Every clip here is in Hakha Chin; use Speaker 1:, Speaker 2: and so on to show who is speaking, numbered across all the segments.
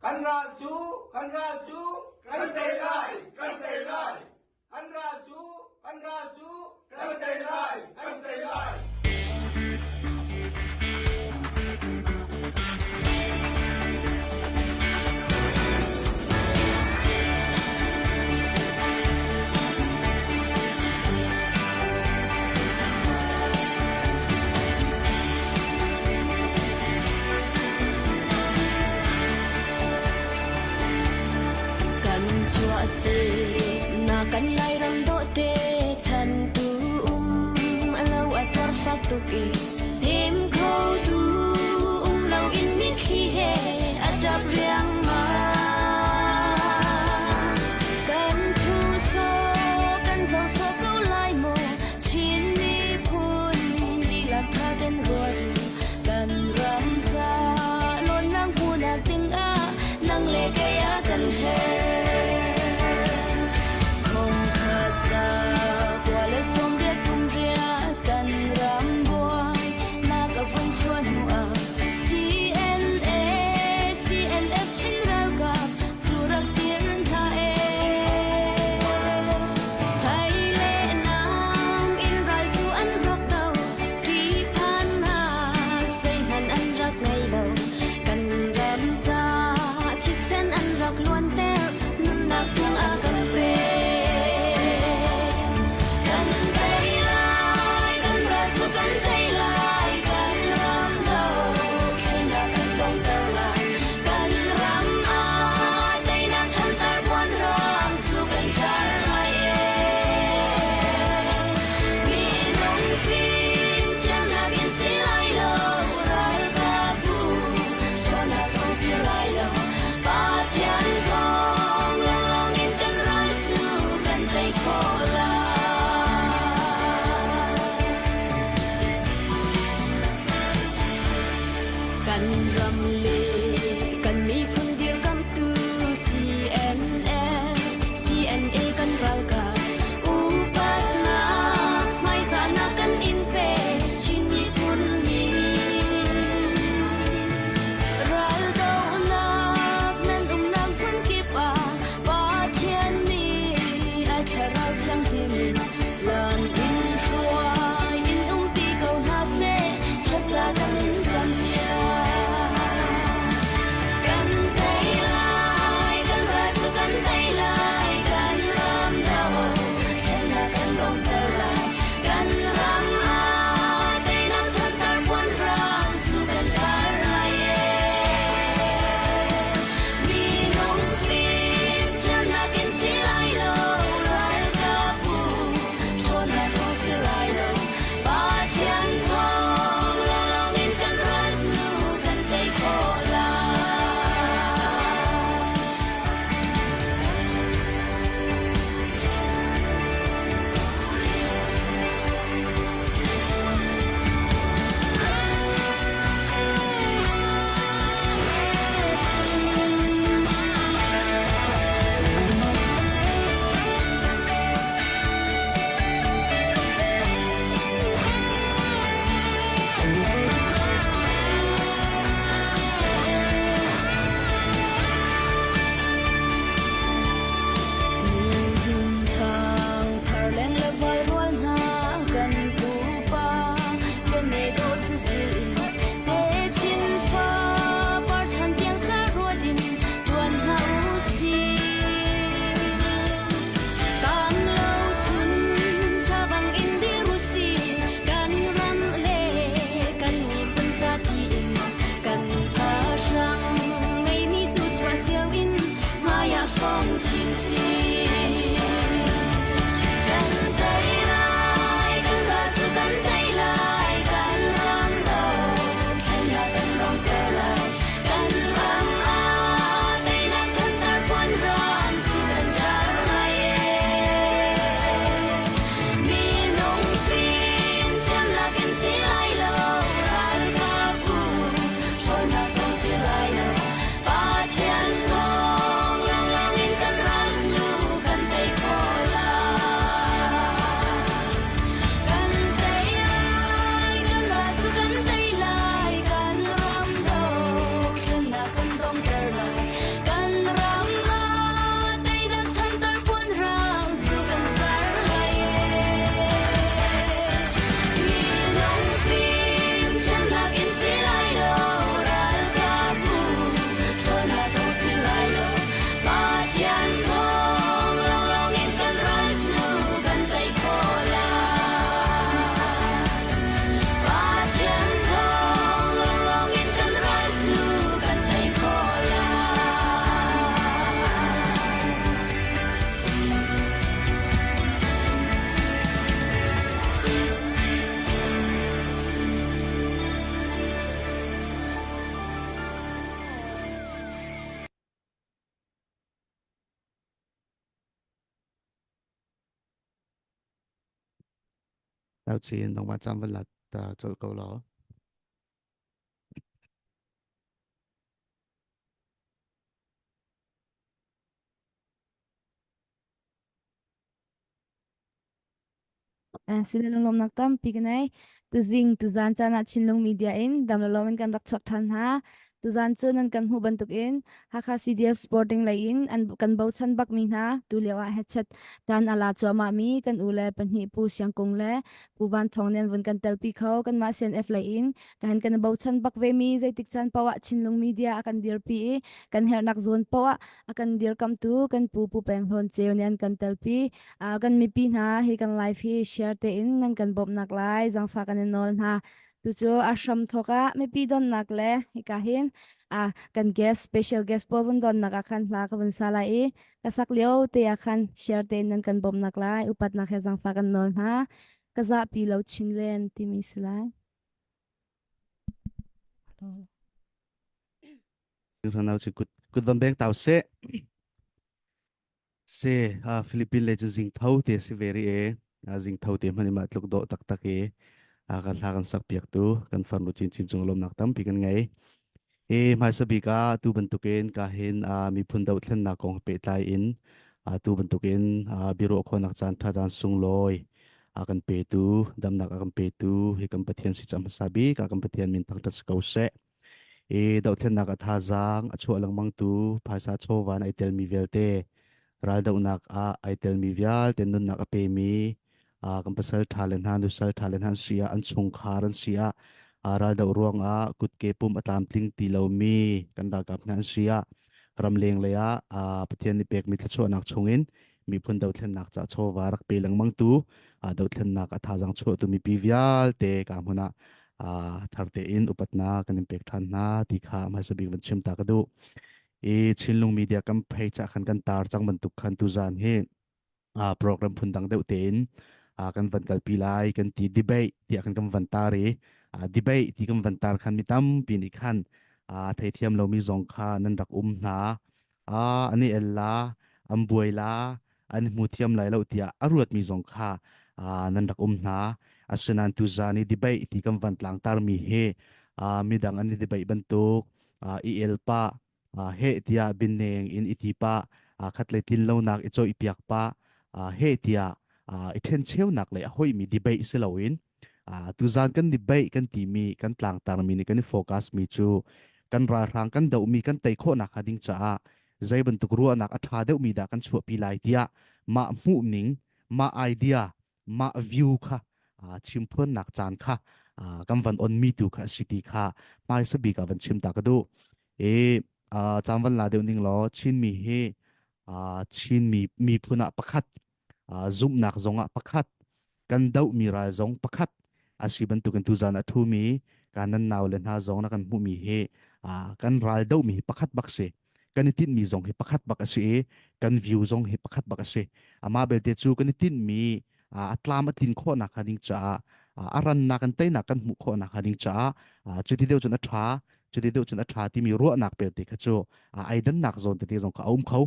Speaker 1: Kan ral cu, kan ral cu,
Speaker 2: kan tei lai, kan tei lai.
Speaker 1: Kan ral cu, kan ral cu,
Speaker 2: kan tei lai, kan tei lai.
Speaker 3: Kan chuah si na kan Lairam dawhte chan tu um lo a tuar fak tuk i hnem kho tu um lo in mitthli he a ṭap riangmang. Kan thu so kan zoh sawh ko lai maw Chin miphun dihlak ṭha ten ruat u kan ram ca lawnnak hmuhnak dingah nang le kei a kan herh. Khongkhat za kua le 80 kum ria kan ram buai nak a vun chuah hnu ah CNA CNF Chin.
Speaker 4: Tauchin nangmah caan van la ta colh ko law.
Speaker 3: Sile lunglawmnak tampi ka nei. Tuzing tuzan caan ah Chinlung Media in dam lo in kan rak chuak ṭhan hna. Tuzan cu nan kan hmuh bantukin Hakha CDF Sporting lei in an kan bochan bakmi hna tu lio ah headset tan a la cuahmah mi kan u le pahnih Pu Siang Kung le Pu Van Thawng nih an vun kan telpi kho. Kanmah CNF lei in kan kan bochan bak ve mi zeitik caan paoh ah Chinlung Media a kan dirpi i kan herhnak zawn paoh ah a kan dirkamtu kan pu Pu Peng Hlawn Ceu nih an kan telpi. Kan mipi hna hi kan live hi share tein nan kan bawmhnak lai zangfah kan in nawl hna. Tucu a hram thawk ah mipi donnak le hika hin kan guest special guest pawl vun donnak ah khan hla ka vun sa lai i ka sak lio te ah khan share tein nan kan bawmhnak lai upatnak he zangfah kan nawl hna. Ka zahpi lo Chinland timi si lai.
Speaker 4: Hranau cu kut kut van beng tau seh. Se Philippine le cu zingtho te si ve rih e. Zingtho te hmanh in mah tluk dawh taktak i kan hla kan sak piak tu kan farnu chinchin cung lawmnak tampi kan ngei. E hmaisa bik ah tu bantukin ka hin miphun dohthlennak kong pehtlai in tu bantukin biaruah khawhnak caan tha caan sunglawi a kan petu damnak a kan petu hi kan Pathian si cam hmasa bik ah kan Pathian min thangṭhat si ko seh. I dohthlennak a thazaang a chuah lengmangtu phaisa chawva in ai telmi vialte raldohnak ah ai telmi vialte nunnak a pemi kan pasal ṭha le hna nusal ṭha le hna an si ah an chungkhar an si ah raldoh ruangah kutke pum a tlamtling ti lomi kan ralkap hna an si ah ramleng lei ah Pathian nih pekmi thluachuahnak chungin miphun dothlennak ca chawva rak pe lengmangtu dothlennak a thazaang chuahtu mipi vialte ka hmun ah thar tein upatnak kan in pek ṭhan hna ti kha hmaisa bik van chim ta ka duh. I Chinlung Media kan phei cha khan kan tar cang bantuk khan tuzan hi program phun dang deuh tein kan van kalpi lai kan ti debate tiah kan kan van tar i debate ti kan van tar khan mi tampi nih khan theithiam lomi zong kha nan rak um hna. An i el la, an buai la, an i hmu thiam lai lo tiah a ruatmi zong kha nan rak um hna. Asinain tuzaan i debate ti kan van tlangtarmi hi midang an i debate bantuk i el pah, heh tiah binneng in i ti pah, khatlei tlin lonak i cawihpiak pah, heh tiah i ṭhencheunak lei a hoihmi debate si loin tuzaan kan debate kan timi kan tlangtarmi nih kan i focus mi cu kan ralhrang kan dohmi kan tei khawhnak hnga ding caah zei bantuk ruahnak a ṭha deuhmi dah kan chuahpi lai tiah mah hmuhning mah idea mah view kha chimphuannak caan kha kan van onmi tu kha a si ti kha hmaisa bik ah van chim ta ka duh. I caan van la deuh ning law Chinmi hi Chinmi miphun ah pakhat zumhnak zongah pakhat kan dohmi ral zong pakhat a si bantukin tuzan a ṭhumi ka nan nau le hna zong na kan hmuhmi hi kan ral dohmi hi pakhat bak si kan i tinhmi zong hi pakhat bak a si i kan view zong hi pakhat bak a si amah belte cu kan i tinhmi a tlam a tlin khawhnak hnga ding caah a rannak kan teinak kan hmuh khawhnak hnga ding caah cuti deuh cun a ṭha cuti deuh cun a ṭha timi ruahnak pelte kha cu ai dannak zawn tete zong kha a um kho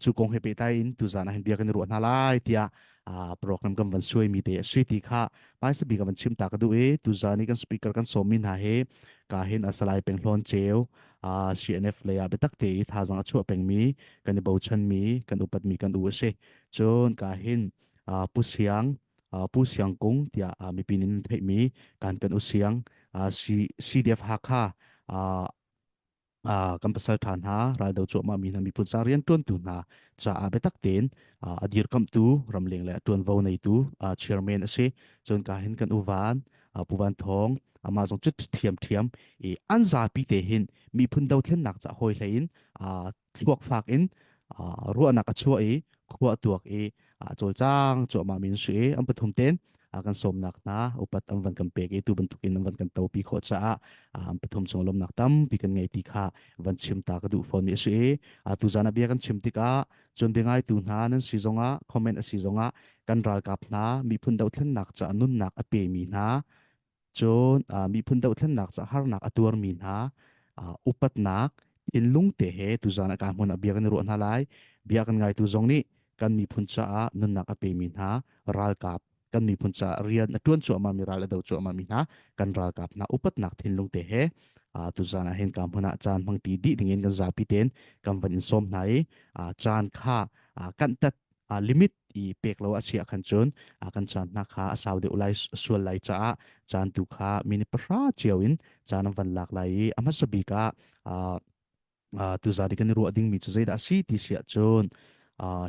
Speaker 4: cu kong he pehtlai in tuzan ah hin bia kan i ruah hna lai tiah program kan van suaimi te a si ti kha hmaisa bik ah van chim ta ka duh i tuzan i kan speaker kan sawmmi hna hi ka hin Salai Peng Hlawn Ceu CNF lei ah biatak te i thazang a chuah pengmi kan i bochanmi kan upatmi kan u a si cun ka hin Pu Siang Pu Siang Kung tiah mipi nih nan theihmi kan kan u Siang CDF Hakha kan pasal ṭha hna raldo cuahmah mi hna miphun ca rianṭuantu hna caah biatak tein a dirkamhtu ramleng le ṭuanvo neitu chairman a si cun ka hin kan uvan Pu Van Thawng amah zong cu thiam thiam i an zapi te hin miphun dothlennak ca hawi hlei in thluak fak in ruahnak a chuah i khua tuak i cawlcang cuahmah mi an si i an pathum ten kan sawmnak hna upat an van kan pek i tu bantukin an van kan topi khawh caah an pathum cung lawmnak tampi kan ngei ti kha van chim ta ka duh fawn mi a si i tuzan ah bia kan chim tikah cun bia ngaitu hna nan si zongah comment a si zongah kan ralkap hna miphun dothlennak caah nunnak a pemi hna Cun miphun dohthlennak ca harnak a tuarmi hna upatnak thinlung te he tuzan ah ka hmun ah bia kan i ruah hna lai. Bia kan ngaitu zong nih kan miphun caah nunnak a pemi hna ralkap. kan miphun ca rian a tuan cuahmah mi ral a do cuahmah mi hna kan ralkap hna upatnak thinlung te he tuzan ah hin ka hmun ah caan hmangti dih dingin kan zapi ten kan van in sawm hna i caan kha kan tat limit i pek lo a si ah khan cun kan caan hna kha a sau deuh lai sual lai caah caan tu kha minute pahra cio in caan an van lak lai i a hmasa bik ah tuzan i kan i ruah dingmi cu zeidah a si ti si ahcun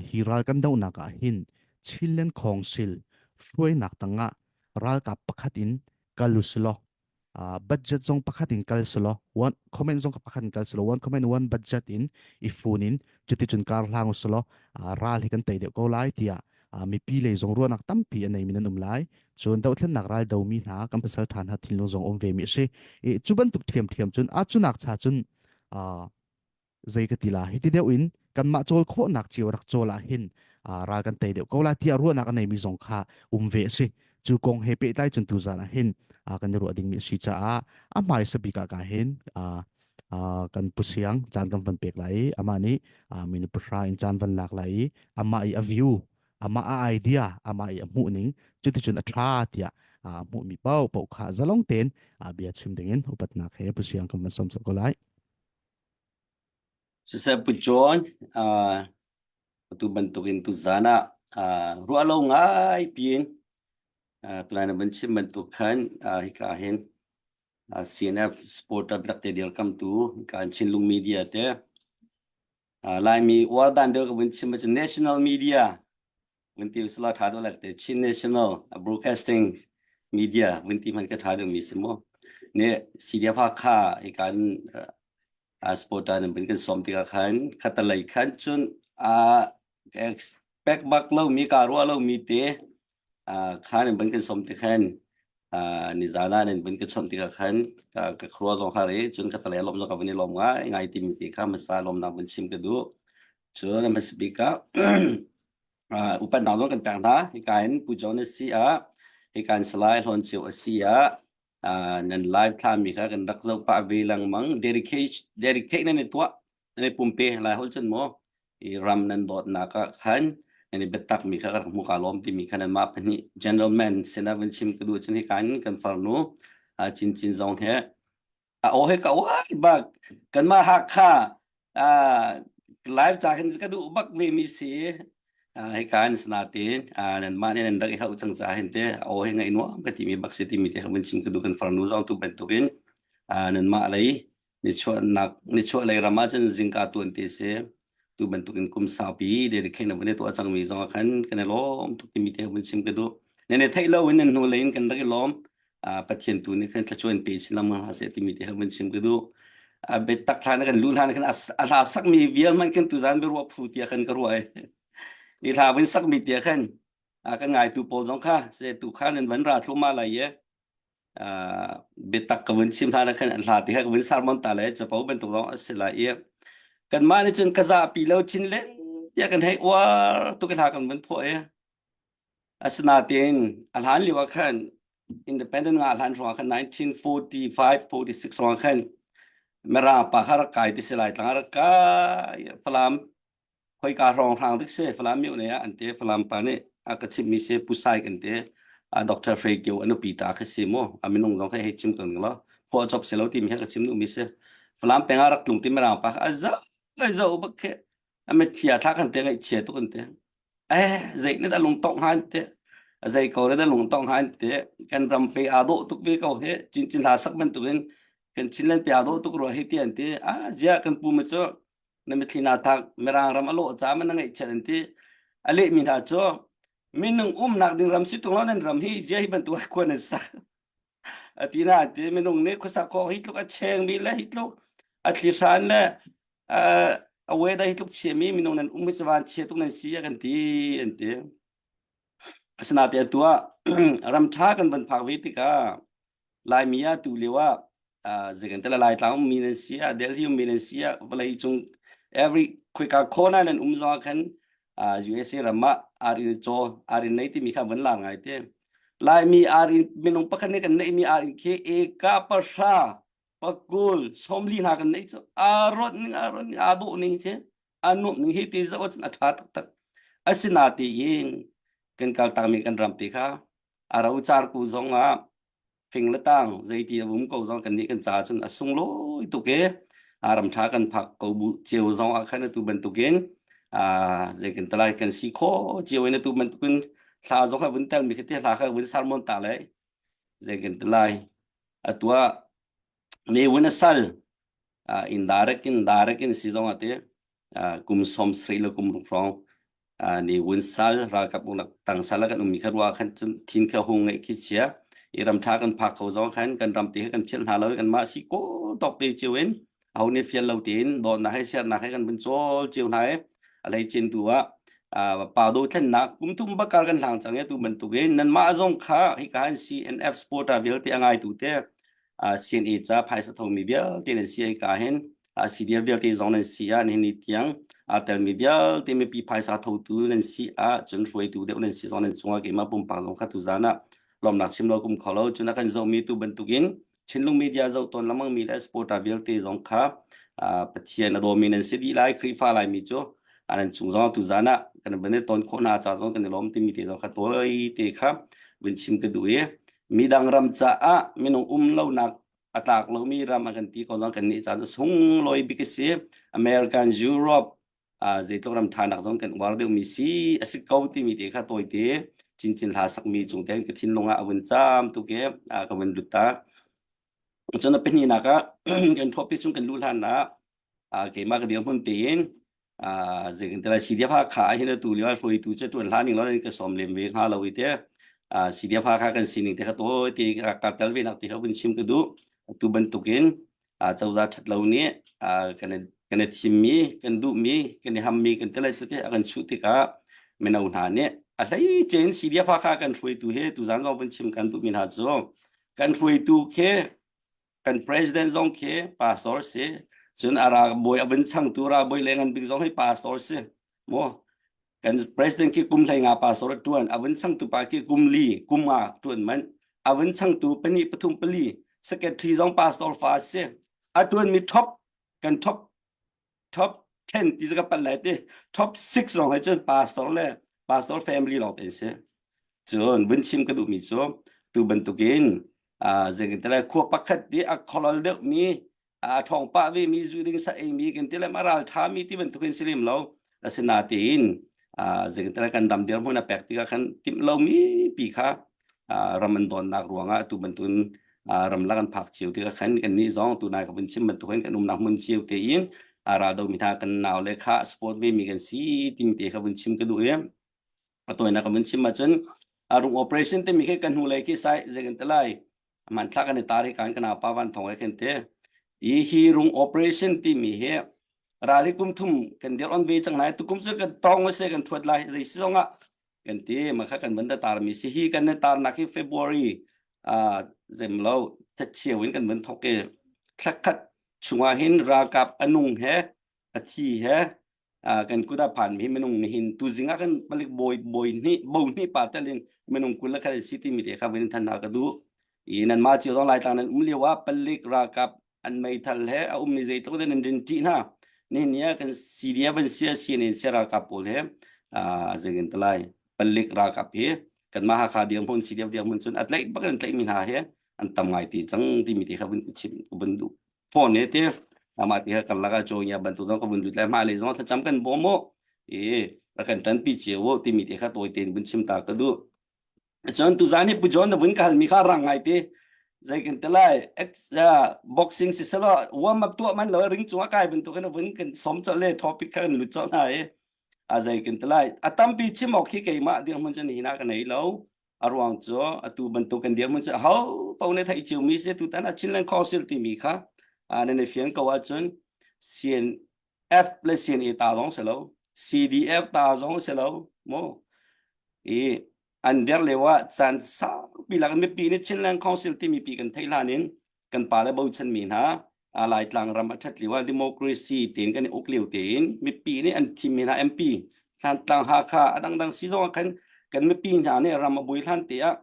Speaker 4: hi ral kan dohnak ah hin Chinland Council hruainak tangah ralkap pakhat in kal usilaw budget zong pakhat in kal selaw one comment zong pakhat in kal selaw one comment one budget in i fun in cuticun kar hlang uselaw ral hi kan tei deuh ko lai tiah mipi lei zong ruahnak tampi a nei mi nan um lai cun dohthlennak ral do mi hna kan pasal ṭha hna thinlung zong um ve mi a si i cu bantuk ṭhiamṭhiam cun a cunak cha cun zei ka ti la hi ti deuh in kanmah cawl khawhnak cio rak cawl ah hin ral kan tei deuh ko la tiah ruahnak a neimi zong kha um ve a si cu kong he pehtlai cun tuzan ah hin kan i ruah dingmi a si caah a hmaisa bik ah ka hin kan pu siang caan kan van pek lai i amah nih minu pahra in caan van lak lai i amah i a view amah a idea amah i a hmuh ning cuticun a ṭha tiah hmuhmi paoh paoh kha zalong tein bia chim dingin upatnak he pu siang kan van sawm ko lai.
Speaker 5: Siseh Pu John, uh, atu bantukin tuzan ah uh, ruah lo ngai piin uh, tunai na van chim bantuk khan uh, hika hin uh, CNF supporter biak te dirkamtu hika in Chinlung Media te uh, Laimi uar dan deuh ka vun chim ahcun National Media vun ti usila tha deuh lak te Chin National Broadcasting Media vun ti hman ka tha deuh mi si mu ne CDF Hakha hika in uh, supporter nan vun kan som tikah khan khatalei khan cun uh, expect bak lo mi ka ruah lo mi te uh, khan nan vun kan som ti khan uh, nizan ah nan vun ka chawnh tikah khan ka ka khua zong har i cun ka talei lom zong ka vun i lom ngai ngai timi ti kha hmasa lomnak vun chim ka duh cun hmasa bik ah uh, upatnak zong kan pek hna hika in Pu John a si ah hika in Salai Hlawn Ceu a si ah uh, nan live thlami kha kan rak zoh pah ve lengmang dedicate dedicate nan i tuah nan i pumpe lai holh cun maw i ram nan dawtnak ah khan nan i biatak mi kha ka rak hmu ka lawm timi kha nanmah pahnih gentleman sinah vun chim ka duh cun hika in kan farnu uh, Cin Cin zong he a aw he ka uai bak kanmah Hakha uh, live ca khin ka duh bak ve mi si hika in sanatin nanmah nih nan rak i hauh cang ca hin te aw he ngaih nuam ka timi bak si timi te kha vun chim ka duh kan farnu zong tu bantukin nanmah lei nichuahnak nichuah lei ram ah cun zingka tuan te si tu bantukin kum saupi dedicate na vun i tuah cangmi zong ah khan kan i lawm tuk timi te vun chim ka duh nan i theih lo in nan hnu lei in kan rak i lawm Pathian tu nih khan thluachuah in pe chin lengmang hna seh timi te kha vun chim ka duh biatak hlan kan lu hlan khan a hla sakmi vial hmanh khan tuzan biaruah phu tiah khan ka ruah i hla vun sakmi tiah khan kan ngaitu pawl zong kha se tu khan nan van ra thluahmah lai ye biatak ka vun chim hlan khan an hla ti kha ka vun sermon ta le capo bantuk zong a si lai i kanmah nih cun ka zapi lo chin len tiah kan hei uar tuk i hla kan vun phuah i asinain a hlan lio ah khan independent nga hlan hrawng ah khan 1945 46 hrawng ah khan Mirang pa kha rak kai ti si lai tlang rak kai Falam khoika hrawng hrang dik si Falam myo ne ah an te Falam pa nih a ka chimmi si Pusai kan te Dr. Frey Kio a nupi ta kha si mu a minung zong kha hei chim kan lo phuah chop si lo timi kha ka chim duhmi si Falam peng ah rak tlung ti Mirang pa kha a zo a zo bak khi a mitthli a thla kan te ngaihchia tuk an te eh zei ne dah lungtong hnga an ti zei ko ne dah lungtong hnga an ti kan ram pe aa dawh tuk ve ko hi cin cin hla sak bantukin kan Chinland pe aa dawh tuk rua hi ti an ti ah ziah kan pu ma cu na mitthli na thak mirang ram a lawh ca ma na ngaihchiat an ti a lehmi hna cu minung umnak ding ram si tung lo nan ram hi zia hi bantuk ah khua nan sak a ti na ti minung nih khuasa kawk hi tluk a chengmi le hi tluk a thli hran le a weather hi tluk chiami minung nan um hi cu van chia tuk nan si a kan ti an ti asinain atu ah ram ṭha kan van phak ve tikah Laimi ah tu lio ah zeikan te Laitlang ummi nan si ah Delhi ummi nan si ah vawlei cung every khoika corner nan um zong ah khan USA ram ah arin caw arin nei timi kha van lar ngai te Laimi arin minung pakhat nih kan neihmi arin khi eka pahra pakul sawmli hna kan neih cu aa rawt ning aa rawt ning aa dawh ning khi aa nuamh ning hi ti zoh ahcun a ṭha taktak asinatein kan kaltakmi kan ram te kha. A rocar ku zong ah fing le tang zeiti a um ko zong kan nih kan ca cun a sunglawi tuk i ram ṭha kan phak ko bu cio zong ah khan atu bantukin zei kan talai kan si kho cio in atu bantukin thla zong kha vun tel mi khi te hla kha vun sermon ta le zei kan talai atu ah ne vun a sal indirect in direct in si zong ah te kum som sri le kum ruk hrawng ni wun sal ralkap unak tang sal kan ummi kha ruah khan cun thin kha hung ngeih khi chia i ram tha kan phak kho zong khan kan ram te kan phial hna lo kan mah si ko tok te chiu in ho nih fial lo tiin dawtnak he siarnak he kan vun cawl chiu hna i a lei chin tu ah pa do thlennak kum thum bakar kan hlang cang e tu bantukin nan mah zong kha hi ka han CNF supporter vialte a ngai tu te CNA ca phaisa thomi vialte nan si ai ka hin CDF vialte zong nan si ah nihin ni tiang aa telmi vialte mipi phaisa thotu nan si ah cun hruaitu deuh nan si zong nan cungah keimah pumpak zong kha tuzan ah lawmnak chim lo kum kho lo cun a kan zohmi tu bantukin Chinlung media zoh tawn lengmang mi le supporter vialte zong kha Pathian a dawmi nan si dih lai Khrihfa Laimi cu nan chung zong tuzan ah kan van i ton khawh hna ca zong kan i lawm timi te zong kha tawi te kha vun chim ka duh i midang ram caah minung um lonak a tlak lomi ram a kan ti ko zong kan nih caan sunglawi bik a si American Europe zeitluk ram thanak zong kan uar deuhmi si a si ko timi te kha tawite cincin hla sakmi cung tein ka thinlung ah a vun caam tuk i ka vun lut ta cun a pahnihnak ah kan thawpi chung kan luh hlan ah keimah ka dirhmun tein zeitin CDF Hakha ah hin atu lio ah hruaitu cu ṭuan hlah ning law ka sawm lem ve hnga lo i te CDF Hakha kan sining te kha tawi te ka tel ve nak te kha vun chim ka duh atu bantukin cozah ṭhat lo nih kan kan i thimmi kan duhmi kan i hammi kan ti lai te a kan chuh tikah mino hna nih a hleice in CDF Hakha kan hruaitu hi tuzan zong vun chim kan duhmi hna cu kan hruaitu khi kan president zong khi pastor si cun a ralbawi a vun changtu ralbawi le ngan bik zong hi pastor si mu kan president khi kum hlei nga pastor a tuan a vun changtu pa khi kum li kum nga tuan man a vun changtu pani pathum pali secretary zong pastor fa si a tuan mi top kan top top 10 ti ka pan lai te top 6 lawng hai cun pastor le pastor family lawng te si cun vun chim ka duhmi cu tu bantukin zeitin khua pakhat ti a kholol deuh mi a ṭhawng pah ve mi zu ding sa ei mi kan ti le a ral ṭha mi ti bantukin si lem lo asinatein zeitin kan dam dirhmun a pek tikah khan timh lomi pi kha ram an dawnnak ruangah tu bantukin ramlak an phak cio tikah khan kan nih zong tunai ka vun chim bantukin kan umnak hmun cio tein raldo mi hna kan nau le kha sport ve mi kan si timi te kha vun chim ka duh i a tawinak ka vun chim ahcun rung operation timi khi kan hnu lei khi sai zei kan ti lai hmanthlak kan i tar hi kan kana pa van thong he khin te i hi rung operation timi hi rali kum thum kan dir on ve cang lai tukum cu kan tong se kan thuat lai zei si zong ah kan ti ma kha kan van da tar mi si hi kan ne tar nak hi February a zem lo thacheu in kan van thok i thlakhat chungah hin ralkap anung he a thi he kan kut ah phan mi minung nihin tu zing ah kan palik bawi bawi hnih bo hnih pa telin minung 20 le khat si ti mi te kha vin than ha ka du i nan ma chiu zong lai tlang nan um lio ah palik ralkap an meithal he a um mi zeitluk den an rin ṭih hna nihin ni ah kan CDF an sia CNN sia ralkap pawl he zingin talai palik ralkap hi kanmah Hakha dirhmun CDF dirhmun cun a tlaih bak an tlaih mi hna he an tam ngai ti cang timi te kha vun chim vun duh phone he te amah ti kan laka chawngya bantuk zong ka vun lut lai hma lei zong thlacam kan bawm mu i rak kan ṭanpi cio timi te kha tawi tein vun chim ta ka duh cun tuzan hi pu John na vun ka halmi kha rang ngai te zei kan te lai boxing si selo warm up tuah man lo ring cung a kai bantuk in vun kan som chol le topic kha kan lut chol hna i a zei kan te lai a tampi chim awk khi keimah dirhmun cun hi na ka nei lo a ruang cu atu bantuk kan dirhmun cu ho paoh nih theih ciomi si tutan ah Chinland Council timi kha nan i fian ko ahcun CNF le CNA ta zong si lo CDF ta zong si lo mu i an der lio ah caan saupi lak mipi nih Chinland Council timi pi kan theih hlan in kan pale bochanmi hna Laitlang ram a ṭhat lio ah democracy tein kan i uk lio tein mipi nih an thimmi hna MP Thantlang Hakha a dangdang si zong ah khan kan mipi hna nih ram a buai hlan te ah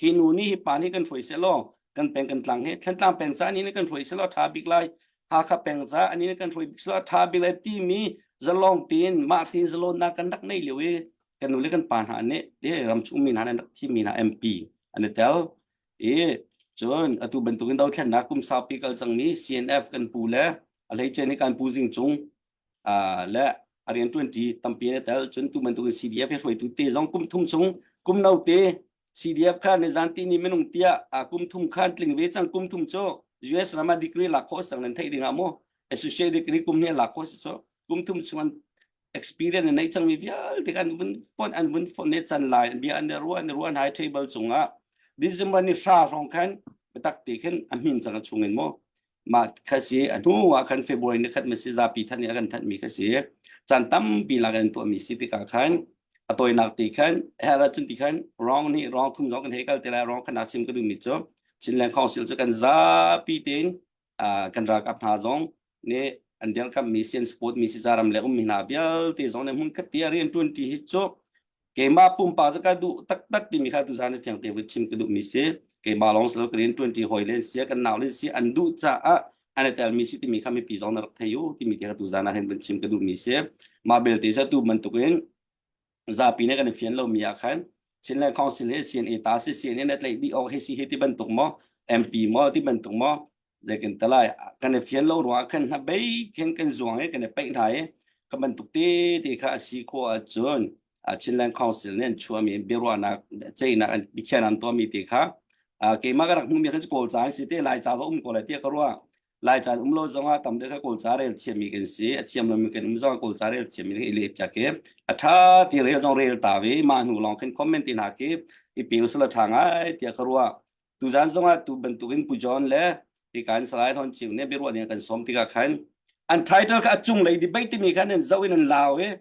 Speaker 5: hi nu nih hi pa nih kan hruai seh law kan peng kan tlang hi Thantlang peng ca nih kan hruai seh law ṭha bik lai Hakha peng ca ani kan hruai bik seh law ṭha bik lai timi zalong tein mah tein zalonnak kan rak nei lio i. Kan nu le kan pa hna nih te ramchung mi hna nih an rak thimmi hna MP an i tel. I cun atu bantukin dothlennak kum saupi kal cangmi CNF kan pu le a hleice nih kan pu Zing Cung le a rian ṭuanṭi tampi an i tel. Cun tu bantukin CDF he hruaitu te zong kum thum chung kum no te CDF kha nizan ti ni minung tiah kum thum khan tling ve cang kum thum cu US ram ah degree lak khawh sang nan theih ding ah mu associate degree kum hnih lak khawh si so kum thum chung an experience an neih cangmi vialte an vun fon an vun fon ne can lai bia an ruah an ruah high table cungah December ni hra hrawng khan biatak te khin a hmin cang a chung in mu mah kha si a hnu ah khan February ni khat masi zapi than i a kan thanh mi kha si caan tampi lak in tuah mi si tikah khan a tawinak ti khan her ahcun ti khan wrong nih wrong thum zong kan hei kal te lai wrong khan sim ka duh mi cu Chinland Council cu kan zapi tein kan ralkap hna zong nih an dirkamh mi sian support mi si zaram le um mi hna vialte zong nih hmun khat ti a rian tuan ti hi cu keimah pumpak cu ka duh taktak timi kha tuzan i fiang te vun chim ka duhmi si keimah lawng si lo ka rian ṭuanṭi hawi len si kan nau len si an duh caah an i telmi si timi kha mipi zong na rak thei u timi te kha tuzan ah hin vun chim ka duhmi si mah belte cu tu bantukin zapi nih kan i fian lomi ah khan Chinland Council hi CNA ta si CNA na tlaih dih awk hi si hi ti bantuk maw MP maw ti bantuk maw zeikin talai kan i fian lo ruangah khan hna bei khin kan zuang i kan i peih hna i ka bantuk te te kha a si khawh ahcun Chinland Council nih an chuahmi biaruahnak ceihnak an biakhiahnak an tuahmi te kha keimah ka rak hmuhmi kha cu Kawl ca an si te Lai ca va um ko lai tiah ka ruah Lai ca um lo zongah tam deuh kha Kawl ca rel thiammi kan si a thiam lomi kan um zongah Kawl ca rel thiammi kan i leh piak i a ṭha ti rel zong rel ta ve mah hnu lawng khin comment ti hna khi i pe usila ṭha ngai tiah ka ruah Tuzan zongah tu bantukin Pu John le hikan Salai Hlawn Ceu nih biaruah ding kan sawm tikah khan an title kha a cunglei debate timi kha nan zoh in nan lau i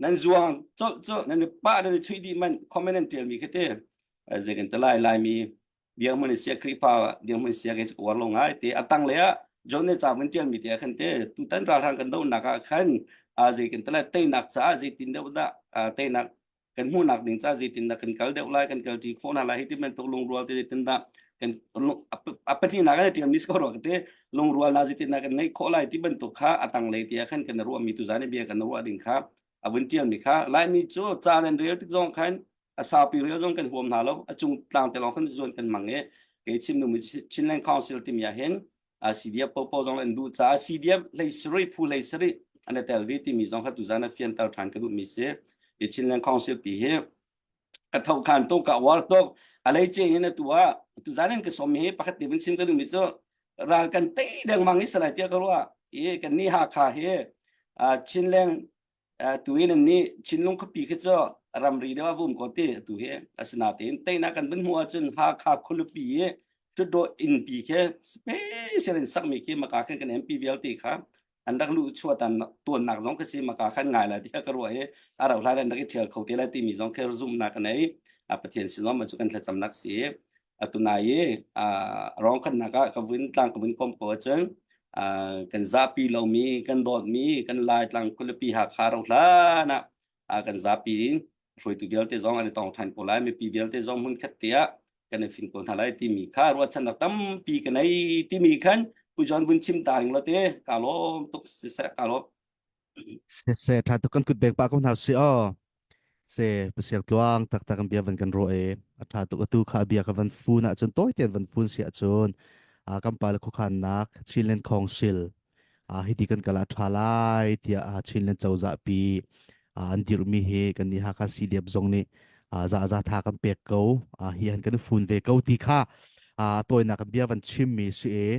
Speaker 5: nan zuang colh cu nan i pah nan i chuih dih man comment nan tialmi khi te zei kan te lai laimi dirhmun in sia Khrihfa dirhmun sia kan uar lo ngai te a tang le ah John nih ca vun tialmi te ah khan te tutan ralhrang kan dohnak ah khan zei kan te lai teinak caah zeitin deuh dah teinak kan hmuhnak ding ca zeitindah kan kal deuh lai kan kal ṭi khawh hna lai hi ti bantuk lungrual te zeitindah kan a pahnihnak kan ṭiam ni ko rua te lungrual na zeitindah kan ngeih khawh lai ti bantuk kha a tanglei ti ah khan kan ruahmi tuzan i bia kan ruah ding kha a vun ṭialmi kha Laimi cu ca nan rel tik zong khan a saupi rel zong kan huam hna lo a cung tlang te lawng khan zuan kan mang i kei chim duhmi Chinland Council timi ah hin CDF popo zong an duh caah CDF hlei sarih phu hlei sarih an i tel ve timi zong kha tuzan a fianter ṭhan ka duhmi si. Hi Chinland Council pi hi ka tho khan tuk ka uar tuk a lei ce in atu ah tuzan in ka som hi pakhat te vun chim ka duhmi cu ral kan tei dengmang i salai tiah ka ruah i kan ni Hakha hi Chinland tuin an nih Chinlung khuapi khi cu ramri deuh a vum ko ti atu hi asinain teinak kan vun hmuh ahcun Hakha khualipi i Hlutdaw innpi khi special in sakmi khi maka khan kan MP vialte kha an rak luh chuah tan tuannak zong khi si maka khan ngai lai tiah ka ruah i a rauh hlan an rak i ṭhial kho te lai timi zong khi zumhnak ka nei a Pathian sin zong cu kan thlacamnak si atunai i rong khannak ah ka vun tlang ka vun kom ko ahcun kan zapi lomi kan dawtmi kan Laitlang khualipi Hakha ro hlan ah kan zapi in hruaitu vialte zong an i tong ṭhan ko lai mipi vialte zong hmun khat te ah kan i fin ko hna lai timi kha ruahchannak tampi ka nei timi khan Pu John vun chim ta ning lo te ka lawm tuk siseh ka lawm
Speaker 4: Siseh ṭha tuk kan kut beng pah ko hna si aw. Se pasiang tluang taktak an bia van kan ruah i a ṭha tuk atu kha a bia ka van fun ahcun tawi tein van fun si ahcun ah kan pale khuakhannak Chinland Council ah hiti kan kal ah ṭha lai tiah ah Chinland cozah pi ah an dirhmi hi kan nih Hakha CDF zong nih ah za za tha kan pek ko ah hi han kan fun ve ko ti kha ah tawinak kan bia van chimmi si i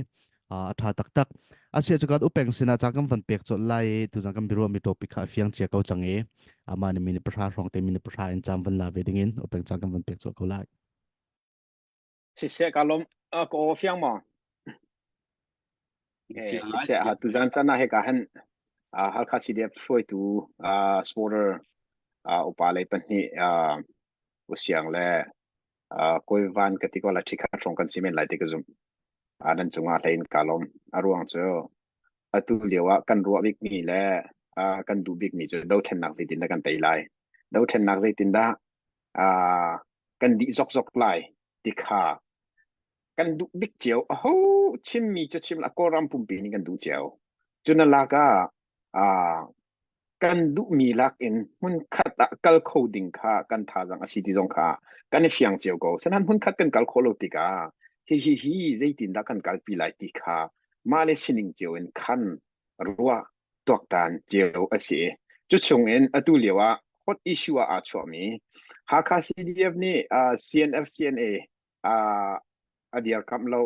Speaker 4: a ṭha taktak. Asia cu kan upeng sinah ca kan van pek colh lai i tuzan kan biaruahmi topic kha a fiang cia ko cang i amah nih minute pahra hrawng te minute pahra in caan van la ve dingin upeng caan kan van pek colh ko lai.
Speaker 6: Siseh ka lom ka aw fiang maw? Eh, siseh ha tuzan caan ah hika han Halkha CDF hruaitu supporter upa lei pahnih Usiang le Kawi Van ka ti ko la ṭhikhat hrawng kan si men lai ti ka zumh. Nan cungah hlei in kaa lawm. A ruang cu atu lio ah kan ruah bikmi le kan duh bikmi cu dothlennak zeitindah kan tei lai. Dothlennak zeitindah kan dih zokzok lai ti kha kan duh bik cio. Aho chimmi cu chim la Kawlram pumpi nih kan duh cio. Cu na lak ah. Kan duhmi lak in hmunkhat ah kal kho ding kha kan thazaang a si ti zong kha kan i fiang cio ko. Sinain hmunkhat kan kal khawh lo tikah hihi hi zeitindah kan kalpi lai ti kha mah le sining cio in khan ruah tuaktan cio a si. Cu chung in atu lio ah hot issue ah aa chuahmi Hakha CDF nih uh, CNF CNA uh, a dirkamh lo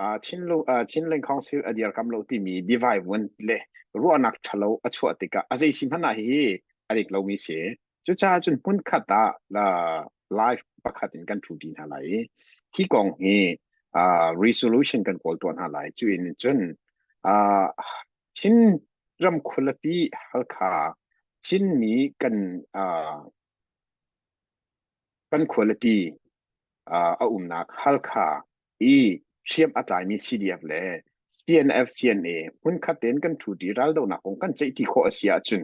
Speaker 6: uh, Chinlo uh, Chinland Council a dirkamh lo timi divai vun le ruahnak ṭhalo a chuah tikah a zei si hmanh ah hihi a dik lomi si. Cucaah cun hmunkhat ah uh, live pakhat in kan ṭhu ṭi hna lai i hi kong hi uh, resolution kan kawl tuah hna lai. Cu in cun uh, Chin ram khualipi Halkha Chinmi kan uh, kan khualipi uh, a umnak Halkha i hriam a tlaimi CDF le CNF CNA hmunkhat tein kan ṭhuṭi raldohnak kong kan ceihṭi khawh a si ahcun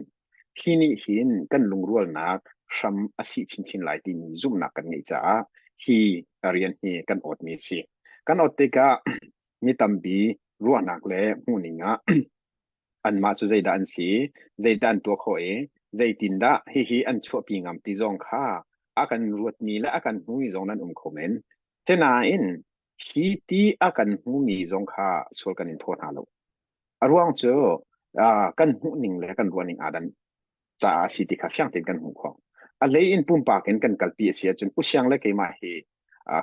Speaker 6: hi nih hin kan lungrualnak hram a sih chinchin lai timi zumhnak kan ngeih caah hi rian hi kan awtmi a si. Kan awt tikah mi tampi ruahnak le hmuhning ah anmah cu zeidah an si, zeidah an tuah khawh i zeitindah hihi an chuahpi ngam ti zong kha a kan ruatmi le a kan hmumi zong nan um kho men. Sinain hi ti a kan hmumi zong kha sual kan in phaw hna lo. A ruang cu kan hmuhning le kan ruahning aa dan caah a si ti kha fiang tein kan hmuh khawh. A hlei in pumpak in kan kalpi a si ahcun usiang le keimah hi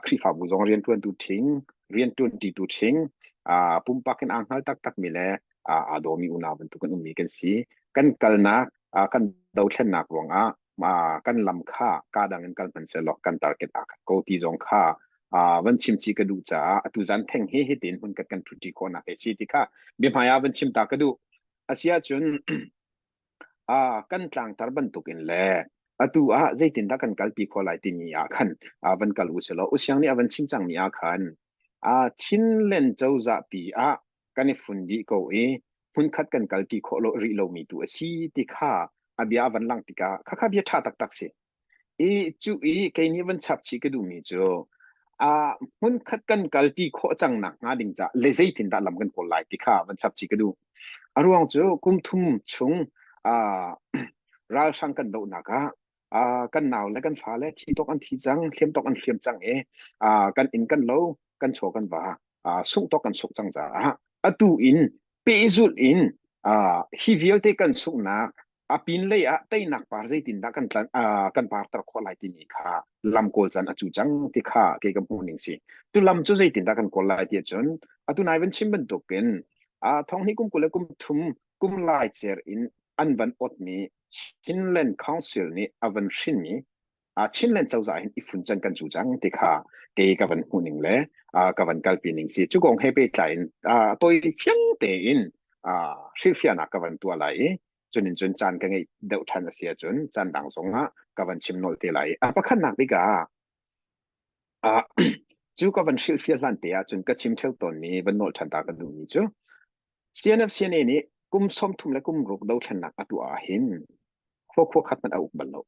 Speaker 6: Khrihfabu zong rianṭuantu ṭhing, rianṭuanṭitu ṭhing, pumpak in aa hngal taktakmi le aa dawmi unau bantuk in ummi kan si. Kan kalnak, kan dothlennak ruangah kan lam kha kaa dang in kal hmanh sehlaw kan target aa khat ko ti zong kha van chim chih ka duh caah atu zan theng hi hitin hun kan kan ṭhuṭi khawhnak hi si ti kha biahmai ah van chim ta ka duh. Asiahcun kan tlangtar bantukin le atu ah zeitindah kan kalpi khawh lai timi ah khan van kal u silaw Usiang nih a van chim cangmi ah khan Chinland cozah pi ah kan i fun dih ko i hmunkhat kan kalpi khawh lo rih lomi tu a si ti kha a bia a van lang tikah khakha bia ṭha taktak si. I cu i kei nih van chap chih ka duhmi cu a hmunkhat kan kalpi khawh cang nak hnga ding ca le zeitindah lam kan kawl lai ti kha van chap chih ka duh. A ruang cu kum thum chung ralhrang kan dohnak ah kan nau le kan fale thi tawk an thi cang, hliam tawk an hliam cang i kan inn kan lo, kan chaw kan va sungh tawk kan sungh cang caah atu in pehzulh in hi vialte kan sunghnak a pinlei ah teinak par zeitindah kan tlan kan parter khawh lai timi kha lam kawl can a cu cang ti kha kei ka hmuh ning si tu lam cu zeitindah kan kawl lai ti ahcun atu nai van chim bantukin thong hnih kum 20 le kum thum kum lai cer in an van otmi Chinland Council nih a van hrinmi Chinland cozah hin i fun can kan cu cang ti kha kei ka van hmuh ning le ka van kalpi ning si cu kong he pehtlai in toi fiang tein hrilhfiahnak ka van tuah lai i cunin cun caan ka ngeih deuh ṭhan a si ahcun caan dang zong ah ka van chim nolh te lai. A pakhatnak bik ah cu ka van hrilhfiah hlan te ahcun ka chim ṭheo tawnmi van nolh ṭhan ta ka duhmi cu CNF CNA nih kum 30 le kum ruk dothlennak a tuah ah hin khua khua khat hmanh a uk bal lo.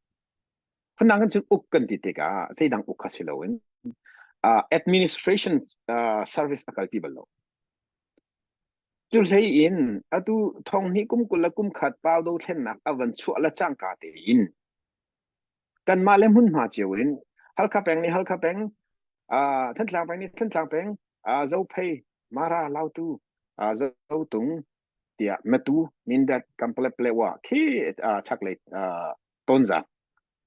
Speaker 6: Phundang kan cun uk kan ti tikah zeidang uk kha si loin uh, administration uh, service a kalpi bal lo. Cu hlei in atu thong hnih kum 20 le kum khat pau dothlennak a van chuah le cangka tein kanmah le hmunhma cio in Halkha peng nih Halkha peng, uh, Thantlang peng nih Thantlang peng, uh, Zophei, Mara, Lautu, uh, Zotung tiah Matu, Mindat, Kampale, Palewa khi uh, chaklei uh, Tonzang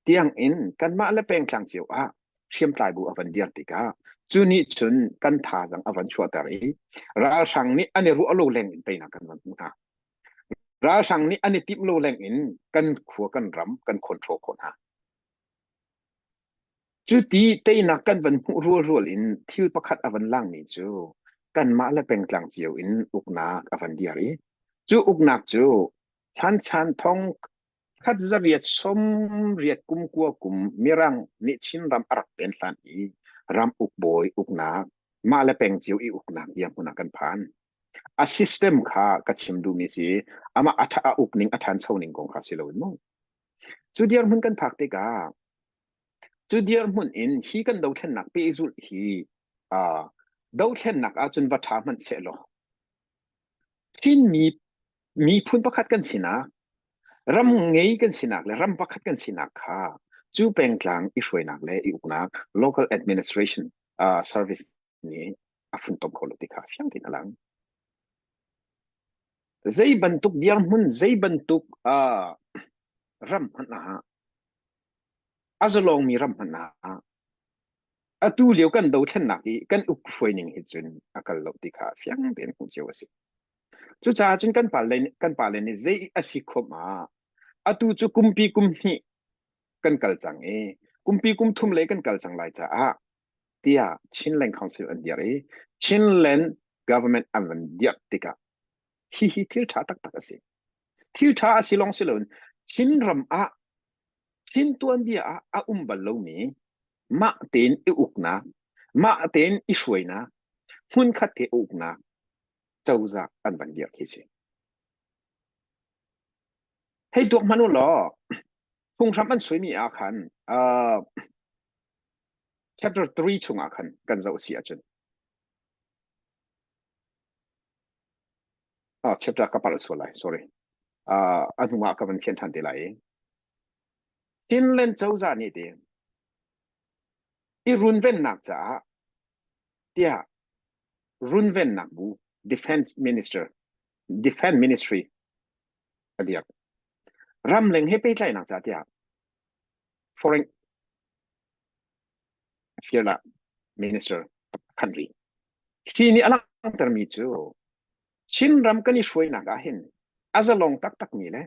Speaker 6: tiang in kanmah le pengtlang cio ah hriamtlai bu a van dir tikah cu nih cun kan thazang a van chuahter i ralhrang nih an i ruah lo leng in teinak kan van hmuh hna. Ralhrang nih an i timh lo leng in kan khua kan ram kan control khawh hna. Cu ti teinak kan van hmuh rualrual in thil pakhat a van langmi cu kanmah le pengtlang cio in uknak a van dir i cu uknak cu hlanchan thong Khat zariat sawmriat kum kua kum Mirang nih Chinram a rak pen hlan i ram ukbawi uknak mah le peng cio i uknak dirhmun ah kan phan. A system kha ka chim duhmi si amah a a ukning a ṭhancho ning kong kha si loin mu. Cu dirhmun kan phak tikah cu dirhmun in hi kan dothlennak pehzulh hi uh, dothlennak ahcun va ṭha hmanh sehlaw Chinmi miphun pakhat kan sinak. Ram ngei kan sinak le ram pakhat kan sinak kha cu pengtlang i hruainak le i uknak local administration uh, service nih a funtom kho lo ti kha fiang tein a lang. Zei bantuk dirhmun, zei bantuk uh, ram hmanh ah a zalongmi ram hmanh ah atu lio kan dothlennak i kan uk hruaining hi cun a kal lo ti kha fiang tein hmuh cio a si. Cucaah cun kan pale kan pale nih zei a si khom ah atu cu kumpi kum hnih kan kal cang i kumpi kum thum lei kan kal cang lai caah tiah Chinland Council an dirh i Chinland government an van dirh tikah hihi thil ṭha taktak a si. Thil ṭha a si lawng si loin Chinram ah Chin tuanbia ah a um bal lomi mah tein i uknak, mah tein i hruainak, hmunkhat te uknak cozah an van dirh khi si. Hei tuak hmanh u law phunghram an suimi ah khan uh, chapter 3 chungah khan kan zoh si ahcun ah chapter ka palh sual lai sorry uh, a hnu ah ka van fian than te lai i Finland cozah nih ti i runvennak caah tiah runvennak bu defense minister defense ministry a diak ramleng he pehtlaihnak caah tiah foreign affair minister khan ri hi nih a langhtermi cu Chinram kan i hruainak ah hin a zalong taktakmi le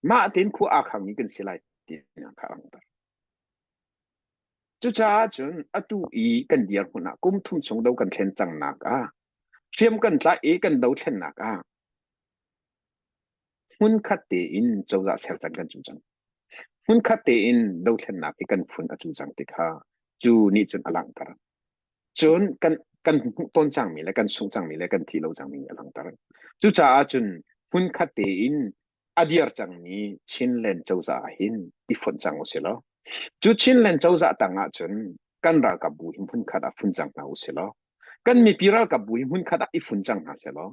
Speaker 6: mah tein khua aa khangmi kan si lai tinak kha a langhter. Cucaah cun atu i kan dirhmun ah kum thum chung do kan thlen cangnak ah hriam kan tlaih i kan dothlennak ah hmunkhat tein cozah ser can kan cu cang. Hmunkhat tein dothlennak i kan phun a cu cang ti kha cu nih cun a langhter. Cun kan kan hmuh tawn cangmi le kan sungh cangmi le kan thi lo cangmi nih a langhter. Cucaah cun hmunkhat tein a dir cangmi Chinland cozah ah hin i fonh cang usih law cu Chinland cozah tang ah cun kan ralkap bu hi hmunkhat ah fun cang hna usih law kan mipi ralkap bu hi hmunkhat ah i fun cang hna seh law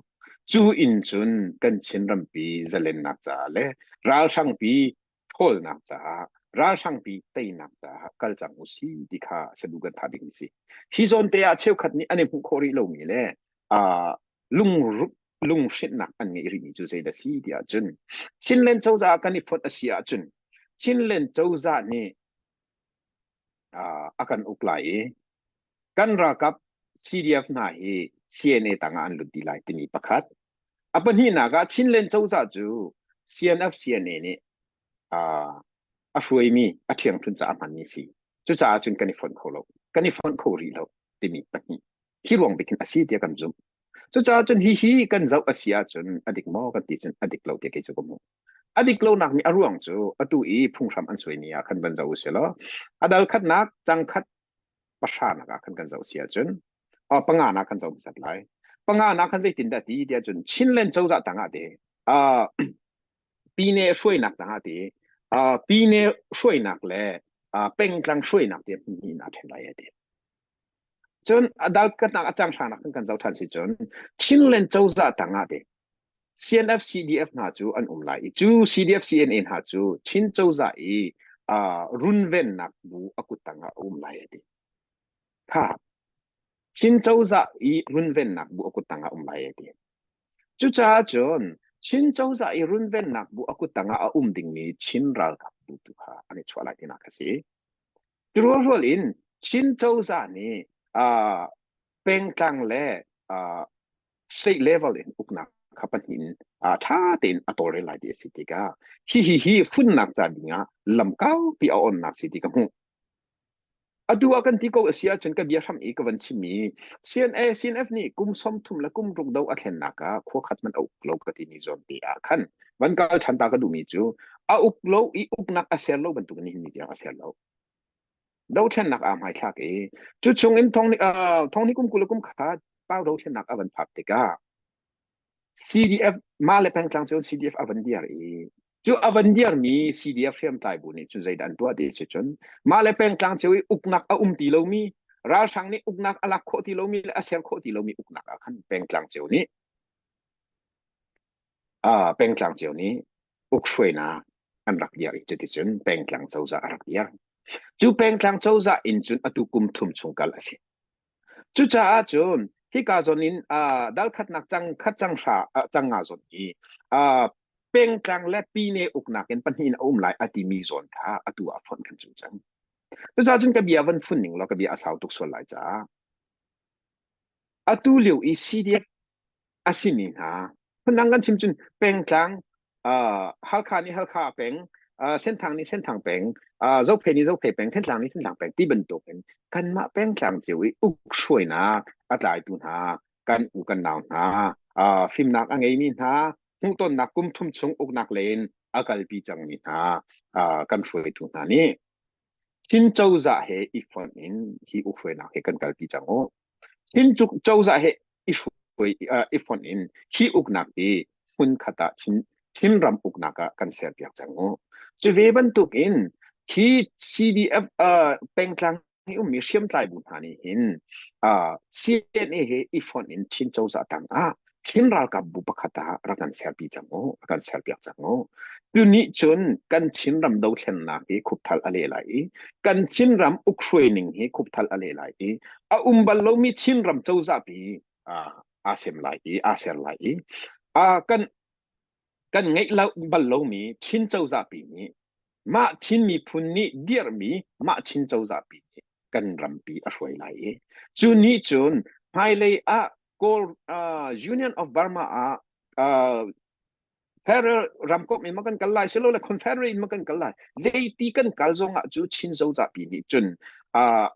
Speaker 6: cu in cun kan Chin rampi zalennak caah le ralhrangpi ṭhawlnak caah ralhrangpi teinak caah kal cang u si ti kha sadu kan thah ding si. Hi zawn te ah cheukhat nih an i hmuh khawh rih lomi le uh, lung lunghrinhnak an ngeih rihmi cu zeidah si ti ahcun Chinland cozah kan i fonh a si ahcun Chinland cozah nih uh, a kan uk lai i kan ralkap CDF hna hi CNA tangah an lut dih lai timi pakhat. A pahnihnak ah Chinland cozah cu CNF CNA nih uh, a hruaimi a ṭhiangṭhunh caah a hmanmi si. Cucaah cun kan i fonh kho lo. Kan i fonh kho rih lo timi pahnih. Hi ruang bik hin a si tiah kan zumh. Cucaah cun hihi kan zoh a si ahcun a dik maw kan ti cun a dik lo tiah kei cu ka hmuh. A dik lonak nih a ruang cu atu i phunghram an suaimi ah khan van zoh u sih law a dal khatnak cang khat pahranak ah khan kan zoh si ahcun panga nak kan zoh hmasat lai. Panga nak khan zeitindah ti tiah cun Chinland cozah tangah te uh, pine hruainak tangah ti uh, pine hruainak le uh, pengtlang hruainak ti hmun hnih in aa ṭhen lai ti. Cun a dal katnak a cang hrangnak kan kan zoh ṭhan si cun Chinland cozah tangah te CNF CDF hna cu an um lai i cu CDF CNA hna cu Chin cozah i uh, runvennak bu a kut tangah a um lai a ti. Kha Chin cozah i runvennak bu a kut tangah um lai a ti. Cucaah cun Chin cozah i runvennak bu a kut tangah a um dingmi Chin ralkap bu tu kha an i chuah lai tinak a si. Tirualrual in Chin cozah nih uh, pengtlang le uh, state level in uknak kha pahnih in uh, ṭha tein a tawlrel lai ti a si tikah hihi hi funnak ca dingah lam kaupi a onnak si ti ka hmuh. Atu ah kan ti ko a si ahcun ka bia hram i ka van chimmi CNA CNF nih kum 30 le kum ruk do a thlennak ah khua khat man a uk lo ka timi zawn te ah khan van kal ṭhan ta ka duhmi cu a uk lo i uknak a ser lo bantuk in nihin ni tiang a ser lo. Dothlennak aa hmaithlak i cu chung in thong thong ni kum 20 le kum khat pau dothlennak a van phak tikah CDF mah le pengtlang cu CDF a van diar i cu a van diarmi CDF hriamtlai bu nih cun zeidah an tuah ti si cun mah le pengtlang cio i uknak a um ti lomi ralhrang nih uknak a lak khawh ti lomi le a ser khawh ti lomi uknak ah khan pengtlang cio nih pengtlang cio nih Ukhruainak an rak dir i cuticun pengtlang cozah a rak dir. Cu pengtlang cozah in cun atu kum thum chung kal a si. Cucaah cun hika zawn in uh, dal khatnak cang khat cang hra uh, cang nga zawn hi uh, pengtlang le pine uknak in pahnih in a um lai a timi zawn kha atu ah fonh kan cu cang. Cucaah cun ka bia van fun ning law ka bia a sau tuk sual lai caah atu lio i CDF a simi hna phundang kan chim cun pengtlang uh, Halkha nih Halkha peng uh, Senthang nih Senthang peng uh, Zophei nih Zophei peng Thantlang nih Thantlang peng ti bantuk in kanmah pengtlang cio i ukhruainak a tlaitu hna kan u kan nau hna uh, fimnak a ngeimi hna hmuhtonnak kum thum chung uknak len a kalpi cangmi hna uh, kan hruaitu hna nih Chin cozah he i fonh in hi ukhruainak hi kan kalpi cang u. Chin cozah he i hruai i fonh in hi uknak hi hmunkhat ah Chin Chinram uknak ah kan serpiak cang u. Cu ve bantuk in hi CDF uh, pengtlang hi ummi hriamtlai bu hna nih hin uh, CNA he i fonh in Chin cozah tang ah Chin ralkap bu pakhat ah rak kan serpi cang u, kan serpiak cang u. Tuni cun kan Chinram dothlennak hi khupthal a leh lai i kan Chinram ukhruai ning hi khupthal a leh lai i a um bal lomi Chinram cozah pi aa sem lai i aa ser lai i kan kan ngeih lo bal lomi Chin cozah pi nih mah Chin miphun nih dirhmi mah Chin cozah pi nih kan rampi a hruai lai i cu nih cun hmailei ah Kawl uh, Union of Burma ah uh, Federal ramkomh in ma kan kal lai silole Confederate in ma kan kal lai zeiti kan kal zong ah cu Chin cozah pi nih cun uh,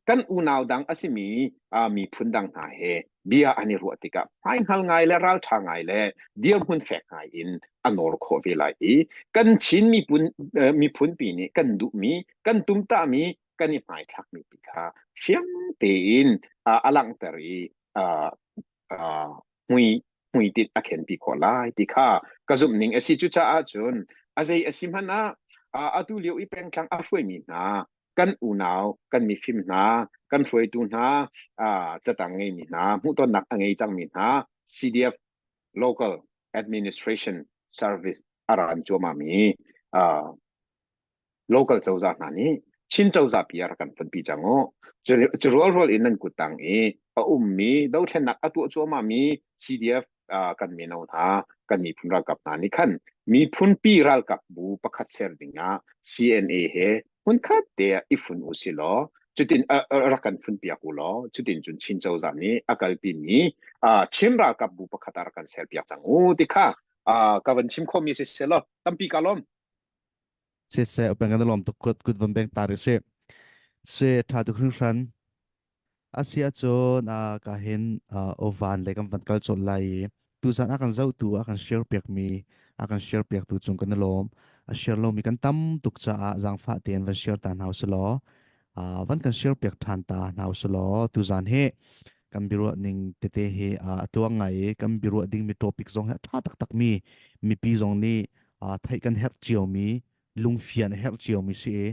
Speaker 6: kan unau dang a simi uh, miphun dang hna he bia an i ruah tikah hmaihngal ngai le ralṭha ngai le dirhmun fek ngai in a nawr khawh ve lai i kan Chin miphun uh, miphun pi nih kan duhmi kan tumtahmi kan i hmaithlakmi pi kha fiang tein uh, a langhter i uh, uh, hmui hmuitinh a khenpi khawh lai ti kha ka zumh ning a si. Cucaah cun a zei a si hmanh ah atu lio i pengtlang a hruaimi hna kan unau kan mifim hna kan hruaitu hna catang ngeimi hna hmuhtonnak a ngei cangmi hna CDF local administration service a ran cuahmahmi local cozah hna nih Chin cozah pi a rak kan fonpi cang u. Cu rualrual in nan kuttang i a ummi dothlennak a tuah cuahmahmi CDF kan mino hna kan miphun ralkap hna nih khan miphun pi ralkap bu pakhat ser ding ah CNA he hmunkhat te ah i fun u si law cutin rak kan fun piak u law cutin cun Chin cozah nih a kalpi mi Chin ralkap bu pakhat ah rak kan ser piak cang u ti kha ka van chim khomi si se law tampi ka lawm.
Speaker 4: Siseh upeng kan lawm tuk kut kut van beng tar si. Se tha tuk hringhran. Asi ahcun ka hin ovan le kan van kal colh lai i tuzan a kan zohtu a kan share piakmi a kan share piaktu cung kan i lawm. A share lomi kan tam tuk caah zaangfah tein van share ta hna usih van kan share piak ṭhan ta hna usih law tuzan hi kan biaruah ning tete hi a tluang ngai i kan biaruah dingmi topic zong hi a ṭha taktak mi mipi zong nih theih kan herh ciomi lungfian a herh ciomi si i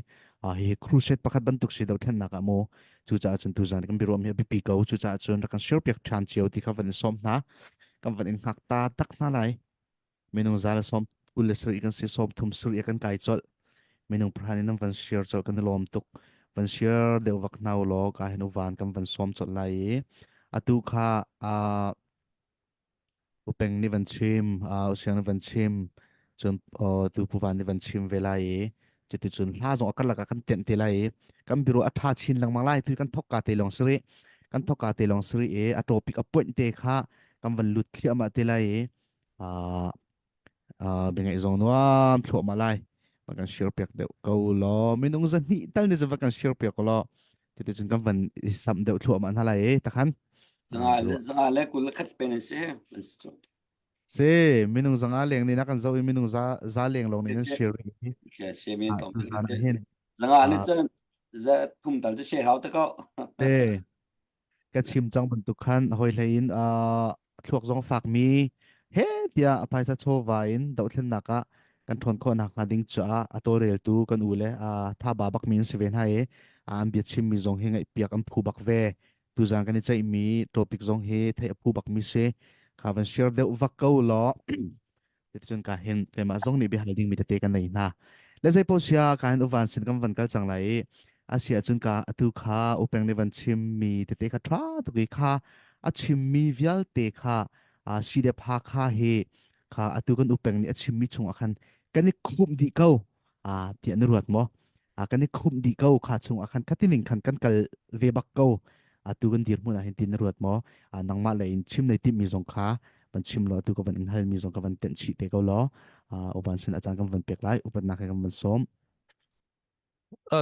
Speaker 4: hihi crusade pakhat bantuk si dothlennak ah maw cucaah cun tuzan kan biaruah mi a biapi ko cucaah cun rak kan share piak ṭhan cio ti kha van in sawm hna kan van in hngak ta tak hna lai minung za le sawm 27 kan si 37 kan kai colh minung pahra in nan van share colh kan i lawm tuk van share deuh vak hna u law ka hin uvan kan van sawm colh lai i atu kha uh, Upeng nih van chim, uh, Usiang nih van chim, cun uh, tu Puvan nih van chim ve lai i cuticun hla zong a karlak ah kan tenh te lai i kan biro a ṭha chin lengmang lai tu kan thok ka te lawng siri kan thok ka te lawng siri i a topic a point te kha kan van lut thliahmah te lai i uh, uh, biangaih zong nuam thluahmah lai va kan share piak deuh ko law minung zahnih tal nih cun va kan share piak ko law cuticun kan van i samh deuh thluahmah hna lai i takhan
Speaker 5: Zanga le zanga le kul le khat pen an si. An si cu.
Speaker 4: Si minung zanga leng nih na kan zoh i minung za za leng lawng nih nan share i
Speaker 5: Okay, she min
Speaker 4: ah
Speaker 5: tong.
Speaker 4: tuzan ah hin
Speaker 5: Zanga le
Speaker 4: ah
Speaker 5: cun za thum tal cu she hau te ko.
Speaker 4: te ka chim cang bantuk khan hawi hlei in uh, thluak zong fakmi he tiah a phaisa chawva in dohthlennak ah kan ṭhawn khawh nakhnga ding caah a tawlreltu kan u le uh, thaba bak mi an si ve hna i an bia chimmi zong hi ngaihpiak an phu bak ve tuzan kan i ceihmi topic zong hi theih a phu bak mi si kha van share deuh vak ko law. Cuticun ka hin keimah zong nih biahal dingmi tete ka nei hna. Le zei paoh sia ka hin uvan sin kan van kal cang lai i a si ahcun ka atu kha upeng nih van chimmi tete kha ṭha tuk i kha a chimmi vialte kha CDF Hakha hi kha atu kan upeng nih a chimmi chungah khan kan i khumh dih ko tiah na ruat maw? Kan i khumh dih ko kha chungah khan khatining khan kan kal ve bak ko atu kan dirhmun ah hin tin na ruat maw? Nangmah lei in chim nei timmi zong kha van chim law atu ka van in halmi zong ka van tenh chih te ko law uban sin a caan kan van pek lai upatnak he kan van sawm.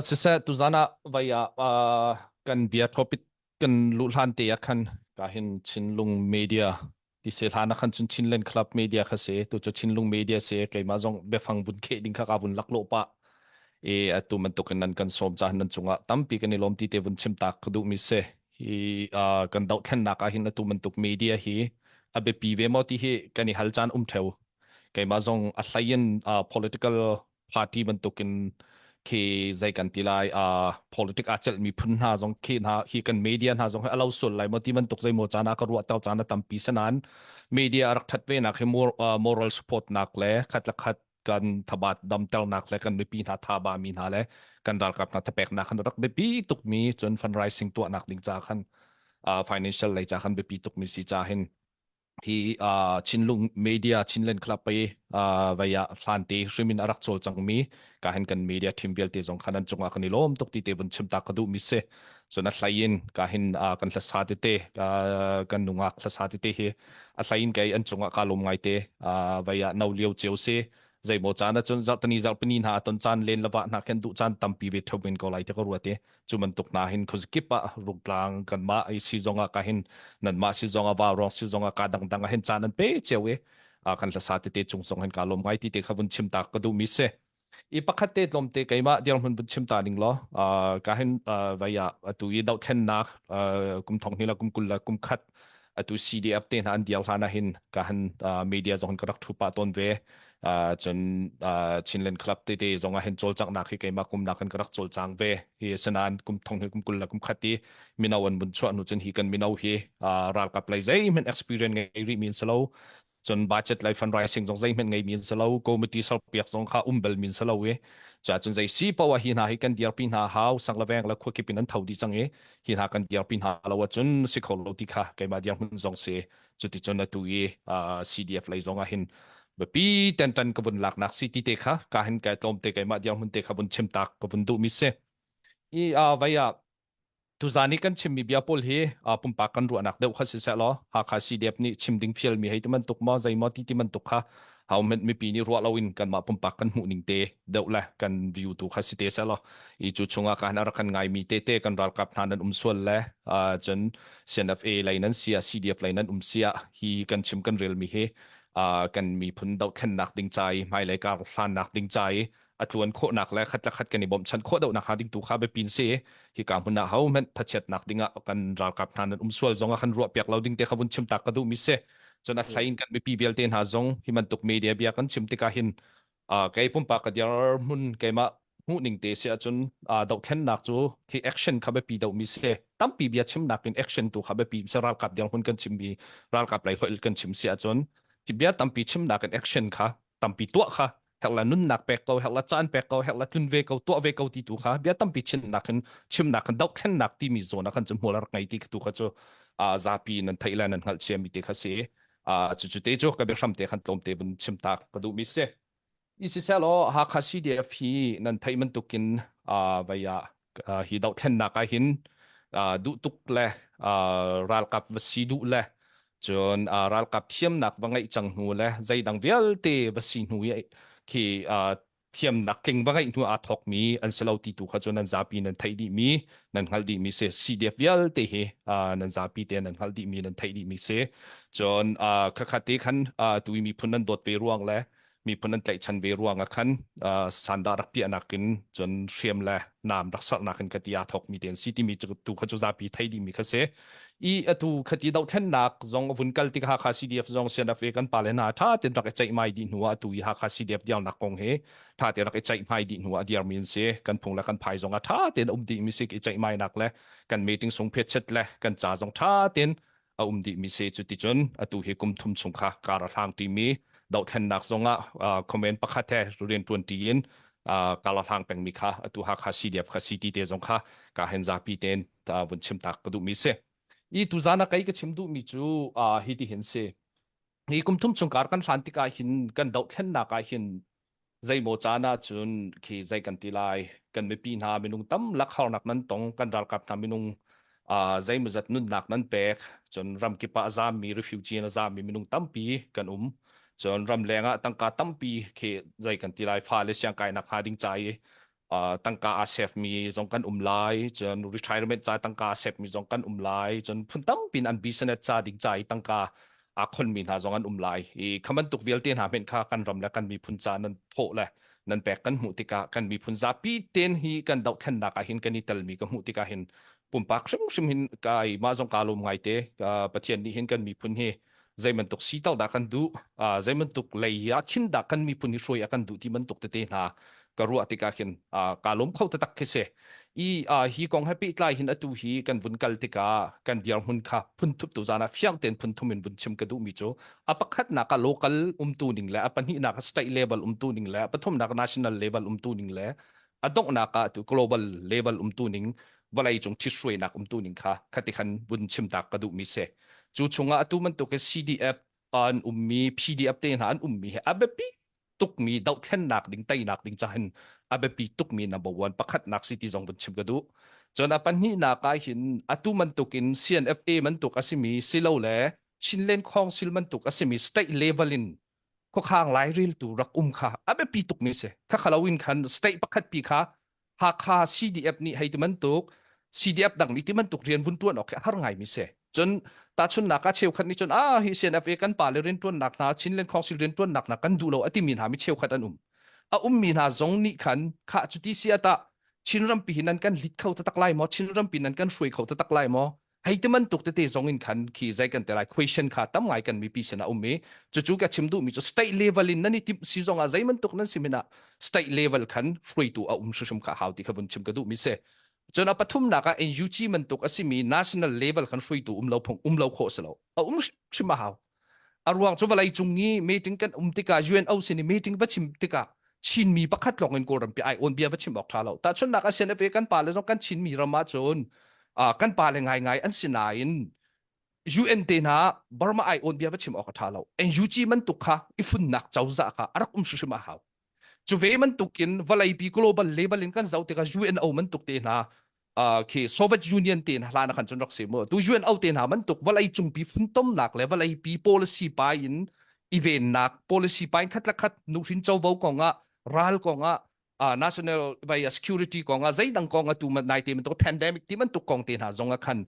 Speaker 7: Siseh tuzan ah vai ah kan bia topic kan luh hlan te ah khan ka hin Chinlung Media ti se hlan ah khan cun Chinland Club Media kha se tu cu Chinlung Media se keimah zong biafang vun kheh ding kha ka vun lak lo pah i atu bantuk in nan kan sawm caah nan cungah tampi kan i lawm ti te vun chim tak ka duh mi se hi kan dohthlennak ah hin atu bantuk media hi a biapi ve maw ti hi kan i hal caan um theo keimah zong a hlei in political party bantukin khi zei kan ti lai uh, politic aa celhmi phun hna zong khi hna hi kan media hna zong hi a lo sual lai maw ti bantuk zei maw caan ah ka ruah tau caan a tampi sanan media a rak that ve nak hi moral support nak le khat le khat kan thabat damternak le kan mipi hna thaba mi hna le kan ralkap hna thapek nak khan rak biapi tuk mi cun fundraising tuahnak ding ca khan uh, financial lei ca khan biapi tuk mi si ca hin hi uh, Chinlung Media Chinland Club pai uh, vai ah hlan te hrimin a rak chawl cangmi ka hin kan media team vialte zong khan an cungah kan i lawm tuk ti te vun chim ta ka duh mi si cun a hlei in ka hin uh, kan hlasa tete uh, kan nungak hlasa tete hi a hlei in kei an cungah ka lawm ngai te uh, vai ah no lio cio si zeimaw caan ahcun zarhtani zarhpini hna ton caan len lava hna khen duh caan tampi ve theu men ko lai te ka ruat i cu bantuk hna hin khuazakip ah rungtlang kanmah i si zong ah ka hin nanmah si zong ah vaurawng si zong ah ka dangdang ah hin caan an pe cio i kan hlasa tete cung zong hin ka lawm ngai ti te kha vun chim ta ka duh mi si i pakhat te tlawmte keimah dirhmun vun chim ta ning law ka hin vai ah atu i dohthlennak kum thong hnih la kum 20 la kum khat atu CDF te hna an dial hlan ah hin ka han media zong ka rak thu pah tawn ve cun Chinland Club tete zong ah hin cawlcanghnak hi keimah kum nak kan ka rak cawlcang ve hi sanan kum thong hi kum 20 la kum khat i mino an vun chuah hnu cun hi kan mino hi ralkap lei zeihmanh experience ngei rih mi an si lo cun budget lei fundraising zong zeihmanh ngei mi an si lo committee serpiak zong kha um bel min si lo i ca cun zei si poah hi hna hi kan dirpi hna hau sang le veng le khuakip in an tho dih cang i hi hna kan dirpi hna lo ahcun si kho lo ti kha keimah dirhmun zong si cuticun atu i CDF lei zong ah hin biapi ten tan ka vun laknak si ti te kha ka hin kai tlawm te keimah dirhmun te kha vun chim tak ka vun duh mi si i vai ah Tuzaan i kan chimmi bia pawl hi pumpak kan ruahnak deuh kha siseh law Hakha CDF nih chim ding fialmi hei ti bantuk maw zei maw ti ti bantuk kha hauhmanh mipi nih ruah loin kanmah pumpak kan hmuh ning te deuh le kan view tu kha si te seh law i cu chungah khan a rak kan ngaimi tete kan ralkap hna nan um sual le cun CNFA lei nan sia CDF lei nan um sia hi kan chim kan relmi hi kan miphun dohthlennak ding ca i hmailei kar hlannak ding ca i a tluan khawhnak le khat le khat kan i bawmhchanh khawh deuhnak hnga ding tu kha biapin si hi ka hmun ah ho hmanh thachiatnak ding ah kan ralkap hna nan um sual zong ah kan ruah piak lo ding te kha vun chim tak ka duh mi si cun a thlai in kan mipi vialte hna zong hi bantuk media bia kan chim tikah hin kei pumpak ka dir hmun keimah hmuh ning te si ahcun dohthlennak cu khi action kha biapi deuh mi si tampi bia chimnak in action tu kha biapi si ralkap dirhmun kan chim mi ralkap lei hoil kan chim si ahcun ti bia tampi chimnak in action kha tampi tuah kha herla nunnak pek ko herla caan pek ko herla tlun ve ko tuah ve ko ti tu kha bia tampi chimnak in chimnak in dohthlennak timi zawn ah khan cu hmual rak ngei ti tu kha cu zapi nan theih le nan hngalh ciami te kha si cu cu te cu ka biahram te khan tlawm te vun chim ta ka duh mi si i siselaw Hakha CDF hi nan theih bantukin vai ah hi dohthlennak ah hin duh tuk le ralkap va si duh le cun ralkap thiamnak va ngeih cang hnu le zeidang vialte va si hnu i khi thiamnak tling va ngeih hnu aa thawkmi an si lo ti tu kha cu nan zapi nan theih dihmi nan hngalh dihmi si CDF vialte hi nan zapi te nan hngalh dihmi nan theih dihmi si cun khakhat te khan tu i miphun nan dawt ve ruang le miphun an tlaihchan ve ruang ah khan sandah rak piahnak in cun hriam le naam rak sernak in khati aa thawkmi te an si timi tu kha cu zapi thei dihmi kha si i atu khati dohthlennak zong vun kal tik Hakha CDF zong CNFA kan pale hna tha ten rak i ceihmai dih hnu ah atu i Hakha CDF diarnak kong hi tha te rak i ceihmai dih hnu ah diarmi an si kan phung le kan phai zong ah tha ten um dih mi si i ceihmainak le kan meeting sung phet chet le kan ca zong tha ten a um dihmi si cu ticun atu hi kum thum chung kha kar a hlang ṭimi. Dohthlennak zong ah comment pakhat he rian ṭuan ṭi in kala hlang pengmi kha atu Hakha CDF kha CT te zong kha ka hen zapi tein vun chim tak ka duhmi si. I tuzan ah kei ka chim duhmi cu hi ti hin si. Hi kum thum chung kar kan hlan tikah hin kan dohthlennak ah hin zeimaw caan ah cun khi zei kan ti lai kan mipi hna minung tam lak harnak nan tong kan ralkap hna minung uh, zeimawzat nunnak nan pek cun ramkip ah a zaammi refugee in a zaammi minung tampi kan um cun ramleng ah tangka tampi khi zei kan ti lai fale siangkainak hnga ding ca i uh, tangka aa save mi zong kan um lai cun retirement ca tangka aa save mi zong kan um lai cun phun tampi in an business ca ding ca i tangka aa khon mi hna zong an um lai i kha bantuk vialte hna hmenh kha kan ram le kan miphun ca nan thawh le nan pek kan hmuh tikah kan miphun zapi ten hi kan dohthlennak ah hin kan i telmi ka hmuh tikah hin pumpak hrimhrim hin kai mah zong kaa lawm ngai te Pathian nih hin kan miphun hi zei bantuk sital dah kan duh zei bantuk lei ah khin dah kan miphun hi hruai a kan duh ti bantuk tete hna ka ruah tikah khin kaa lawm kho taktak khi si i hi kong he pehtlai hin atu hi kan vun kal tikah kan dirhmun kha phun thup tu zan ah fiang tein phun thum in vun chim ka duhmi cu a pakhatnak ah local umtu ning le a pahnihnak ah state level umtu ning le a pathumnak ah national level umtu ning le a donghnak ah tu global level umtu ning vawlei cung ṭhithruainak umtu ning kha khati khan vun chim tak ka duhmi si cu chungah atu bantuk CDF an ummi PDF te hna an ummi he a biapi tukmi dohthlennak ding teinak ding cahin a biapi tukmi number one pakhatnak si ti zong vun chim ka duh cun a pahnihnak ah hin atu bantukin CNFA bantuk a simi silole Chinland Council bantuk a simi state level in khuakhang laireltu rak um kha a biapi tukmi si kha kha lo in khan state pakhat pi kha Hakha CDF nih hei ti bantuk CDF dang nih ti bantuk rian vun ṭuan awk khi a har ngaimi si. Cun tahchunhnak ah cheukhat nih cun ah hi CNFA kan pale rianṭuannak hna Chinland Council rianṭuannak hna kan duh lo a timi hna mi cheukhat an um. A ummi hna zong nih khan khah cuti si ah tah Chin rampi hi nan kan lit kho taktak lai maw? Chin rampi nan kan hruai kho taktak lai maw? Hei ti bantuk tete zong in khan khi zei kan te lai question kha tam ngai kan mipi sin ah um i cucu ka chim duhmi cu state level in nan i timh si zong ah zei bantuk nan si min ah state level khan hruaitu a um hrimhrim kha hau ti kha vun chim ka duhmi si. Cun a pathumnak ah NUG bantuk a simi national level khan hruaitu um lo phung um lo khawh si lo. A um hrim a hau. A ruang cu vawlei cung i meeting kan um tikah UNO sin i meeting va chim tikah Chinmi pakhat lawng in Kawlram pi ai awn bia va chim awk ṭha lo. Tahchunhnak ah CNFA kan pale zong kan Chinmi ram ahcun uh, kan pale ngaingai an si nain UN te hna Burma ai awn bia va chim awk a ṭha lo. NUG bantuk kha i funnak cozah kha a rak um hrimhrim a hau. Cu ve bantukin vawleipi global level in kan zoh tikah UNO bantuk te hna uh, khi Soviet Union te hna hlan ah khan cun rak si mu. Tu UNO te hna bantuk vawlei cungpi funtomnak le vawleipi policy pa in i vennak policy pa in khat le khat nuhrin covo kong ah ral kong ah uh, national vai security kong ah zeidang kong ah tu nai te bantuk pandemic ti bantuk kong te hna zong ah khan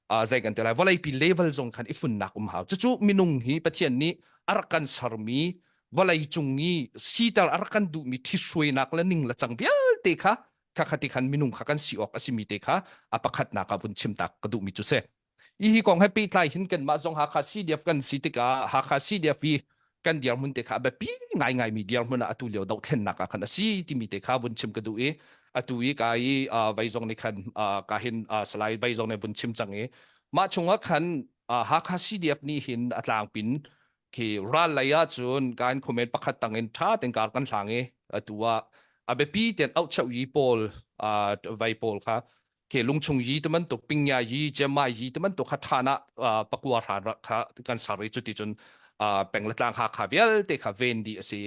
Speaker 7: uh, zei kan ti lai vawleipi level zong khan i funnak um hau cucu minung hi Pathian nih a rak kan sermi vawlei cung i siter a rak kan duhmi ṭhithruainak le ning le cang vialte kha kha kha ti khan minung kha kan si awk a simi te kha a pakhatnak ah vun chim tak ka duhmi cu si. Hi hi kong he pehtlai hin kanmah zong Hakha CDF kan si tikah Hakha CDF i kan dirhmun te kha a biapi ngaingaimi dirhmun ah atu lio dohthlennak ah khan a si timi te kha vun chim ka duh i atu i ka i vei zong nih khan ka hin Salai vei zong nih vun chim cang i mah chungah khan Hakha CDF nih hin a tlangpin khi ral lei ah cun kan comment pakhat tang in tha ten kar kan hlang i atu ah a biapi ten auhcheu yi pawl vai pawl kha khi lungchung yi te bantuk pingya yi jemai yi te bantuk kha thana pakua hran kha kan sar i cuti cun peng le tlang ha kha vialte kha ven di a si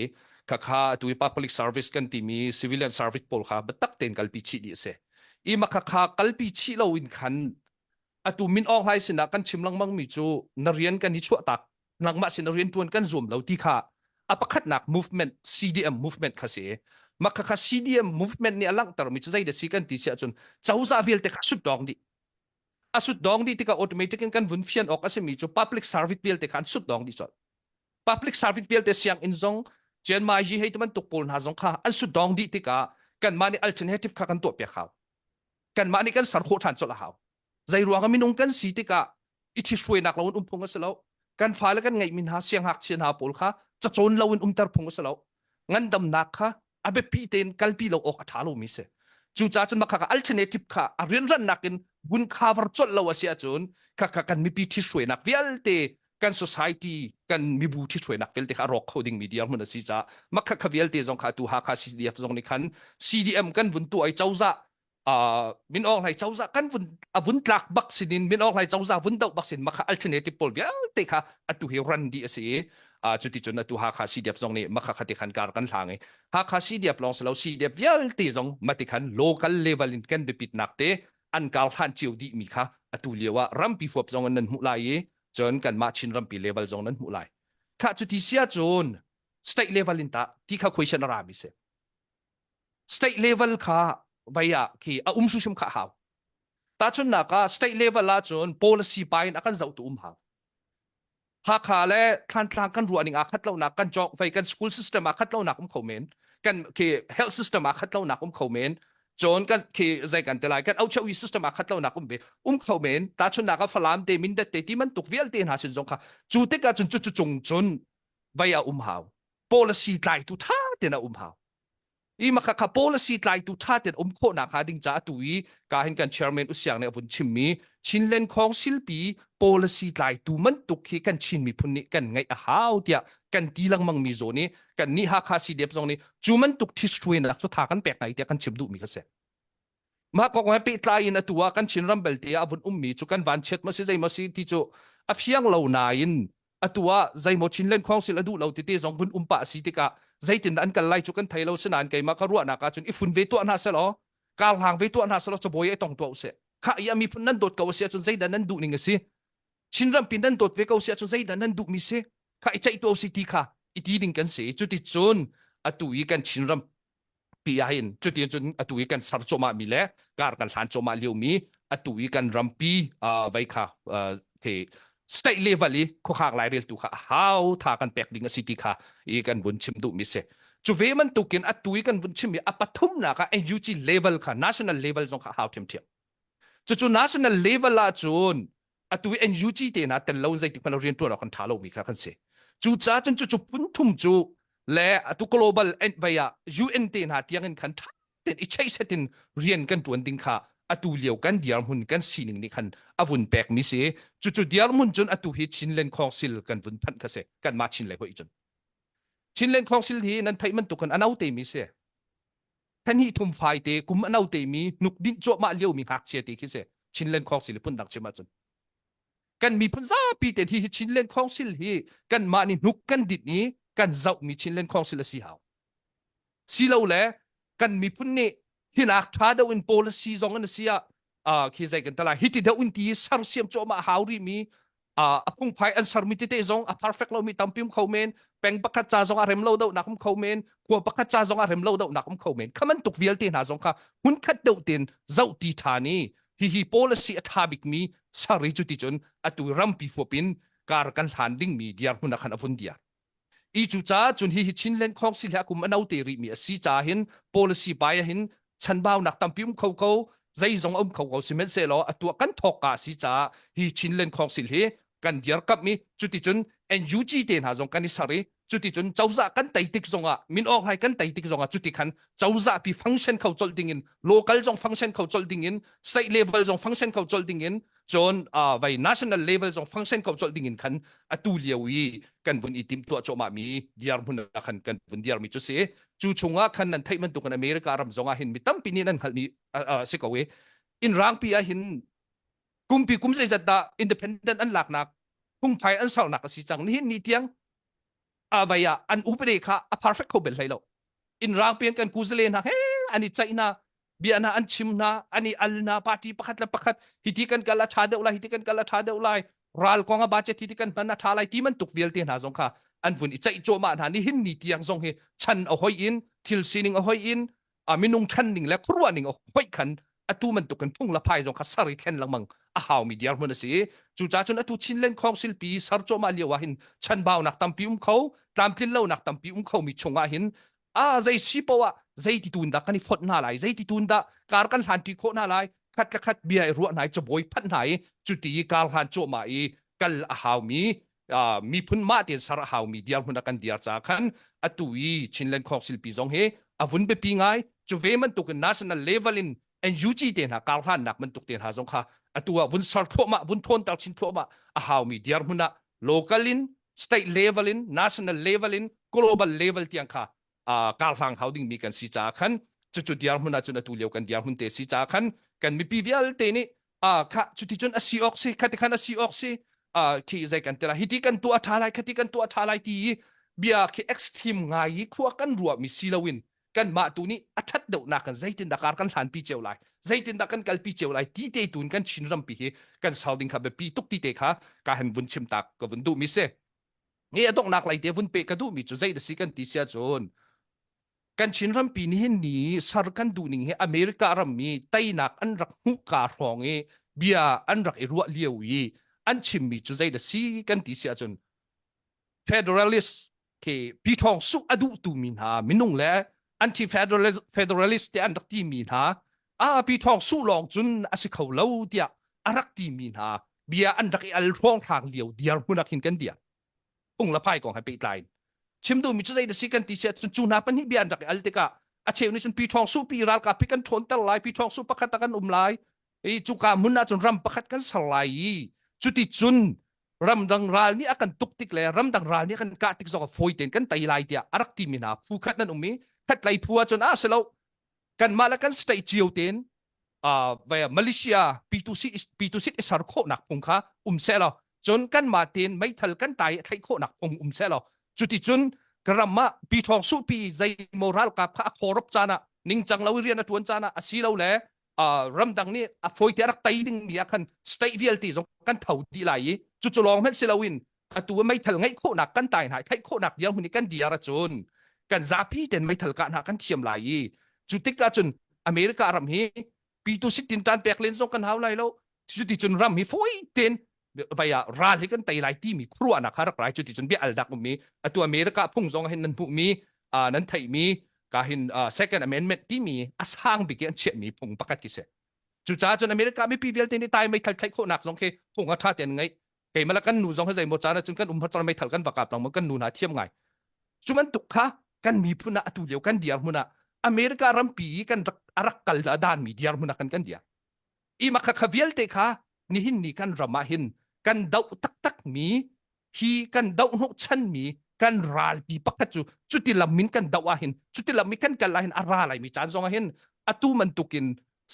Speaker 7: kha kha atu i public service kan timi civilian service pawl kha biatak ten kalpi chih di a si i makha kha kalpi chih lo in khan atu Min Aung Hlaing sinah kan chim lengmang mi cu na rian kan i chuahtak nangmah sin rian tuan kan zuam lo ti kha a pakhatnak movement CDM movement kha si mah kha kha CDM movement nih a langhter mi cu zei da si kan ti si ahcun cozah vialte kha sut dong dih a sut dong dih tikah automatic in kan vun fian awk a simi cu public service vialte kha an sut dong dih colh public service vialte sianginn zong Chiang Mai hei tu bantuk pawl hna zong kha an sut dong dih tikah kanmah nih alternative kha kan tuah piak hau kanmah nih kan ser khawh ṭhan colh a hau zei ruang ah minung kan si tikah i ṭhithruainak lo in um phung a si lo kan fale kan ngeihmi hna siangngakchia hna pawl kha cacawn lo in umter phung a si lo ngandamnak kha a biapi tein kalpi lo awk a ṭha lomi si cucaah cun makha alternative kha a rianrannak in vun cover colh lo a si ahcun kha kha kan mipi ṭhithruainak vialte kan society kan mibu ṭhithruainak vialte kha a rawk kho dingmi dirhmun a si caah makha kha vialte zong kha atu Hakha CDF zong nih khan CDM kan vun tuah i cozah uh, Min Aung Hlaing cozah kan vun a vun tlak bak sinin Min Aung Hlaing cozah vun doh bak sin makha alternative pawl vialte kha atu hi ran dih a si i uh, cuti cun atu Hakha CDF zong nih makha kha ti khan kar kan hlang i Hakha CDF lawng si lo CDF vialte zong mati khan local level in kan biapitnak te an kar hlan cio dih mi kha atu lio ah rampi huap zong in nan hmuh lai i cun kanmah Chin rampi level zong nan hmuh lai kha cuti sia cun state level in ta ti kha question a ra mi si state level kha vai ah khi a um hrimhrim kha hau tahchunhnak ah state level ah cun policy pa in a kan zohtu um hau Hakha le Thlantlang kan ruah ning aa khat lonak kan cawk vei kan school system aa khat lonak um kho men kan khi health system aa khat lonak um kho men cun kan khi zei kan te lai kan auchawi system aa khat lonak um ve um kho men tahchunhnak ah Falam te Mindat te ti bantuk vialte hna sin zong kha cu tikah cun cu cu cung cun vei a um hau policy tlaitu tha ten a um hau i makha kha policy tlaitu ṭha ten um khawhnak hnga ding caah tu i ka hin kan chairman usiang nih a vun chimmi Chinland Council pi policy tlaitu mantuk hi kan Chin miphun nih kan ngeih a hau tiah kan ti lengmang mi zawn i kan nih Hakha CDF zong nih cu mantuk ṭhithruainak cu tha kan pek ngai tiah kan chim duhmi kha si. Mah kong he pehtlai in atu ah kan Chinram belte ah a vun ummi cu kan vanchiat maw si zei maw si ti cu a fiang lo nain atu ah zeimaw Chinland Council a duh lo tete zong vun um pah si tikah zeitin an kal lai cu kan thei lo sinain keimah ka ruahnak ahcun i fun ve tuah hna selaw karhlang ve tuah hna selaw cabuai ai tong tuah usih kha i a miphun nan dawt ko a si ahcun zeidah nan duh ning a si Chinram pi nan dawt ve ko si ahcun zeidah nan duhmi si kha i ceih tuah usih ti kha i ti ding kan si cuti cun atu i kan Chinram pi ahhin cuti cun atu i kan ser cuahmah mi le kar kan hlan cuahmah lio mi atu i kan rampi vei kha the state level i khuakhak laireltu kha hau tha kan pek ding a si ti kha i kan vun chim duh mi si cu ve bantukin atu i kan vun chim mi a pathumnak ah NUG level kha national level zong kha hau ṭhiamṭhiam cucu national level ah cun atu i NUG te hna tel lo zeitik hmanh rian ṭuan awk kan ṭha lomi kha kan si. Cucaah cun cucu phunthum cu le atu global vai ah UN te hna tiang in khan ṭha tein i cheihset in rian kan ṭuan ding kha atu lio kan dirhmun kan sining nih khan a vun pekmi si. Cucu dirhmun cun atu hi Chinland Council kan vun phanh kha si. Kanmah Chin lei hoih cun. Chinland Council hi nan theih bantuk khan a note mi si. Thani thum fai te kum a note mi hnuk dinh cuahmah lio mi ngakchia te khi si Chinland Council phun dang chim ahcun kan miphun zapi te hi Chinland Council hi kan mah nih hnuk kan dit i kan zoh mi Chinland Council a si hau si lo le kan miphun nih hinak tha deuh in policy zong an si ah khi zei kan tala hiti deuh in ti sersiam cuahmah hau rih mi a phungphai an sermi tete zong a perfect lomi tampi um kho men peng pakhat ca zong a rem lo deuh nak um kho men khua pakhat ca zong a rem lo deuh nak um kho men khaman tuk vialte hna zong kha hun khat deuh ten zoh ti tha ni hi hi policy a tha bik mi sari cu ti cun atu rampi fuapin kar kan hlan ding mi diar hmun ah khan a vun diar I cu caah cun hi hi Chinland Council hi a kum a note rihmi a si caah hin policy bai ah hin chanbaunak tampi um kho ko zeizong a um kho ko sihmanhsehlaw a tuah kan thawk ka a si caah hi Chinland Council hi kan dirkamh i cuticun NUG te hna zong kan i ser i cuticun cozah kan tei tik zongah Min Aung Hlaing kan tei tik zongah cuti khan cozah pi function kho colh ding in local zong function kho colh ding in state level zong function kho colh ding in cun uh, vai national level zong function ko colh ding in khan atu lio i kan vun i tim tuah cuahmah mi dirhmun ah khan kan vun diar mi cu si cu chungah khan nan theih bantuk in America ram zong ah hin mi tampi nih nan hngalh mi si ko i in rangpi ah hin kumpi kum zeizat dah independent an laknak phungphai an sarnak a si cang nihin ni tiang a vai ah an upade kha a perfect kho bel hlei lo in rang pian kan kuzale hna he an i ceih hna bia hna an chim hna an i al hna party pakhat le pakhat hiti kan kal a tha deuh lai hiti kan kal a tha deuh lai ral kong a budget hiti kan hman a tha lai ti man tuk vialte hna zong kha an vun i ceih cuahmah hna nihin ni tiang zong hi chan a hoi in thil sining a hoi in a minung ṭhan ning le khuaruah ning a hoih khan atu bantuk in phung le phai zong kha ser i thlen lengmang a haumi dirhmun a si cucaah cun atu Chinland Council pi ser cuahmah lio ah hin chanbaunak tampi um kho tlamtlin lonak tampi um khomi chungah hin a zei si poah zei ti tun dah kan i fonh hna lai zei ti tun dah kar kan hlan ṭi khawh hna lai khat le khat bia i ruah hna i cabawi phanh hna i cuti i kar hlan cuahmah i kal a haumi miphun mah tein ser a haumi dirhmun a kan diar ca khan atu i Chinland Council pi zong hi a vun biapi ngai cu ve bantukin national level in NUG te hna karhlannak bantuk te hna zong kha atu ah vun ser thluahmah vun ṭhawnter chin thluahmah a haumi dirhmun ah Local in, state level in, national level in, global level tiang kha kar hlang hau dingmi kan si caah khan cucu dirhmun ahcun atu lio kan dirhmun te si caah khan kan mipi vialte nih kha cuti cun a si awk si khati khan a si awk si khi zei kan tila hiti kan tuah tha lai khati kan tuah tha lai ti i bia khi extreme ngai i khua kan ruahmi si loin kanmah tu nih a ṭhat deuhnak kan zeitindah kar kan hlanpi cio lai zeitindah kan kalpi cio lai ti te tun kan Chin rampi hi kan sau ding kha biapi tuk ti te kha ka han vun chim tak ka vun duh mi si nge a donghnak lai te vun pe ka duh mi cu zei da si kan ti sia cun kan Chin rampi ni hin ni sar kan duh ning hi America ram mi teinak an rak hmuh ka hrawng i bia an rak i ruah lio i an chim mi cu zei da si kan ti sia cun federalist khi pi thong su a duh tu mi hna minung le anti federalist federalist te an rak ti mi hna a pi thong su lawng cun a si kho lo tiah a rak ti mi hna bia an rak i al hrawng hrang lio diar hmun ah khin kan dia phung la phai kong he pehtlai chim duh mi cu zei da si kan ti sia cun cu hna pahnih bia an rak i al tikah a cheu nih cun pi thong su pi ralkap pi kan ṭhawnter lai pi thong su pakhat ah kan um lai i cuka hmun ah cun ram pakhat kan ser lai i cuti cun ramdang ral nih a kan tuk tik le ramdang ral nih a kan kah tik zong ah fawi tein kan tei lai tiah a rak timi hna phu khat nan um i khatlei phu ah cun a si lo kanmah le kan state cio tein uh, Malaysia P2C P2C i ser khawhnak phung kha um seh law cun kanmah tein meithal kan tai a theih khawhnak phung um seh law cuti cun ka ram ah pi thawng su pi zeimaw ralkap kha a khawrop caan ah ningcang lo i rian a tuan caan ah a si lo le uh, ramdang nih a fawite a rak tei ding mi ah khan state vialte zong kan tho dih lai i cucu lawng hmanh si loin atu meithal ngeih khawhnak kan tai hna theih khawhnak dirhmun i kan diar ahcun kan zapi ten meithal kah hna kan thiam lai i cu tik ahcun America ram hi pitu sit tin tan pek len zong kan hau lai lo cuti cun ram hi fawi ten vai ah ral hi kan tei lai timi khuaruahnak kha rak rai cuti cun bia al dak ummi atu America phung zong hin nan hmuhmi nan theihmi ka hin second amendment timi a sang bik i an chiahmi phung pakhat khi si cucaah cun America mipi vialte nih tai meithal thlaih khawhnak zong khi phung a ṭha tein ngeih keimah le kan nu zong hi zeimaw caan ahcun kan um har meithal kan va kap lengmang kan nu hna thiam ngai cu bantuk kha kan miphun ah atu lio kan dirhmun ah America rampi i kan rak a rak kal a danmi dirhmun ah kan kan dir i makha kha vialte kha nihin ni kan ram ah hin kan doh taktak mi hi kan doh hnawh chanmi kan ralpi pakhat cu cuti lam in kan doh ah hin cuti lam i kan kal ah hin a ra lai mi caan zong ah hin atu bantukin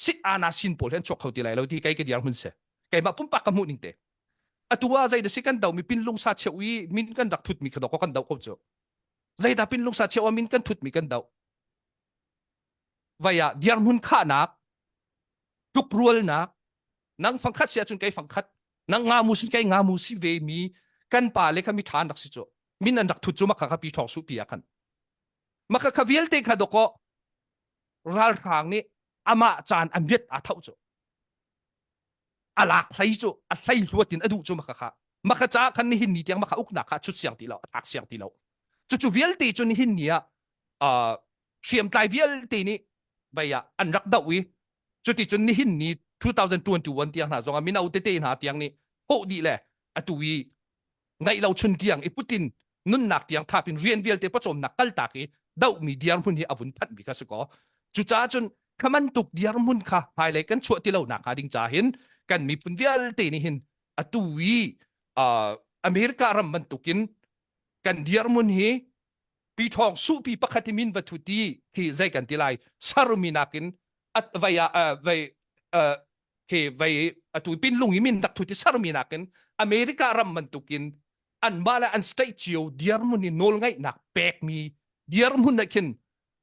Speaker 7: sit ana sin pawl hi an chuak kho ti lai lo ti kai ka dirhmun se keimah pumpak ka hmuh ning te atu ah zei da si kan do mi pin lungsa cheu i min kan rak thut mi kha dok kan do ko cu zeidah pin lungsa cheu a min kan thut mi kan do vai ah dirhmun khahnak tlukrualnak nang fangkhat si ahcun kei fangkhat nang nga mu sin kei nga mu si ve mi kan pa le kha mi ṭha an rak si cu min an rak thut cu makha kha pi ṭhawng su pi ah khan makha kha vialte kha doko ralhrang nih amah caan a miat aa tho cu a lak hlei cu a hlei hluat in a duh cu maka kha maka ca khan nihin ni tiang maka uknak kha chut siang ti lo a thlak siang ti lo cucu vialte cu nihin ni ah uh, hriamtlai vialte nih vei ah an rak doh i cuti cun nihin ni 2021 tiang hna zong ah mino tete hna tiang nih thawh dih le atu i ngaih lo chun tiang i putin nunnak tiang thap in rian vialte pawcawmnak kaltak i dohmi dirhmun hi a vun phanhmi kha si kaw cucaah cun kha bantuk dirhmun kha hmailei kan chuah ti lo nak hnga ding ca hin kan miphun vialte nih hin atu i uh, America ram bantukin kan dirhmun hi pi ṭhawng suhpi pakhat i min va thut i khi zei kan ti lai sarmi nakin at vai ah vai khi vai atu pin lung i min rak thut i sarmi nakin America ram bantukin anmah le an state cio dirhmun i nawlngaihnak pekmi dirhmun ah khin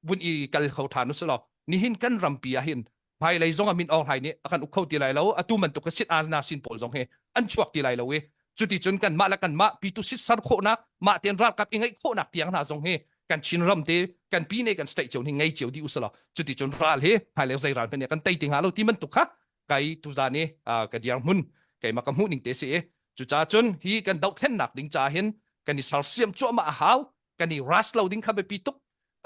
Speaker 7: vun i kal kho ṭhan usulaw nihin kan rampi ah hin hmailei zong ah min Aung Hlaing nih a kan uk kho ti lai lo atu bantuk ka sit azna sin pawl zong hi an chuak ti lai lo i cuti cun kanmah le kanmah pitu sit sar khawhnak mah tein ralkap i ngeih khawhnak tiang hna zong hi kan Chin ram te kan pi ne kan state cio hi ngei cio dih usulaw cuti cun ral hi hmailei zei ral hmanh nih kan tei ti hnga lo ti bantuk kha kai tuzan i ka dirhmun keimah ka hmuh ning te si i cucaah cun hi kan dohthlennak ding ca hin kan i sersiam cuahmah a hau kan i rush lo ding kha biapi tuk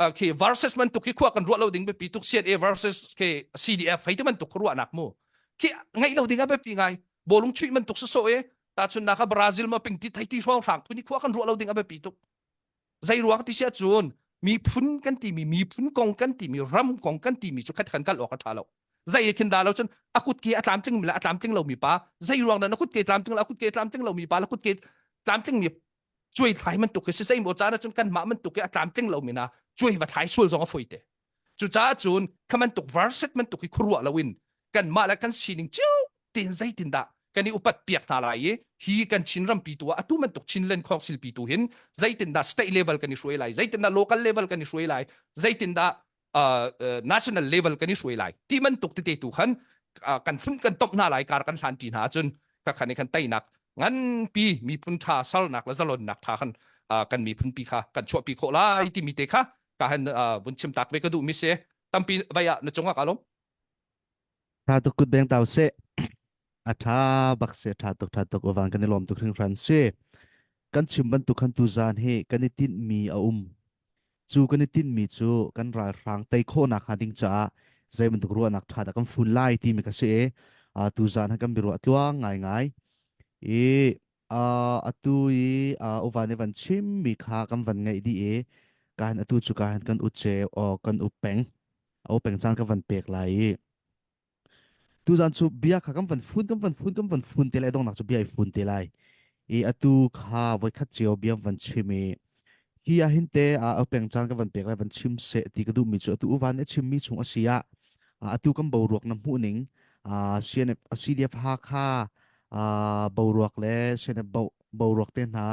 Speaker 7: khi versus bantuk khi khua kan ruah lo ding biapi tuk CNA versus khi CDF hei ti bantuk ruahnak mu khi ngaih lo ding a biapi ngai bawlung chuih bantuk so e tahchunnak ah Brazil ma ping ti thei ti hrawng hrang phun i khua kan ruah lo ding a biapi tuk zei ruang ti sia cun miphun kan timi miphun kong kan timi ram kong kan timi cu khat kan kal awk a ṭha lo zei khin da lo cun a kut ke a tlamtling mi le a tlamtling lo mi pa zei ruang dah na kut ke tlamtling lo a kut ke tlamtling lo mi pa la kut ke. Tlamtling mi cuai thlai bantuk hi si zeimaw caan ahcun kanmah bantuk hi a tlamtling lomi hna cuai va thlai sual zong a fawi te. Cucaah cun kha bantuk verset bantuk hi khuaruah loin kanmah le kan sining cio tein zeitindah kan i upat piak hna lai i hi kan Chin rampi tu ah atu bantuk Chinland Council pi tu hin zeitindah state level kan i hruai lai, zeitindah local level kan i hruai lai, zeitindah national level kan i hruai lai ti bantuk tete tu khan kan fun kan tomh hna lai kar kan hlan ti hna ahcun ka khan i khan teinak nganpi miphun tha salnak le zalonnak tha khan kan miphun pi kha kan chuahpi khawh lai timi te kha ka han vun chim tak ve ka duh mi si tampi vai ah na cungah ka lawm.
Speaker 4: Tha tuk kut beng tau se. A tha bak se tha tuk tha tuk ovan kan i lawm tuk hringhran si. Kan chim bantuk khan tu zan hi kan i tinh mi a um. Cu kan i tinh mi cu kan ralhrang tei khawhnak hnga ding caah zei bantuk ruahnak tha dah kan fun lai timi ka si i tu zan han kan biaruah tluang ngaingai. I atu i uvan i van chim mi kha kan van ngaih dih i kan atu cu ka han kan uce o kan up peng a peng caan ka van pek lai i tuzan cu bia kha kan van fun kan van fun kan van fun te lai dongnak cu bia i fun te lai i atu kha voikhat cio bia van chim i hi ah hin te a peng caan ka van pek lai van chim seh ti ka duh mi cu atu uvan a chim mi chung a si ah atu kan boruak na hmuh ning CNF CDF Hakha boruak le CNF boruak te hna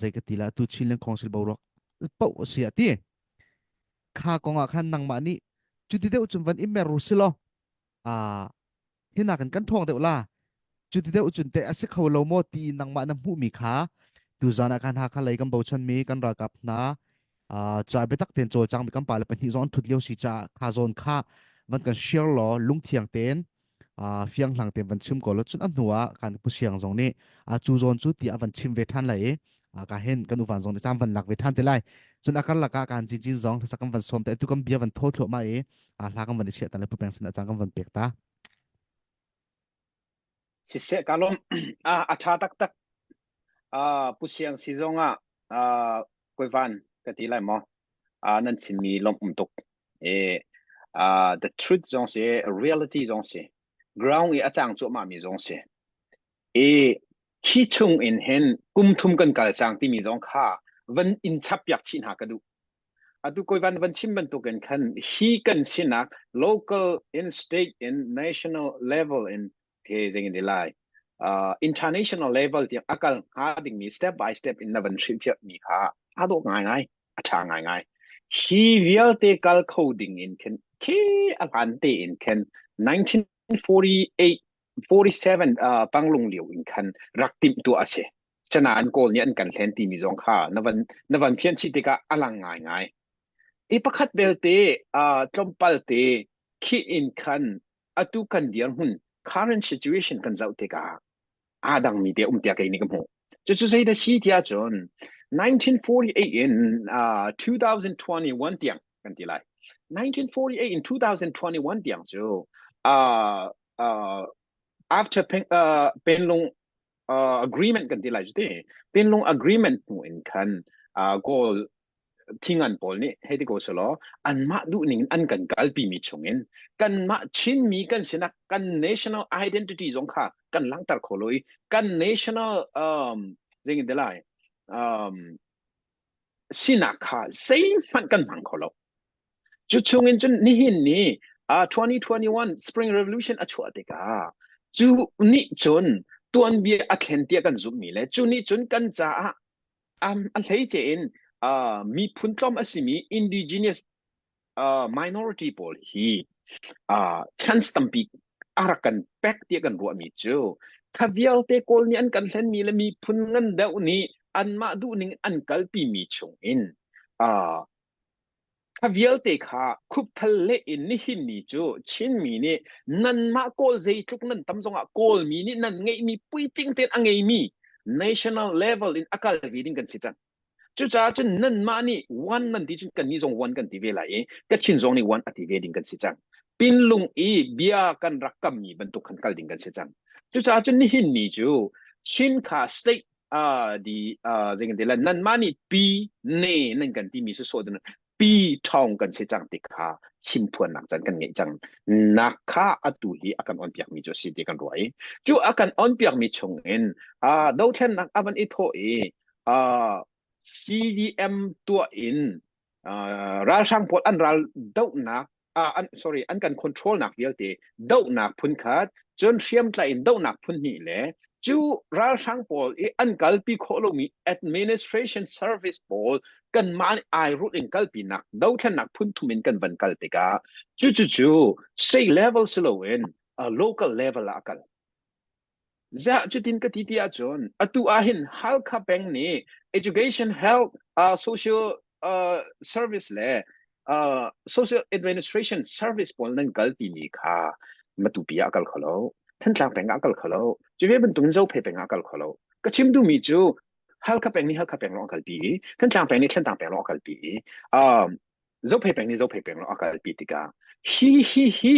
Speaker 4: zei ka ti la atu Chinland Council boruak poh a si ah ti kha kong ah khan nangmah nih cuti deuh cun van i mer u si law hi nakin kan ṭhawng deuh la cuti deuh cun teh a si kho lo maw ti nangmah na hmuhmi kha tuzan ah khan Hakha lei kan bochanmi kan ralkap hna ca biatak tein cawlcangmi kan pale pahnih zong an ṭhut lio si caah kha zawn kha van kan share law lungthiang tein fiang hlang tein van chim ko law cun a hnu ah kan pu siang zong nih cu zawn cu ti a van chim ve ṭhan lai i ka hen kan uvan zong nih caan van lak ve ṭhan te lai cun a karlak ah kan cincin zong hlasak kan van sawm te tu kan bia van thaw thluahmah i hla kan van i chiah ta le pu peng sin ah caan kan van pek ta.
Speaker 6: Siseh ka lawm a ṭha taktak pu siang si zong ah koivan ka ti lai maw nan chimmi lawmh um tuk e the truth zong si reality zong si ground i a cang cuahmah mi zong si e khi chung in hin kum thum kan kal cang timi zong kha van in chap piak chih hna ka duh atu koi van van chim bantukin khan hi kan sinak local in state in national level in he zeng in lai international level tiang akal hnga dingmi step by step in na van hrilhfiah mi kha a dawh ngai ngai a tha ngai ngai hi vialte kal kho ding in khin khi a hlan te in khin 1948 47 panglung lio in khan rak timh tu a si chana an kawl nih an kan hlen timi zong kha na van na van fian chih tikah a lang ngai ngai i pakhat belte tlawmpal te khi in khan atu kan dirhmun current situation kan zoh tikah aa dangmi te um tiah kei nih ka hmuh. Cucu zei dah si tiah cun 1948 in uh, 2021 tiang kan ti lai. 1948 in 2021 tiang cu uh, uh, after Pen, uh, Penlung uh, agreement kan ti lai cu ti. Penlung agreement hnu in khan uh, goal thingan pawl nih hei ti ko selaw anmah duhning in an kan kalpi mi chungin kanmah Chinmi kan sinak kan national identity zong kha kan langhter kho lo i kan national um zeitin ti lai um sinak kha zeihmanh kan hmang kho lo. Cu chungin cun nihin ni uh, 2021 Spring Revolution a chuah tikah cu nih cun tuanbia a thlen tiah kan zumhmi le cu nih cun kan caah a hleice in miphun tlawm a simi indigenous minority pawl hi chance tampi a rak kan pek tiah kan ruahmi cu kha vialte Kawl nih an kan hlenmi le miphun ngan deuh nih anmah duhning an kalpimi chungin Kha vialte kha khupthal leh in nihin ni cu Chinmi nih nanmah Kawl zeitluk nan tam zongah Kawlmi nih nan ngeihmi puitling tein a ngeimi national level in a kal ve ding kan si cang. Cucaah cun nanmah nih one nan ti cun kannih zong one kan ti ve lai i Kachin zong nih one a ti ve ding kan si cang. Pinlung i bia kan rak kammi bantuk khan kal ding kan si cang. Cucaah cun nihin ni cu Chin kha state di zeitin ti lai nanmah nih pi ne nan kan timi sawsawh ding. pi ṭhawng kan si cang ti kha chimphuannak caan kan ngeih cang nak kha atu hi a kan onpiakmi cu a si ti kan ruah i cu a kan onpiakmi chung in uh, dothlennak a van i thawh i uh, CDM tuah in uh, ralhrang pawl an ral dohnak uh, an, sorry an kan control nak vialte dohnak phun khat cun hriamtlai in dohnak phun hnih le cu ralhrang pawl i an kalpi khawh lomi administration service pawl kanmah nih airut in kalpinak dothlennak phun thum in kan van kal tikah cu cu cu state level si loin uh, local level ah a kal Ziah cutin ka ti ti ahcun atu ahhin Halkha peng nih education, health, uh, social uh, service le uh, social administration service pawl nan kal timi kha Matupi ah a kal kho lo, Thantlang peng ah a kal kho lo, cu ve bantukin Zophei peng ah a kal kho lo. Ka chim duhmi cu Halkha peng nih Halkha peng lawng a kalpi i Thantlang peng nih Thantlang peng lawng a kalpi i um, Zophei peng nih Zophei peng lawng a kalpi tikah hi hi hi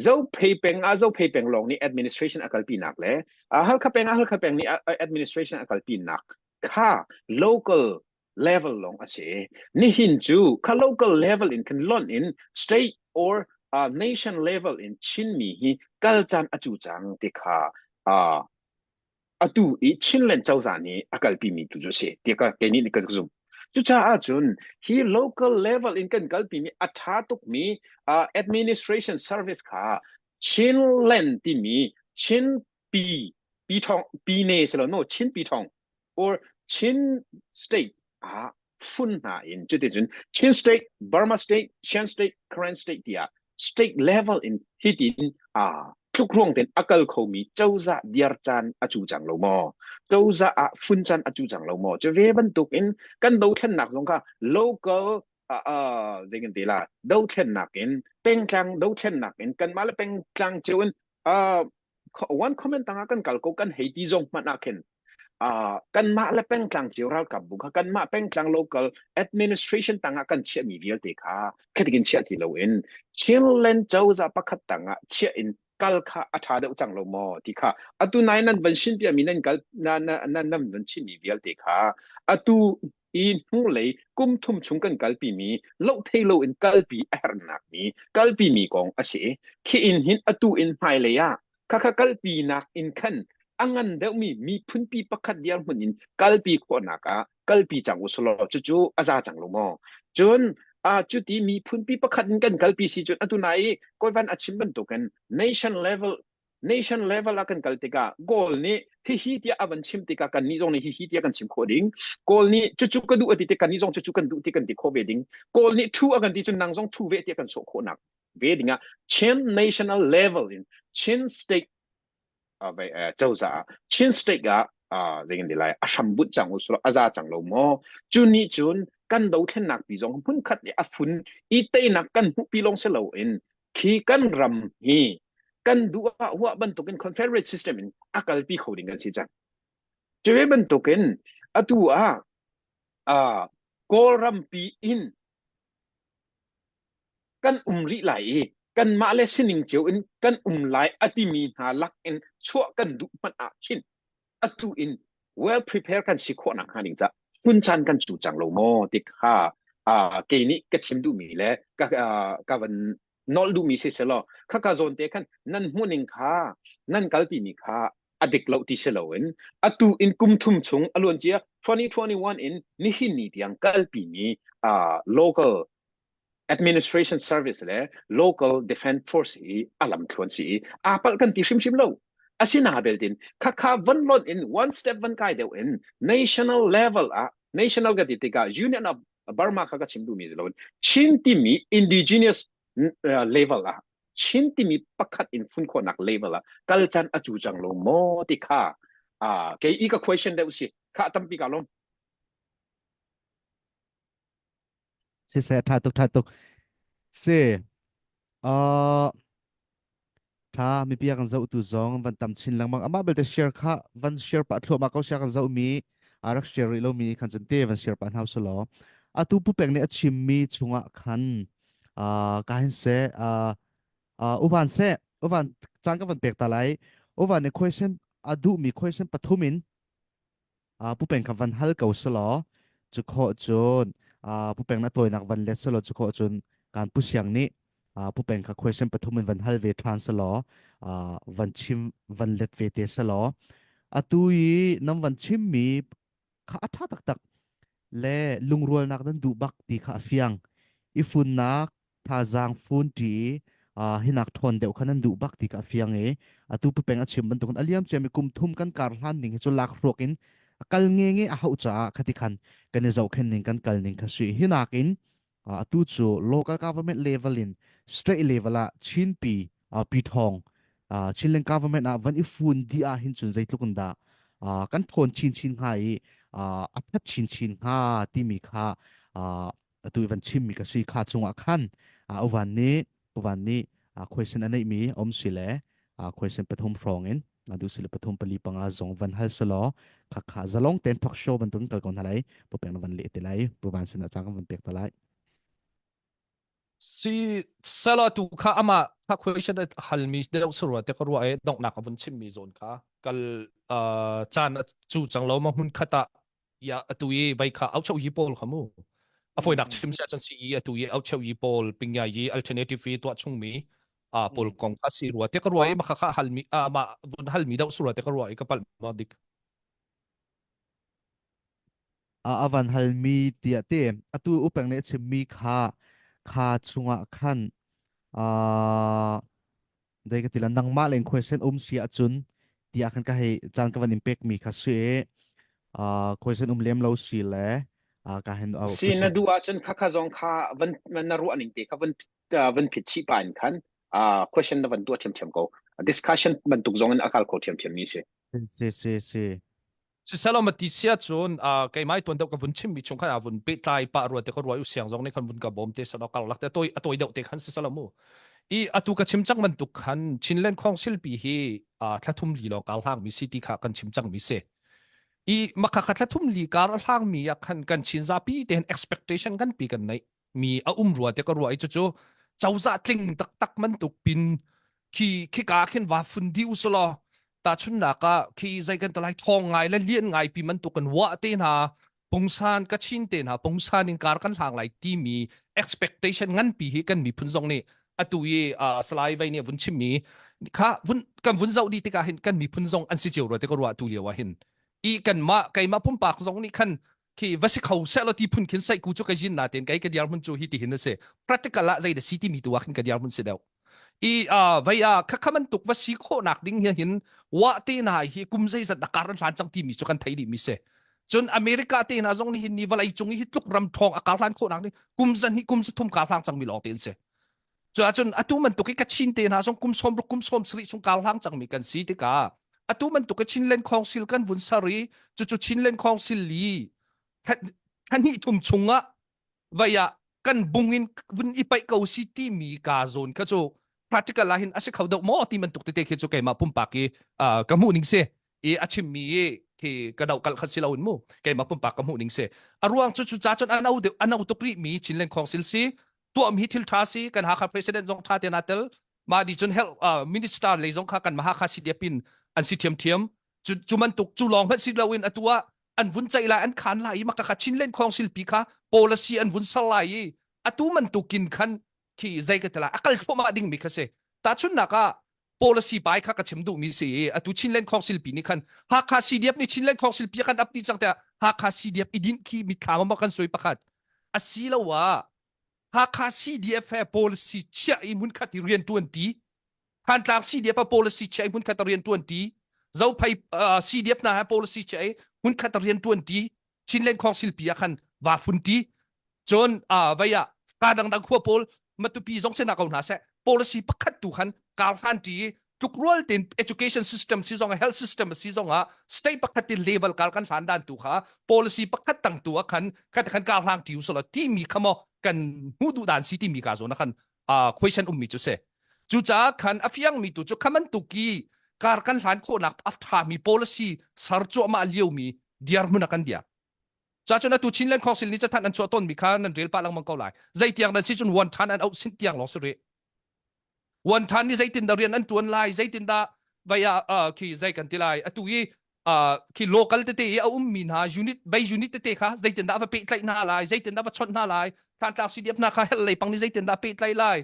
Speaker 6: Zophei peng ah Zophei peng lawng nih administration a kalpinak le Halkha peng ah Halkha peng nih administration a kalpinak kha local level lawng a si. Nihin cu kha local level in khan lonh in state or uh, nation level in Chinmi hi kal caan a cu cang ti kha uh, atu i Chinland cozah nih a kalpimi tu cu a si ti ka kei nih ka zumh. Cucaah cun hi local level in kan kalpimi a ṭha tukmi uh, administration service kha Chinland timi Chin pi pi thong pi ne si lo no Chin pi thong or Chin state ah fun hna in cuticun Chin state, Burma state, Shan state, Karen state tiah state level in hitin a tlukruang ten a kal khomi cozah diar caan a cu cang lo maw cozah ah fun caan a cu cang lo maw cu ve bantuk in kan dothlennak zong kha local uh, zei kan ti la dothlennak in pengtlang dothlennak in kanmah le pengtlang cio in uh, one comment tangah kan kal ko kan hei ti zong hmanh ah khin uh, kanmah le pengtlang cio ralkap bu kha kanmah pengtlang local administration tangah kan chiahmi vialte kha khatikin chiah ti loin Chinland cozah pakhat tangah chiah in kal kha a ṭha deuh cang lo maw ti kha atu nai nan van shin piami nan kal na na nan nan van chimmi vialte kha atu i hnulei kum thum chung kan kalpi mi loh thei lo in kalpi a herhnak mi kalpi mi kong a si khi in hin atu in hmailei ah khakha kalpi nak in khan a ngan deuhmi miphunpi pakhat dirhmun in kalpi khawhnak ah kalpi cang usulaw cucu a za cang lo maw cun a cuti miphunpi pakhat in kan kalpi si cun atu nai i koivan a chim bantukin nation level nation level ah kan kal tikah Kawl nih hihi tiah a van chim tikah kannih zong nih hihi tiah kan chim khawh ding Kawl nih cucu ka duh a ti tik kannih zong cucu kan duh ti kan ti khawh ve ding Kawl nih thu a kan ti cun nang zong thu ve tiah kan sawh khawhnak ve ding ah Chin national level in Chin state uh, cozah ah Chin state ah uh, zeitin ti lai a hram bunh cang u a za cang lo maw cu nih cun kan dothlennak pi zong hmun khat i a fun i teinak kan hmuh pi lawng si loin khi kan ram hi kan duh ah huah bantukin confederate system in a kalpi kho ding kan si cang. Cu bantukin atu ah uh, Kawlrampi in kan um rih lai i kanmah le sining cio in kan um lai a timi hna lak in chuah kan duh hmanh ah khin atu in well prepared kan si khawh nak hnga ding ca hun caan kan cu cang lo maw ti kha uh, kei nih ka chim duhmi le ka uh, ka van nolh duhmi si selaw khaka zawn te khan nan hmuhning kha nan kalpi mi kha a dik lo ti si loin atu in kum thum chung a luan cia 2021 in nihin ni tiang kalpi mi uh, local administration service le local defense force hi a lamthluan si i aa palh kan ti hrimhrim lo asina beltin khakha van lon in one step van kai deuh in national level ah national ka ti tikah union of Burma kha ka chim duhmi si loin Chin timi indigenous level ah Chin timi pakhat in fun khawhnak level ah kal chan a cu cang lo maw ti kha kei i ka question deuh si kha tampi ka lom
Speaker 4: Siseh ṭha tuk ṭha tuk. Si uh, ṭha mipi a kan zohtu zong van tam chin lengmang amah belte share kha van share pah thluahmah ko sia kan zohmi a rak share rih lomi khan cun te van share pah hna usulaw atu pu peng nih a chimmi chungah khan uh, ka hin seh uh, uh, uvan seh uvan caan ka van pek ta lai uvan nih question a duhmi question pathum in Pu Peng kha van hal ko selaw cu khawh cun Pu Peng na tawinak van let selaw cu khawh cun kan Pu Siang nih Pu Peng kha question pathum in van hal ve ṭhan selaw van chim van let ve te selaw atu i nan van chimmi kha a ṭha taktak le lungrualnak nan duh bak ti kha a fiang. I funnak thazaang fun ṭi i hinak ṭhawn deuh kha nan duh bak ti kha a fiang i atu Pu Peng a chim bantukin a liam ciami kum thum kan kar hlan ning hi cu lak hruak in a kal nge nge a hauh caah khati khan kan i zohkhenh ning kan kal ning kha si hinak in atu cu local government level in state level ah Chinpi pi thong Chinland government ah van i fun di ah hin cun zeitluk in dah kan ṭhawn chinchin hnga i a ṭhat chinchin hnga timi kha atu i van chimmi ka si kha chungah khan uvan nih uvan nih question a neihmi um si le question pathum hrawng in adu si le pathum pali panga zong van hal selaw kha kha zalong ten talk show bantukin kal ko hna lai pu peng na van leh te lai pu van sin ah ca kan van pek ta lai
Speaker 7: Si sela tu kha ama kha question halmi deuh surwa te ka ruwa e donghnak a vun chimmi zawn kha kal caan cu cang lo ma hmun khat ah ya atu i vai kha au cheu yi pawl kha mu a foinak chim sia chan si i atu i au cheu yi pawl pingya yi alternative i tuah chung mi a pawl kong kha si rua te ka rua i ma kha kha hal mi a ma vun hal mi deuh su rua te ka rua i ka pal ma dik
Speaker 4: a avan hal mi tia te atu upeng ne chim mi kha kha chungah khan a dei ka ti la nangmah len question um si ahcun tiah khan ka hei caan ka van in pek mi kha si uh question um lem lo si le uh, ka hen uh,
Speaker 6: Si na duh ahcun kha kha zong kha van na ruah ning te kha van van phit chih pa in khan uh, question na van tuah ṭhiamṭhiam ko discussion bantuk zong in a kal kho ṭhiamṭhiam mi si
Speaker 4: si si si
Speaker 7: Siselaw ma ti sia cun keimah tuan deuh ka vun chimmi chung khan a vun pehtlai pah rua te ka ruai u siang zong nih khan vun ka bawm te selaw kar lak te atoi atoi deuh te khan siselaw mu i atu ka chim cang bantuk khan Chinland Council pi hi thla thum li lawng kar hlang mi si ti kha kan chim cang mi si i makha kha thla thum li kar a hlang mi ah khan kan Chin zapi te hin expectation kan pi kan nei mi a um rua te ka rua i cucu cozah tling taktak bantuk pin khi khika khin va fun di usulaw tahchunnak ah khi zei kan talai thong ngai le lian ngai pi bantuk kan wa te hna pungsan ka chin te hna pungsan in kar kan hlang lai timi expectation ngan pi hi kan miphun zong nih atu i salai vai nih vun chimmi kha vun kan vun zoh di tikah hin kan miphun zong an si cio rua te ka ruah tu lio ah hin i kan mah keimah pumpak zong nih khan khi va si kho seh law ti phun khin sai ku cu ka jin na ten kai ka diar mun cu hi ti hin a si practical ah zei da si ti mi tu ah khin ka diar mun si deuh i a vai a kha kha man tuk va si kho nak ding hi hin wa te na hi kum zei zat akar an hlan chang ti mi cu kan thei dih mi se cun America te na zong ni hin ni vawlei cung hi tluk ram thong akar hlan kho nak ni kum zan hi kum thum kar hlang chang mi lawng te in se cu ahcun atu bantuk i Kachin te hna zong kum sawm ruk kum sawm sarih chung kar hlang cangmi kan si tikah atu bantuk i Chinland Council kan vun ser i cucu Chinland Council li thla thum chungah vai ah kan bung in vun i paih ko si timi ka zawn kha cu practical ah hin a si kho deuh maw ti bantuk tete khi cu keimah pumpak i ka hmuh ning si i a chimmi i khi ka doh kalh kha si lo in mu keimah pumpak ka hmuh ning si a ruang cu cu ca cun a no deuh a no tuk rih mi Chinland Council si tuahmi thil ṭha si kan Hakha president zong ṭha te na tel mah di cun health uh, minister lei zong kha kan Hakha CDF in an si ṭhiamṭhiam cu cu bantuk cu lawng hmanh si loin atu ah an vun ceih lai an khan lai i maka kha Chinland Council pi kha policy an vun ser lai i atu bantukin khan khi zei ka tila a kal thluahmah ding mi kha si tahchunnak ah policy pai kha ka chim duh mi si i atu Chinland Council pi nih khan Hakha CDF nih Chinland Council pi kan ap ti cang tiah Hakha CDF i dinh khi mitthlam ma kan soi pakhat asiloah Hakha CDF he policy chiah i hmunkhat i rian ṭuan ṭi. Thantlang CDF ah policy chiah i hmunkhat rian ṭuan ṭi. Zophei uh, CDF hna he policy chiah i hmunkhat rian ṭuan ṭi. Chinland Council pi ah khan va fun ṭi. Cun uh, vei ah ka dangdang khua pawl Matupi zong sena ko hna seh policy pakhat tu khan kar hlan ṭi i tlukrual tein education system si zong health system si zong ah state pakhat in level kal kan hlan dan tu kha policy pakhat tang tu ah khan khat khan kar hlang tiu solo ti mi kha mo kan hmu du dan si ti mi ka zo na khan a question um mi chu se cu ca khan a fiang mi tu chu khaman tu ki kar kan hlan kho nak a tha mi policy sar chu ma liu mi diar mun kan dia cha chun atu Chinland Council ni chathan an chuah ton mi kha nan rel pa lang mang ko lai zei tiang nan si chun wan than an au sin tiang long su re Wan ṭhan nih zeitindah rian an ṭuan lai, zeitindah vai ah khi zei kan ti lai. Atu i Khi local tete i a ummi hna unit bei unit tete kha zeitindah va pehtlaih hna lai, zeitindah va chawnh hna lai, Thantlang CDF hna kha health lei pang nih zeitindah pehtlaih lai,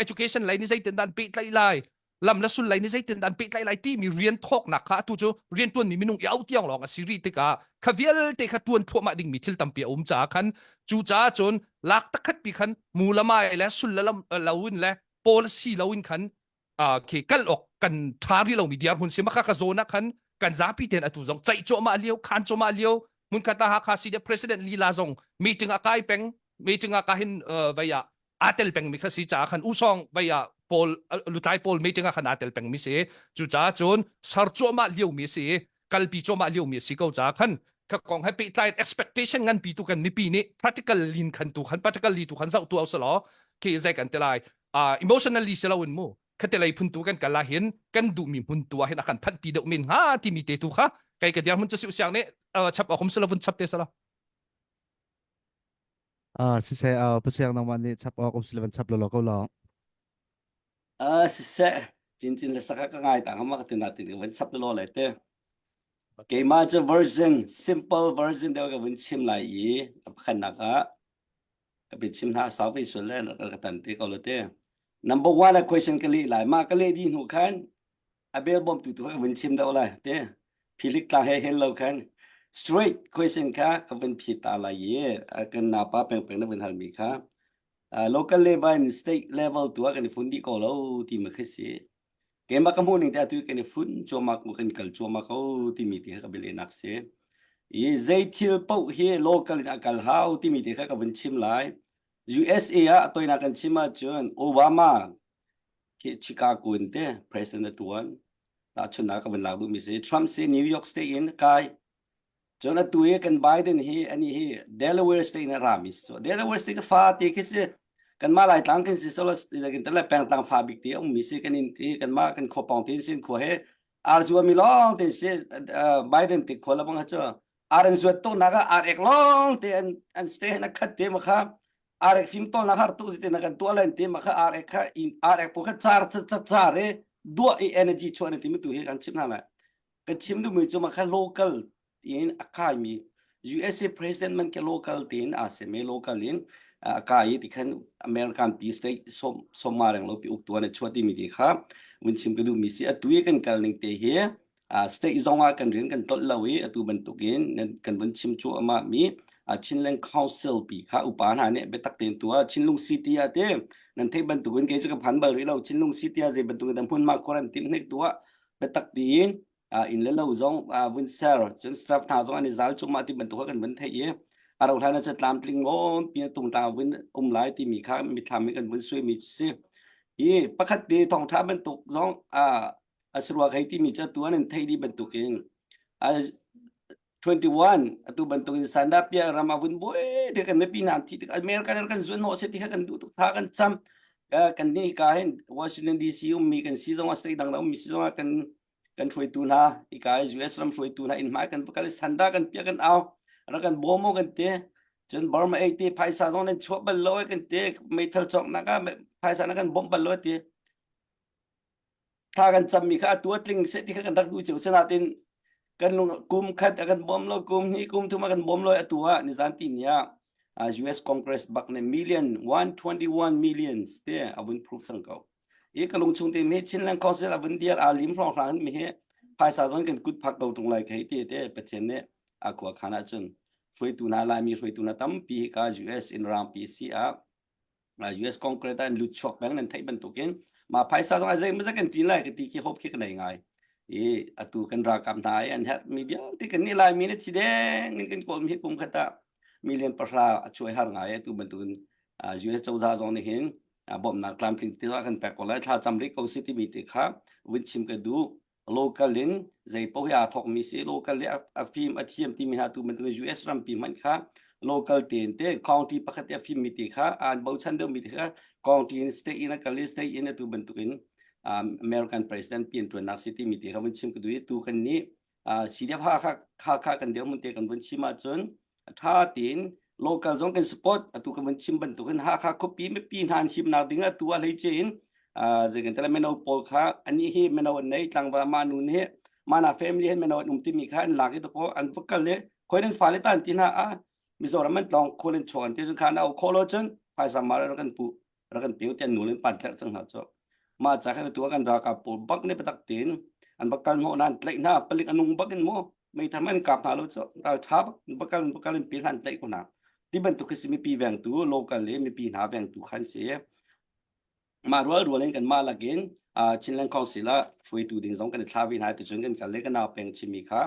Speaker 7: education lei nih zeitindah an pehtlaih lai, lam le sul lei nih zeitindah an pehtlaih lai timi rian thawknak kha atu cu rian ṭuanmi minung i auh tiang lawng a si rih tikah kha vialte kha ṭuan thluahmah dingmi thil tampi a um caah khan cu caah cun lak takhat pi khan mu le mai le sul le lam lo in le policy lo in khan khi kal awk kan ṭha rih lomi dirhmun si maka ka zawn ah khan kan zapi ten atu zong ceih cuahmah lio khan cuahmah lio hmunkhat ah Hakha si president lila zong meeting ah kai peng meeting ah ka hin vei ah aa tel pengmi kha si caah khan usawng vei ah pawl lutlai pawl meeting ah khan aa tel pengmi si. Cucaah cun ser cuahmah liomi si, kalpi cuahmah liomi si ko caah khan kha kong he pehtlai expectation nganpi tu kan mipi nih practical lin khan tu khan practically tu khan zoh tu au selaw khi zai kan te lai emotionally si loin mu khate lei phun tu kan kal ah hin kan duhmi hmun tu ah hin a kan phanh pi deuh men hnga timi te tu kha kai ka dir mun chu siang nih chap awk um selo vun chap te selo.
Speaker 4: Ah, siseh, ah, pasiang nangmah nih chap awk um sile van chap lawlaw ko law.
Speaker 5: Ah, siseh, cincin le saka ka ngai ta hama ka tina tin ka van chap lawlaw lai te. Keimah cu version, simple version deuh ka vun chim lai i a pakhatnak ah ka bin chim hna sau ve sual le ka tan te ko lo te. Number one a question ka leh lai. Mah ka leh dih hnu khan a bel bawm tu tu ka vun chim deuh lai te philik tlang he hen lo khan straight question kha ka vun phi ta lai i kan napa peng peng na vun hal mi kha local level in state level tu ah kan i fun dih ko lo ti ma khi si. Keimah ka hmuh ning te atu kan i fun cuahmah kan kal cuahmah ko timi ti kha ka bia lehnak si i zei thil paoh hi local in a kal hau timi te kha ka vun chim lai. USA ah a toinak kan chim ahcun Obama khi Chicago in te president a tuan. Tahchunnak ka van lak duhmi si Trump si New York State in kai. Cun atu i kan Biden hi ani hi Delaware State in a rami si. So Delaware State fa te khi si kanmah Laitlang kan si so kan tele pengtlang fa bik te ummi si kan in ti kanmah kan khuapawng te sin khua he ar zuami lawng te si. Biden te khua la bang ha chu ar an zuat tuk nak ah ar ek lawng te an an stay na khat te ma kha arek fim tol na har tu zite na kan tuah len te ma kha arek kha in arek po kha char cha cha char e dua i energy chuan ti mi tu hi kan chim hna lai. Kan chim du mi chu ma kha local in a kai mi USA president man ke local tin a se me local in a kai ti khan American pi state som som ma reng lo pi uk tuan chuati mi ti kha mun chim ka du mi si. Atu i kan kal ning te hi state zong ah kan rian kan tolh lo i atu bantukin kan vun chim cu amah mi Chinland Council pi kha upa hna nih biatak tein tuah Chinlung City ah te nan theih bantukin kei cu ka phan bal rih lo. Chinlung City ah zei bantukin dan hmunhma khuar an timh hnik tuah biatak tiin inn le lo zong vun ser cun staff hna zong an i zal cuahmah ti bantuk kha kan vun theih i a rauh hlan ah cun tlamtling ngawm pi tungtlang vun um lai timi kha mithlam in kan vun suai mi si. Hi pakhat te thawngtha bantuk zong asrua hei timi cu atu an in theih dih bantukin 21 atu bantukin sanda pia ram a vun buai te kan mipi hna thi tik America kan zuan hnawh se ti kha kan duh tuk tha kan cam. Kan ni ka hin Washington DC ummi kan si zong state dang ummi si zong kan kan hruaitu hna ika US ram hruaitu hna in hmai kan kal sanda kan pia kan au ra kan bomo kan te. Cun Burma ei te phaisa zong nan chuah bal lo kan te meithal cawk nak ah phaisa na kan bawmh bal lo ti tha kan cammi kha atu a tling seh ti kha kan rak duh cio. Sinain kan lung kum khat a kan bawm lo, kum hnih kum thum a kan bawm lo. Atu ah nizan ti ni ah US Congress bak ne million 121 millions te a vun proof cang ko i ka lung chung te mi Chinland Council a vun diar a lim hrawng hrang mi hi phaisa zong kan kut phak ko tung lai khai ti te Pathian nih a khua khan ah cun hruaitu hna Laimi hruaitu hna tampi hi ka US in round PC ah US Congress ah an lut chuak peng nan theih bantukin ma phaisa zong a zei maw kan tin lai ka ti khi hope khi ka nei ngai i atu kan ralkap hna i an herh mi vialte kan nih Laimi ne thi deng in kan kawl mi hi kum khat ah million 10 a chuai har ngai. Atu bantukin US cozah zong nih hin bawmhnak tlamtling te kan pek ko lai, thla cam rih ko si timi te kha vun chim ka duh. Local in zei paoh hi aa thawkmi si, local i a fim a thiam timi hna tu bantukin US rampi hmanh kha local tein te county pakhat i a fimmi te kha an bochan deuhmi te kha county in state in a kal i state in atu bantukin American president pian ṭuannak si timi te kha vun chim ka duh i tu kan nih CDF Hakha Hakha kan dirhmun te kan vun chim ahcun ṭha tein local zong kan support. Atu kan vun chim bantukin Hakha khuapi mipi hna an himnak ding atu ah hleice in zei kan tele mino pawl kha ani hi mino an nei tlangval mah nu nih. Mana family hen meno an um timi kha an lak i ko an va kal le khoi nan fale tan ti hna a Mizoram an tlawng khol in chuan ti cun kha na au kholo cun phaisa ma ra kan pu ra kan piu tian nu len pan ther cang hna cho ma cha khan tu kan ralkap pawl bak ne patak tin an va kal hnawh nan tlaih hna palik anung bak in mu meithal man kap hna lo cho ral tha bak kal kal in pi hlan tlaih ko hna ti bantuk khi si mipi vengtu local le mipi hna vengtu khan si mah rual rual in kan mah lakin Chinland Council ah hruaitu ding zong kan i thla ve hna ti cun kan kal le kan nau peng chimmi kha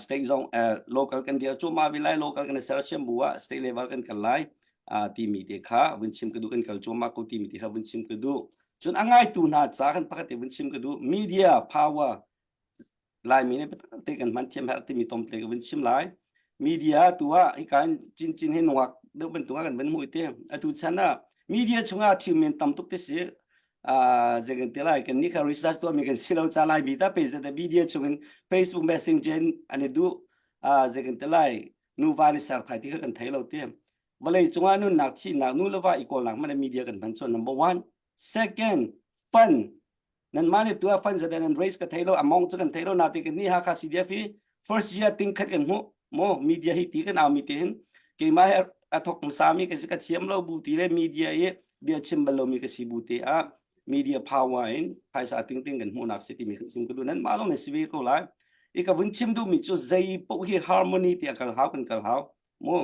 Speaker 5: state zong local kan dir cuahmah ve lai local kan i sersiam bu ah state level kan kal lai timi te kha vun chim ka duh kan kal cuahmah ko timi te kha vun chim ka duh cun a ngaitu hna ca kan pakhat te vun chim ka duh media power Laimi nih biatak te kan hman thiam herh timi tomte ka vun chim lai. Media tu ah hika in cincin hi nungak deuh bantuk ah kan van hmuh te. Atu chan ah media chungah thilmen tam tuk te si. Ah zei kan ti lai kan nih kha research tuah mi kan si lo ca lai bi ta pe zet media chungin Facebook Messenger in an i duh ah zei kan ti lai nuva ni ser thai ti kha kan thei lo te. Vawlei cungah nunnak thihnak nu le va i kawlnak hmanh media kan hman chuan number one. Second, fun nanmah nih tuah fund zadan an raise ka thei lo among cu kan thei lo natin kan ni Hakha CDF hi first year ting khat kan hmuh mo media hi ti kan au mi te hin keimah he a thok hmasa mi ka si ka thiam lo bu ti le media i bia chim bal lo mi ka si bu te ah media power in phaisa ting ting kan hmuhnak si timi kan chim ka du nan mah lawng ne si ve ko lai i ka vun chim duh mi cu zei poh hi harmony ti a kal hau kan kal hau mu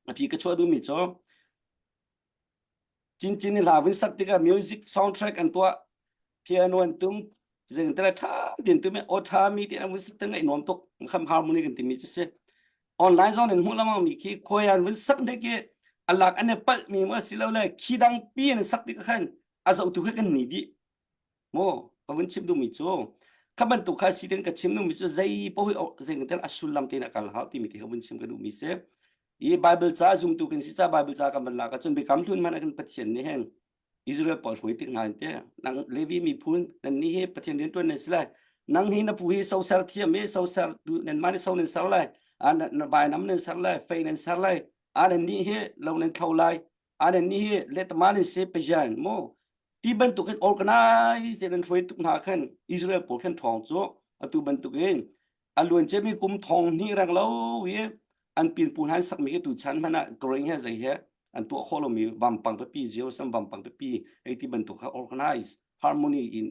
Speaker 5: a phi ka chuah duh mi cu Cincin i hla vun sak tikah music soundtrack an tuah piano an tum zing tele tha tin tum aw tha mi ti an vun sak te ngaih nuam tuk kham harmony kan timi cu si online zong in hmuh lamang mi khi khuai an vun sak ne ki alak an i palh mi mo si lo le khi dang pi an sak tik khan a zoh tu kha kan ni dih Maw ka vun chim duhmi cu kha bantuk kha si ding ka chim duhmi cu zei paoh hi zei tel a sullam tein a kal hau timi ti kha vun chim ka duhmi si. I Bible ca zumtu kan si ca Bible ca kan van lak ahcun biakam hlun hmanh ah kan Pathian nih hin Israel pawl hruai tik hna in te nang Levi miphun nan ni hi Pathian rian tuan nan si lai nang hi na pu hi soser thiam i soser nan mah nih so nan ser lai na vainam nan ser lai fei nan ser lai a nan ni hi lo nan thlo lai a nan ni hi letama nan si pajan mu ti bantuk in organize te nan hruai tuk hna khan Israel pawl khan ṭhawng cu atu bantuk in a luan ciami kum thong hnih reng lo i an pinpu hna an sakmi hi tu chan hmanh ah growing he zei he an tuah khawh lomi vampang pipi Jerusalem vampang pipi hei ti bantuk kha organize harmony in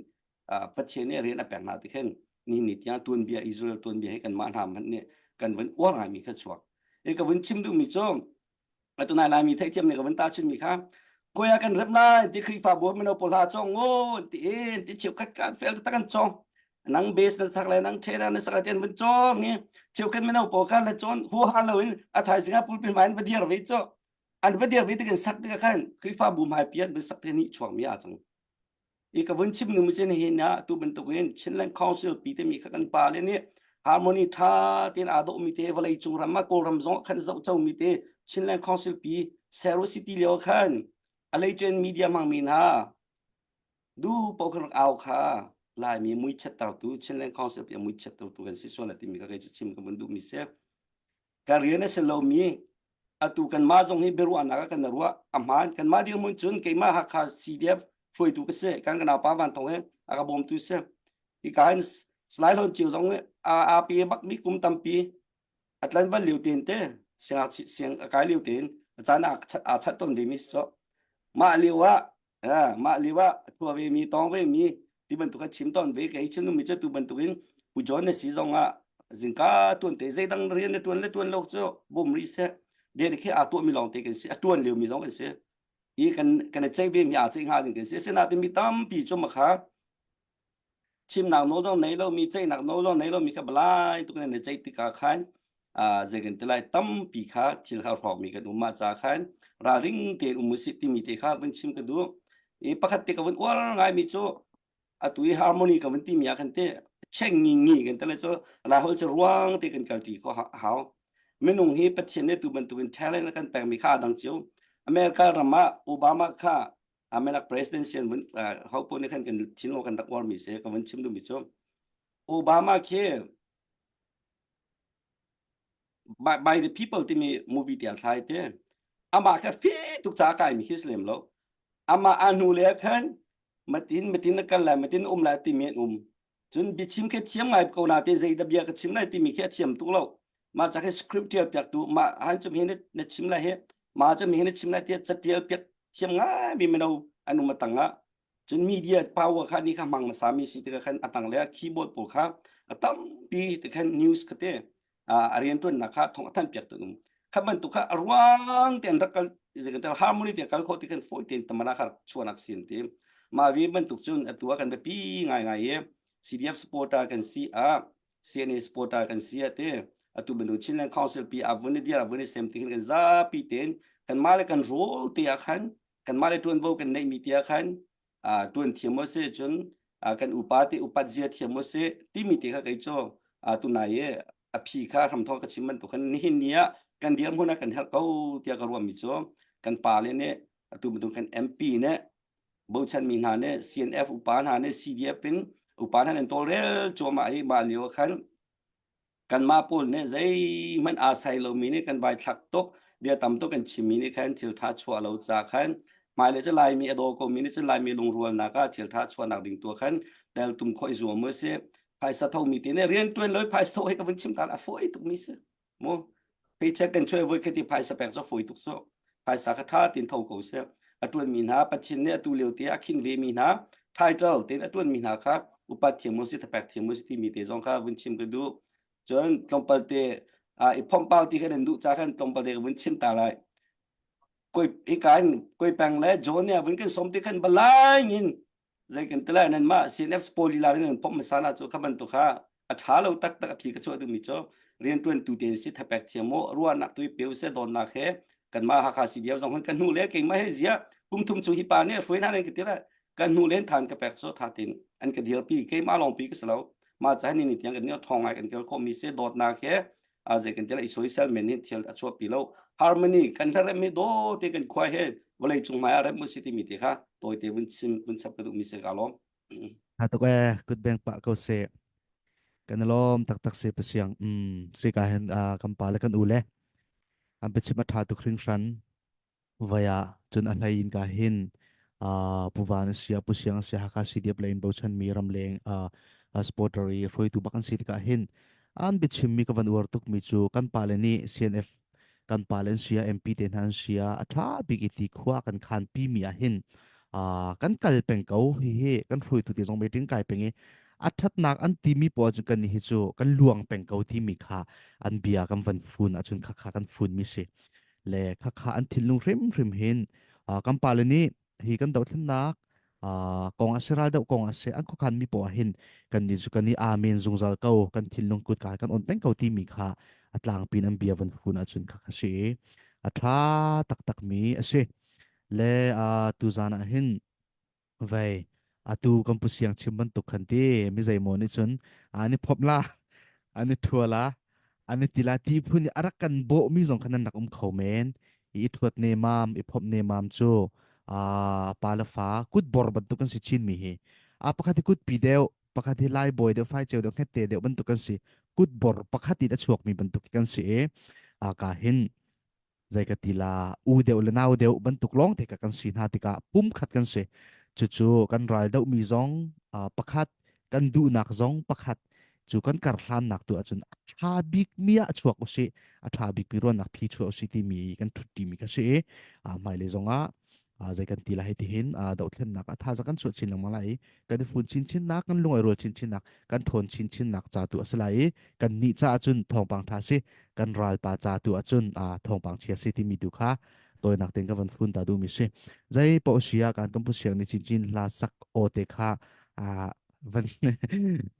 Speaker 5: Pathian nih rian a pek hna ti khin ni ni tiang tuanbia Israel tuanbia hi kanmah hna hmanh nih kan vun uar ngaimi kha chuak i ka vun chim duhmi cu atu nai Laimi theihthiam nih ka vun tahchunmi kha koi ah kan rem lai ti Khrihfabu mino pawl hla cawng ngo ti in ti cheukhat kan fel tak kan cawng nang base na thak le nang thena na sak ten vun cawng ni cheukhat mino pawl kha le cawn huha lo in a thaizing ah pulpit hmai in va dir ve cho an va dir ve tikin sak tikah khan Khrihfabu hmai pian vun sak te ni chuak mi a cang I ka vun chim nu cun hi na tu bantukin Chinland Council pi timi kha kan pa le nih harmony tha tein aa dawhmi te vawlei cung ram ah Kawlram zong khan zoh comi te Chinland Council pi Sero City lio khan a leicen media hmangmi hna du paoh khan rak au kha Laimi mui chattertu Chinland Council pi a mui chattertu kan si sual timi kha kei cu chim ka vun duhmi si. Ka rian a si lomi atu kanmah zong hi biaruahnak ah kan ruah a hmaan kanmah dirhmun cun keimah Hakha CDF hruaitu ka si kan ka naupa Van Thawng hi a ka bawmtu si hika hin Salai Hlawn Cio zong a a pe bak mi kum tampi a tlanval lio tein te siang siang a kai lio tein a caan a aa chat ton ve mi so mah lio ah mah lio ah thua ve mi tawng ve mi ti bantuk a chim tawn ve kei chim mi cu tu bantuk in pu John na si zong ah zingka tuan te zeidang rian na tuan le tuan lo cu bum ri se de khi aa tuah mi lawng te kan si a tuan lio mi zong kan si i kan kan cei ve mi aa cei hnga ding kan si asinain mi tampi cu ma kha chimnak nawl zong nei lomi ceihnak nawl zong nei lomi kha balai tuk in na ceih tikah khan zei kan ti lai tampi kha thil kha hrawkmi kan um mah ca khan ralring tein um usih timi te kha vun chim ka duh i pakhat te ka vun uar ngaimi cu atu i harmony ka vun timi ah khan te cheng ngi ngi kan te le cu lai hol cu ruang te kan kalṭi kho hau minung hi Pathian nih tu bantukin talent a kan pekmi kha a dang cio America ram ah Obama kha America president sian vun ho po nih khan kan thinlung kan rak uarmi si ka vun chim duhmi cu Obama khi by, by the people timi movie tial thlai te amah kha fe tuk ca kai mi khi si lem lo amah a hnu le khan matin matin na kal lai matin um lai timi an um. Cun biachim khi thiam ngai ko na te zei da bia ka chim lai timi khi a thiam tuk lo. Mah ca khi script tial piak tu mah han cu mi na chim lai hi ma cu mi na chim lai tiah catial piak thiam ngai mi mino an um atang ah cun media power kha ni kha hmang hmasa mi si tikah khan atang le keyboard pawl kha a tampi ti khan news kha te a riantuannak kha thong a than piak tu um kha bantuk kha a ruang te an rak kal harmony te kal kho ti khan foi ten tamara kha chuanak sin ti ma vi bantuk cun atu ah kan biapi ngai ngai i CDF supporter kan si a CNA supporter kan si a te atu bantuk Chinland Council pi a vun dir a vun sem ti khan kan zapi ten kan ma le kan role te ah khan kan mah le ṭuanvo kan neihmi tia khan ṭuan thiam u sih cun kan upa te upat zia thiam u sih timi te kha kei cu tunai i a phi kha hramthawk ka chim bantuk khan nihin ni ah kan dirhmun ah kan herh ko tiah ka ruahmi cu kan pa le nih atu bantuk kan MP nih bochanmi hna nih CNF upa hna nih CDF in upa hna nan tawlrel cuahmah i mah lio khan kanmah pawl nih zeihmanh aa sai lomi nih kan vai thlak tuk bia tam tuk kan chimmi nih khan thil tha chuah lo ca khan hmailei cu Laimi a daw komi nih cun Laimi lungrualnak ah thil tha chuahnak ding tu khan tel tum khawh i zuam u si phaisa thomi te nih rian tuan lo phaisa tho he ka vun chim ta a fawi tuk mi si mu paycheck kan chuai voi khati phaisa pek cu fawi tuk so phaisa kha tha tin tho ko se a tuan mi hna Pathian nih atu lio te a khin ve mi hna title ten a tuan mi hna kha upat thiam mu si thapek thiam mu si timi te zong kha vun chim ka duh cun tlawmpal te i phomh ti khan an duh ca khan tlawmpal te ka vun chim ta lai koi hika in koi peng le John nih a vun kan som ti khan balai in zei kan ti lai nan mah CNF sport lila in nan phomh hmasa na cu kha bantuk kha a ṭha lo taktak a phi ka chuah duhmi cu rianṭuan tu tein si thapek thiam mu ruahnak tu i peu se dawnnak he kanmah Hakha CDF zong kan hnu le keimah he zia kum thum chung hi pa nih hruai hna nan ka ti le kan hnu len than ka pek cu tha tin an ka dirpi keimah lawng pi ka si lo mah ca ni ni tiang kan ni thong ngai kan kel khawh mi se dawtnak he a zei kan ti lai soisel men nih thil a chuahpi lo harmony kan hlarem hi do te kan khuai he vawlei cung hmai ah rem u si timi te kha tawi te vun chim vun chap ka duh mi se ka lawm
Speaker 4: Ha tuk e kut beng pa ko se kan lawm taktak se pasiang um se ka hen kan pa le kan u le an biachim a tha tuk hringhran Vai ah cun a hlei in ka hin uh, Pu Van a si ah Pu Siang a si ah Hakha CDF lei in bochanmi ramleng uh, supporter i hruaitu bak an si tikah hin an biachimmi ka van uar tukmi cu kan pale nih CNF kan pale an si ah MP te hna an si ah a ṭha bik i ti khua kan khanpi mi ah hin uh, kan kal peng ko hihi kan hruaitu te zong meeting kai peng i a ṭhatnak an timi pawl cu kan hi cu kan luang peng ko timi kha an bia kan van fun ahcun khakha kan fun mi si le khakha an thinlung hrimhrim hin kan pale nih hi kan dothlennak kong a si ral doh kong a si an khuakhan mi poah hin kan ni cu kan i amen zungzal ko kan thinlung kut ka kan on peng ko timi kha a tlangpi in an bia van fun ahcun kha kha si a tha taktak mi a si le tuzan ah hin Vei, atu kan pu siang chim bantuk khan ti mi zeimaw nih cun an i phomh la, an i thua la, an i ti la ti phun i a rak kan bawh mi zong khan an rak um kho men. I thuat nemam, i phomh nemam cu aa pa le fa kut bor bantuk kan si chin mi hi. A pakhat hi kut pi deuh, pakhat hi lai bawi deuh, fai ceu deuh, hnget te deuh bantuk kan si. Kut bor pakhat in a chuak mi bantuk kan si i a ka hin zei ka ti la u deuh le nau deuh bantuk lawng te ka kan si hna tikah pum khat kan si cucu kan ral doh mi zong pakhat kan duhnak zong pakhat cu kan kar hlannak tu ahcun a ṭha bik mi ah chuak usih a ṭha bik mi ruahnak phi chuah usih timi kan ṭhut mi ka si i hmailei zongah zei kan ti lai ti hin dohthlennak a thazaang kan chuah chin lengmang lai i kan i fun chinchin nak kan lung ai rual chinchin nak kan ṭhawn chinchin nak ca tu a si lai i kan nih caah cun thawngpang ṭha si kan ralpa ca tu ahcun thawngpang chia si timi tu kha tawinak tein ka van fun ta duhmi si zei paoh si ah kan kan pu siang nih chinchin hla sak aw te kha van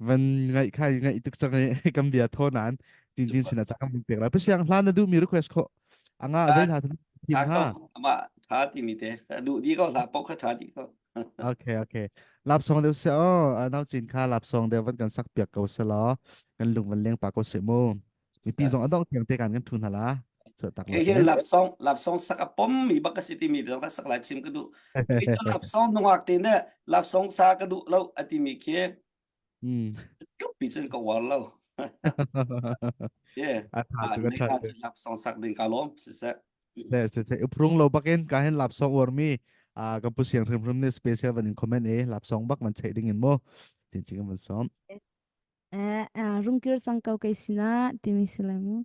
Speaker 4: van ngaih kha ngaih tuk cang i kan bia thaw nain chinchin sinah ca kan pek lai pu siang hla na duhmi request khawh anga zei hla thim
Speaker 5: tha
Speaker 4: ha
Speaker 5: ko ama tha timi te duh di ko hla pok kha tha di ko
Speaker 4: okay okay lap song deuh se o nau chin kha lap song deuh van kan sak piak ko se law kan lung van leng pa ko se mu mipi zong adong thiang te kan kan thun hala so tak
Speaker 5: he hi lap song lap song sak a pom mi bak ka si timi zong kha sak lai chim ka duh kei cu lap song nungak te ne lap song sa ka duh lo ati mi khi pi cun ka war lo yeah
Speaker 4: a tha tu ka tha
Speaker 5: ka lap song sak ding ka lom siseh
Speaker 4: se se se uprung lo bakin ka hen lap song war mi a kan pu siang hrim hrim ni special van in comment e lap song bak man chei ding in mo. Cin cin kan van sawm.
Speaker 3: Eh, rungkir cang ko kei sinah timi si lai mu.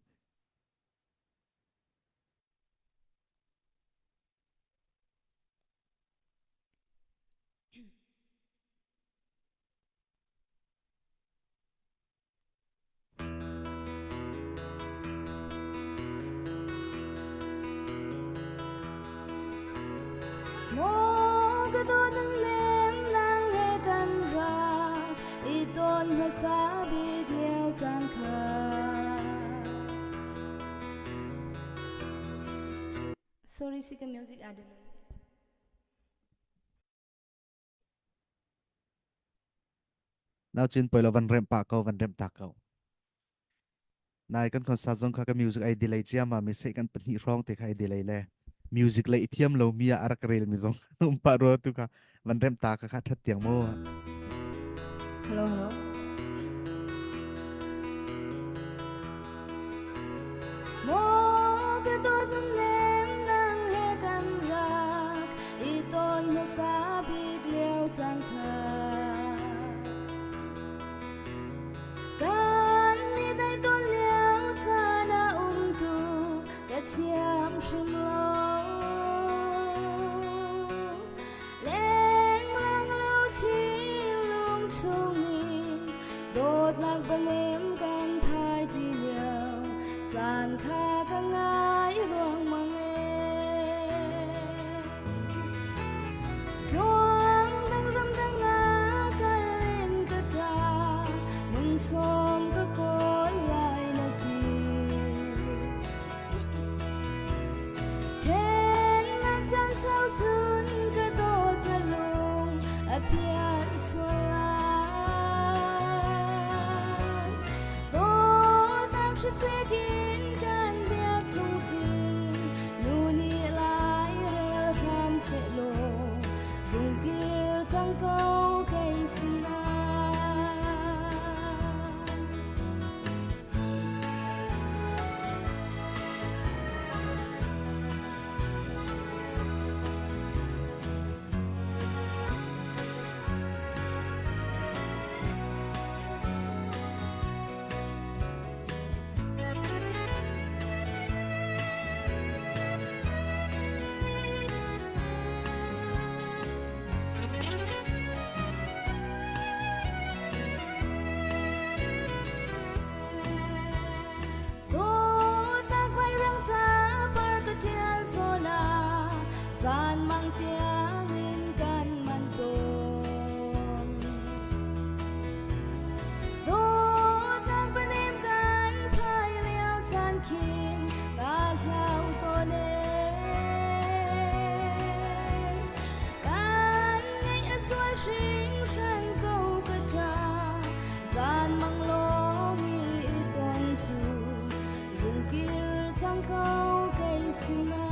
Speaker 3: Maw ka dawt nem nang he kan rak i ton hmasa bik lio caan kha. Sorry, si ka music aa delay.
Speaker 4: Nau cin poi lo van remh pah ko van remh tak ko. Nai kan concert zong kha ka music ai delay cia ma mi se kan pahnih hrawng te kha ai delay le music le i thiam lo mi ah a rak rel mi zong um pah rua tu kha van remh ta kha kha that tiang mu.
Speaker 3: Hello, hello. Maw ka dawt nem nang he kan rak i ton hmasa bik lio caan kha. Kan mi dai ton lio caan ah um tu ka thiam hrim lo. Lenglang lo thinlung chungin dawtnak panem kan phai ti lio caan kha ka ngai ruangmang e. Tluang dang ram dang na kal in ka ṭa mun sawm ka kawl lai na ti. Thennak caan sau cun ka dawt na lung a pian sual lai. Dawtnak hrifek in kan biak chung sin nu nih lai rel hram sehlaw rungkir cang ko kei sinah. Dawtnak vairang capar ka ṭial zawn ah zanmang tiangin kan man tawn. Dawtnak panem kan phai lio caan khin ka hlau tawn ee. Kan ngaih a zual hringhran ko ka ṭa. Zan mang lawng i ton cu rungkir cang ko kei sinah.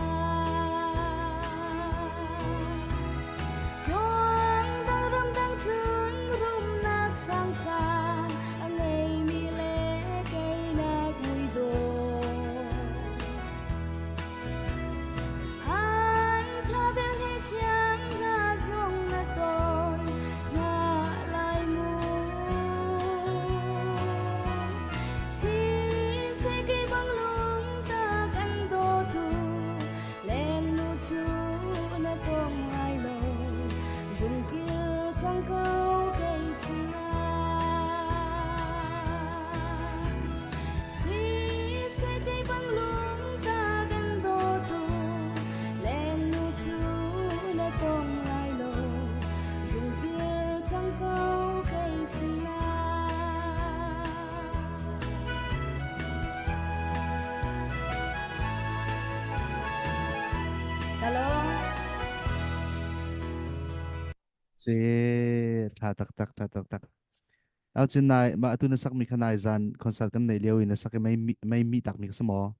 Speaker 3: Tluang dang ram dang cun rumnak sangsang a ngeimi le keinak mui dawh. An tha bel he thiam hna zong na ton hna lai mu. Si se kei bang lung tak an dawtu len nu cu na tong lai lo rungkil cang ko kei sinah. Si se kei bang lung tak an dawtu len nu cu na tong lai lo rungkir cang ko kei sinah. Hello.
Speaker 4: Si tha taktak tha taktak. Au cun nai mah atu na sakmi kha nai zan concert kan neih lio i na sak i mei mei mi takmi ka si maw?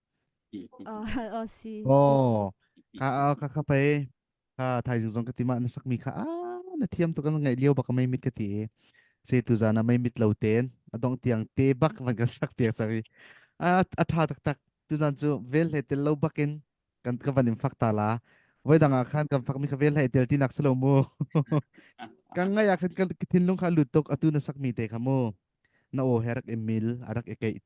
Speaker 3: Oh, oh si.
Speaker 4: Oh, ka ka ka pe ka thaizing zong ka ti mah na sakmi kha ah na thiam tuk kan ngaih lio bak mei mit ka ti i se tu zan ah mei mit lo ten a dong tiang te bak van kan sak piak sari a a tha taktak tu zan cu vel he tel lo bakin kan ka van in fak ta la voi dang ah khan kan fak mi kha vel he tel ti nak si lo mu. Kan ngai ah khan kan thinlung kha lut tuk atu na sakmi te kha mu na aw he rak i mil a rak i keih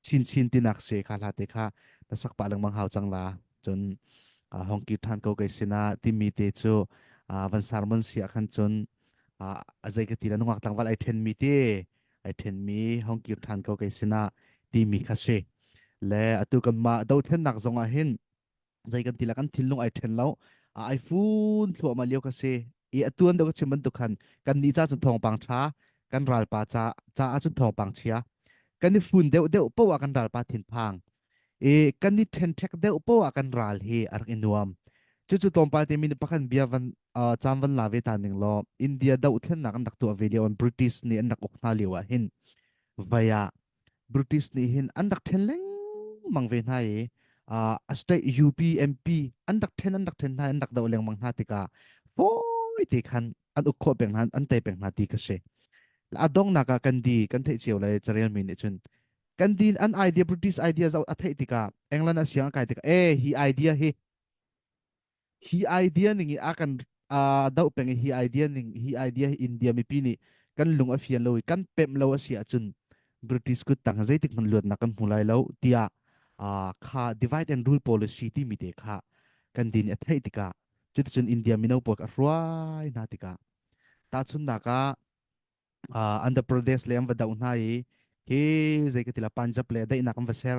Speaker 4: chinchin tinak se kha hla te kha na sak pah lengmang hau cang la cun hong kir than ko kai sinah timi te cu van sermon si ah khan cun a zei ka ti la nungak tlangval ai then mi te ai then mi hong kir than ko kai sinah timi kha si le atu kan mah dothlennak zong ah hin zei kan ti la kan thinlung ai then lo ai fun thluahmah lio ka si i atu an do ka chim bantuk khan kan nih ca cun thawngpang tha kan ralpa ca ca ahcun thawngpang chia kan i fun deuh deuh poah ah kan ralpa thinphang i kan i ṭhenṭhek deuh poah ah kan ral hi a rak i nuam cucu tlawmpal te mi nih pakhat bia van caan van la ve ta ning law India dohthlennak an rak tuah ve lio an British nih an rak uk hna lio ah hin vai ah British nih hin an rak ṭhen lengmang ve hna i uh, state UP MP an rak ṭhen an rak ṭhen hna an rak doh lengmang hna tikah fawi te khan an uk khawh peng hna an tei peng hna ti ka si. A donghnak ah kan di kan theih cio le carel mi nih cun kan din an idea British idea zoh a theih tikah England a siang a kai tikah eh hi idea hi Hi idea ning i a kan uh, doh peng i hi idea ning hi idea hi India mipi nih kan lung a fian lo i kan pemh lo a si ahcun British kut tang zeitik hmanh luatnak kan hmu lai lo tiah uh, kha divide and rule policy timi te kha kan din a theih tikah cuticun India mino pawl a hruai hna tikah tahchunhnak ah uh, Andhra Pradesh le an va doh hna i hi zei ka ti la Punjab le daihnak an va ser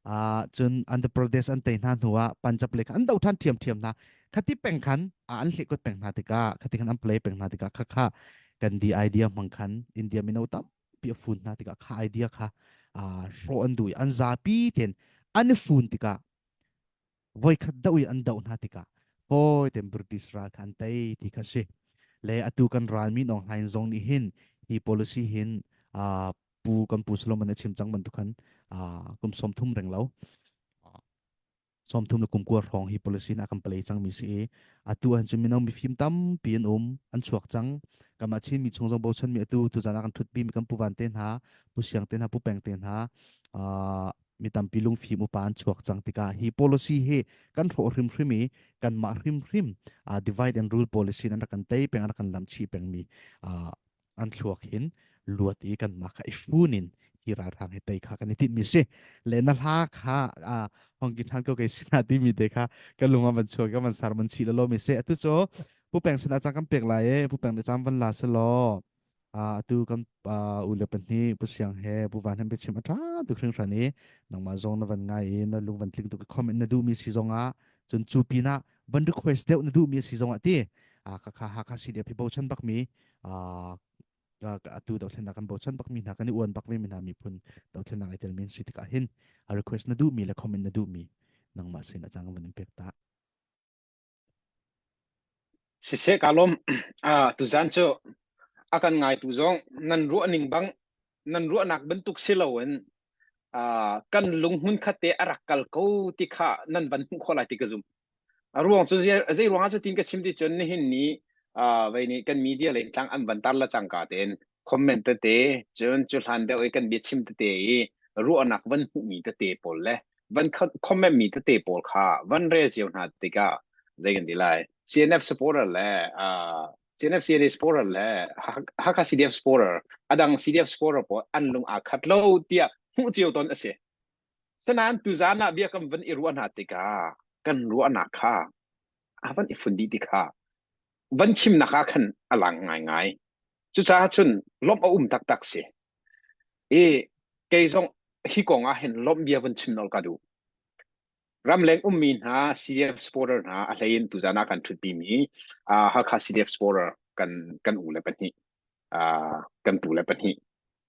Speaker 4: uh, cun Andhra Pradesh an tei hna hnu ah Punjab le kha an doh ṭhan ṭhiamṭhiam hna khati peng khan an hlehkut peng hna tikah khati khan an play peng hna tikah kha kha kan di idea hmang khan India mino tampi a fun hna tikah kha idea kha uh, hrawh an duh i an zapi ten an i fun tikah voikhat doh i an doh hna tikah fawi ten British ral kha an tei ti kha si le atu kan ral min Aung Hlaing zong nih hin hi policy hin uh, pu kan pu Solomon a chim cang bantuk khan uh, kum 30 reng lo 30 le kum kua hrawng hi policy na kan play cang mi si i atu an cu mino mifim tampi an um an chuak cang kamah Chin mi chung zong bochan mi atu tu zan ah kan thutpi mi kan pu van te hna pu siang te hna pu peng te hna uh, mi tampi lungfim upa an chuak cang tikah hi policy hi kan hrawh hrimhrim i kanmah hrimhrim uh, divide and rule policy an rak kan tei peng an rak kan lamchih pengmi uh, an thluak hin luat i kanmah kha i fun in hi ralhrang hi tei kha kan i tinhmi si le na hla kha uh, hong kin than ko kei sina timi te kha kan lung ah van chuak ka van sar man chi lo mi se atu cu pu peng sin ah kan pek lai e pu peng le cam van la se law atu kan u le pahnih pu siang he pu van hem biachim a ṭha tuk hringhran i nangmah zong na van ngai i na lung van tling tuk i comment na duhmi si zongah cun cu pinah van request deuh na duhmi si zongah ti ka kha Hakha CDF hi bochan bakmi atu dothlennak kan bochan bakmi hna kan i uan bak ve mi hna miphun dothlennak ai telmi si tikah hin a request na duhmi le comment na duhmi nangmah sin a cang van in pek ta
Speaker 6: Siseh ka lawm. Ah, tuzan cu a kan ngaitu zong nan ruah ning bang nan ruahnak bantuk si loin ah, kan lung hmun khat te a rak kal ko ti kha nan van hmuh khawh lai ti ka zum. A ruang cu zei ruangah cu tin ka chim ti cun nihin ni ah, vei nih kan media lei tlang an van tar la cangka tein comment tete cun cu hlan deuh i kan biachim tete i ruahnak van hmuhmi tete pawl le van comment mi tete pawl kha van rel cio hna tikah zei kan ti lai CNF supporter le uh, CNF CNA supporter le Hakha CDF supporter adang CDF supporter pawl an lung aa khat lo tiah hmuh cio ton a si sanan tuzan ah bia kan van i ruah hna tikah kan ruahnak kha a van i fun dih ti kha van chimnak ah khan a lang ngaingai cucaah cun lawmh a um taktak si i kei zong hi kong ah hin lawmh bia van chim nawl ka duh ramleng ummi hna CDF supporter hna a hlei in tuzan ah kan ṭhutpi mi Hakha CDF supporter kan kan u le pahnih kan tu le pahnih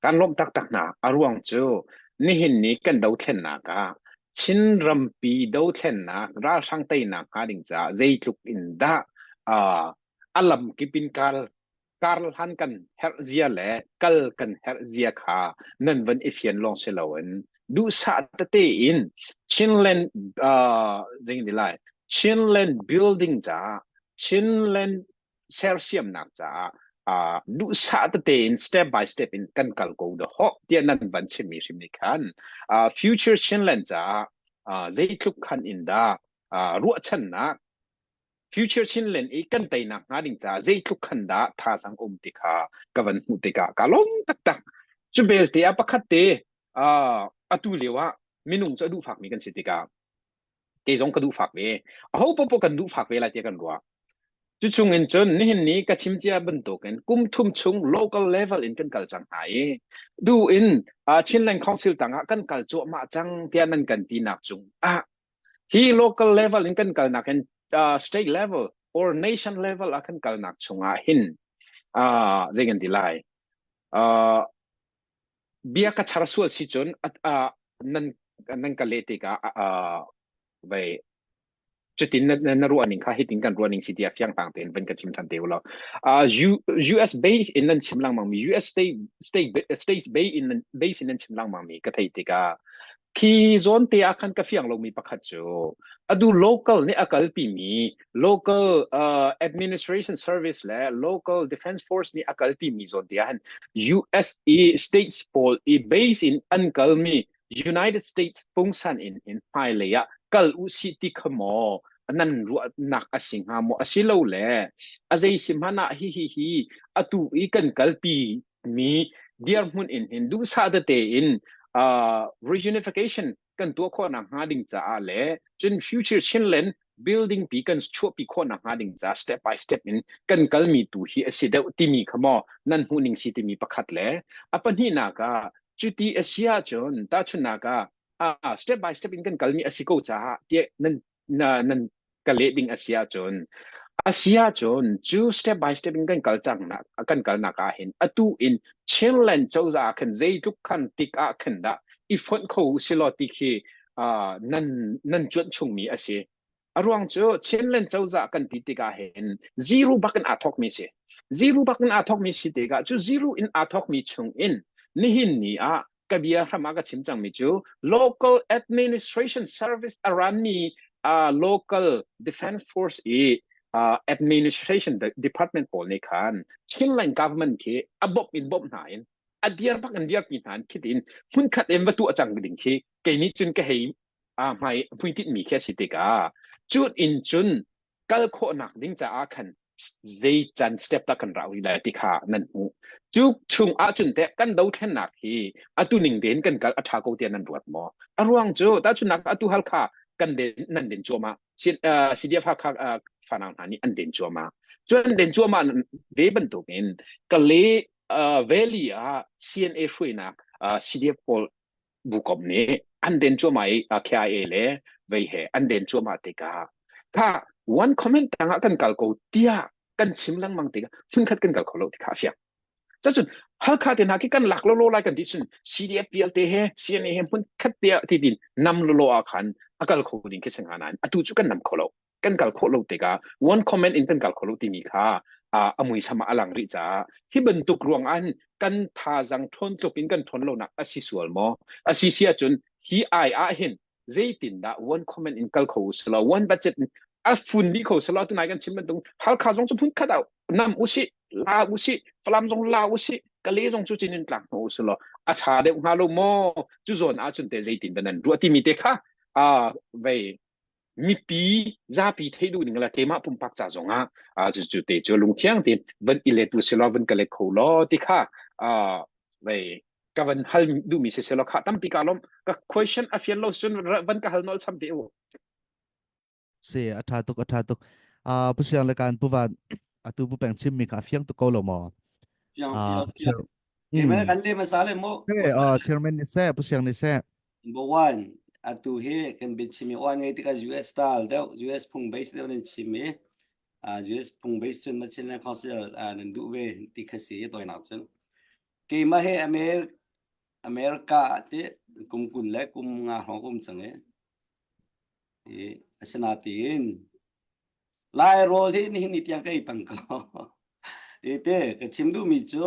Speaker 6: kan lawmh taktak hna a ruang cu nihin ni kan dothlennak ah Chin rampi dothlennak ralhrang teinak hnga ding caah zeitluk in dah a lamkip in kar karhlan kan herh zia le kal kan herh zia kha nan van i fian lawng si loin duhsah tete in Chinland uh, zei lai Chinland building caah Chinland sersiamnak caah uh, duhsah tete in step by step in kan kal ko da ho tiah nan van chimmi hrim nih khan uh, future Chinland caah uh, zeitluk khan in dah uh, ruahchannak. Future Chinland i kan teinak hnga ding caah zeitluk khan dah thazaang um ti kha ka van hmuh tikah ka lawm taktak. Cu belte ah pakhat te uh, atu lio ah minung cu a duhfakmi kan si tikah kei zong ka duhfak ve. Aho popo kan duhfak ve lai tiah kan ruah. Cu chung in cun nihin ni ka chim cia bantukin kum thum chung local level in kan kal cang hna i du in uh, Chinland Council tangah kan kal cuahmah cang tiah nan kan tinak cung ah Hi local level in kan kalnak hin uh, state level or nation level ah kan kalnak chungah hin uh, zei kan ti lai uh, bia ka char sual si cun uh, nan nan ka leh tikah uh, vai cutin na, na ruah ning kha hitin kan ruah ning si tiah fiang tang tein van ka chim than te ulaw uh, US base in nan chim langmang mi US state state states base in base in nan chim langmang mi ka thei tikah Khi zawn te ah khan ka fiang lomi pakhat cu adu local nih a kalpimi local uh, administration service le local defense force nih a kalpimi zawn te ah hin US i states pawl i base in an kalmi United States pungsan in hin hmailei ah kal u si ti kha maw nan ruahnak a si hnga maw asilo le a zei si hmanh ah hi hi hi atu i kan kalpi mi dirhmun in hin duhsah tete in uh, reunification kan tuah khawhnak hnga ding caah le cun future Chinland building pi kan chuahpi khawhnak hnga ding caah step by step in kan kalmi tu hi a si deuh timi kha maw nan hmuh ning si timi pakhat le a pahnihnak ah cuti a si ahcun tahchunhnak ah ah step by step in kan kalmi a si ko caah tiah nan na nan ka leh ding a si ahcun a si ahcun cu step by step in kan kal cang nak kan kalnak ah hin atu in Chinland cozah ah khan zeitluk khan tik ah khan dah i fonh kho u silaw ti khi uh, nan nan cuanh chungmi a si a ruang cu Chinland cozah kan ti tikah hin zero bak in aa thawkmi si zero bak in aa thawkmi si tikah cu zero in aa thawkmi chung in nihin ni ah ka bia hram ah ka chim cangmi cu local administration service a ranmi uh, local defense force i uh, administration department pawl nih khan Chinland government khi a bawmh in bawmh hna in a diar bak in diarpi hna in khit in hmunkhat in va tuah cang ding khi kei nih cun ka hei a hmai hmuitinh mi khi a si tikah cun in cun kal khawhnak ding caah khan zei can step dah kan rau lai ti kha nan hmuh cu chung ahcun teh kan dothlennak hi atu ning tein kan kal a tha ko tiah nan ruat maw a ruang cu tahchunnak atu Halkha kan den nan den cuahmah CDF Hakha fanau hna nih an den cuahmah cu an den cuahmah ve bantukin Kale Valley ah CNA hruainak CDF pawl bukom nih an den cuahmah i KIA le vei he an den cuahmah tikah kha one comment tangah kan kal ko tiah kan chim lengmang tikah hmunkhat kan kal kho lo ti kha a fiang. Cacun Halkha te hna khi kan lak lolo lai kan ti cun CDF vialte he CNA he hmunkhat tiah ti tin nam lolo ah khan a kal kho ding khi si hnga nain atu cu kan nam kho lo. Kan kal khawh lo tikah one comment in kan kal kho lo timi kha a muisam ah a lang rih caah hi bantuk ruang ah hin kan thazang ṭhawn tluk in kan ṭhawn lonak a si sual maw? A si si ahcun hi ai ah hin zeitindah one comment in kal kho usilo one budget in a fun dih kho silo tunai kan chim bantuk Halkha zong cu phun khat ah nam usih la usih Falam zong la usih Kale zong cu cin in tlak hna usilo a ṭha deuh hnga lo maw cu zawn ahcun te zeitin dah nan ruah timi te kha a vei mipi zapi theih duh ning le keimah pumpak ca zong ah cu cu te cu lungthiang tein van i let u silaw van ka let kho law ti kha vei ka van hal duhmi si selaw kha tampi ka lom ka question a fian lo cun van ka hal nol cham te u
Speaker 4: se a tha tuk a tha tuk a pu siang le kan pu van atu pu peng chim mi kha fiang tuk ko lo maw
Speaker 5: fiang fiang fiang ke kan le masa le mo
Speaker 4: chairman ni se pu siang ni se
Speaker 5: Number one, atu hi kan biachim i oan ngei tikah US style deuh, US phung base deuh nan chim i uh, US phung base cun Machin Land Council uh, nan duh ve ti kha si tawinak cun. Keimah he Amer America ti kum kun le kum nga hrawng kum cang i i asinatiin Lai rawl hi nihin ni tiang ka ei peng ko. I te ka chim duhmi cu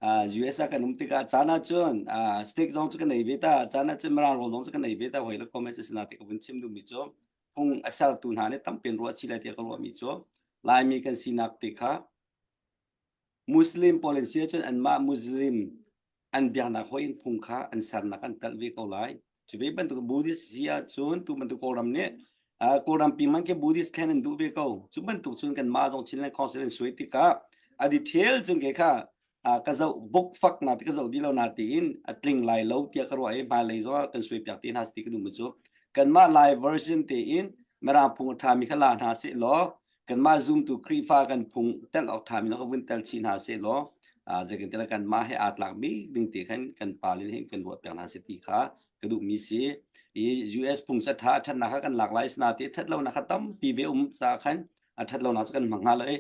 Speaker 5: uh, US ah kan um tikah caan ahcun uh, steak zong cu kan ei ve ta caan ahcun mirang rawl zong cu kan ei ve ta hoi le kom asina te ka vun chim duhmi cu phung a sertu hna nih tampi in ruah chih lai tiah ka ruahmi cu Laimi kan sinak te kha Muslim pawl an si ahcun anmah Muslim an biaknak hoi in phung kha an sernak an telh ve ko lai. Cu ve bantuk Buddhist si ahcun tu bantuk Kawlram nih. Kawlram pi man ke Buddhist khen an duh ve ko. Cu bantuk cun kan mah zong Chinland Council an suai tikah a detail cun ke kha ka zoh buk fak na ti ka zoh di lo na tiin a tling lai lo tiah ka ruah i hmailei zong kan suai piak ti hna ti ka duh mu cu kanmah lai version tein mirang phung a ṭhami kha la hna seh law kanmah zumtu Khrihfa kan phung tel awk ṭhami kha vun tel chih hna seh law zeitintiah kanmah he aa tlak bik ding te khan kan pa le hin kan ruah piak hna seh ti kha ka duhmi si i US phung cu a ṭha a ṭhatnak kha kan lak lai sina ti ṭhat lonak kha tampi ve um caah khan a ṭhat lonak cu kan hmang hnga lo i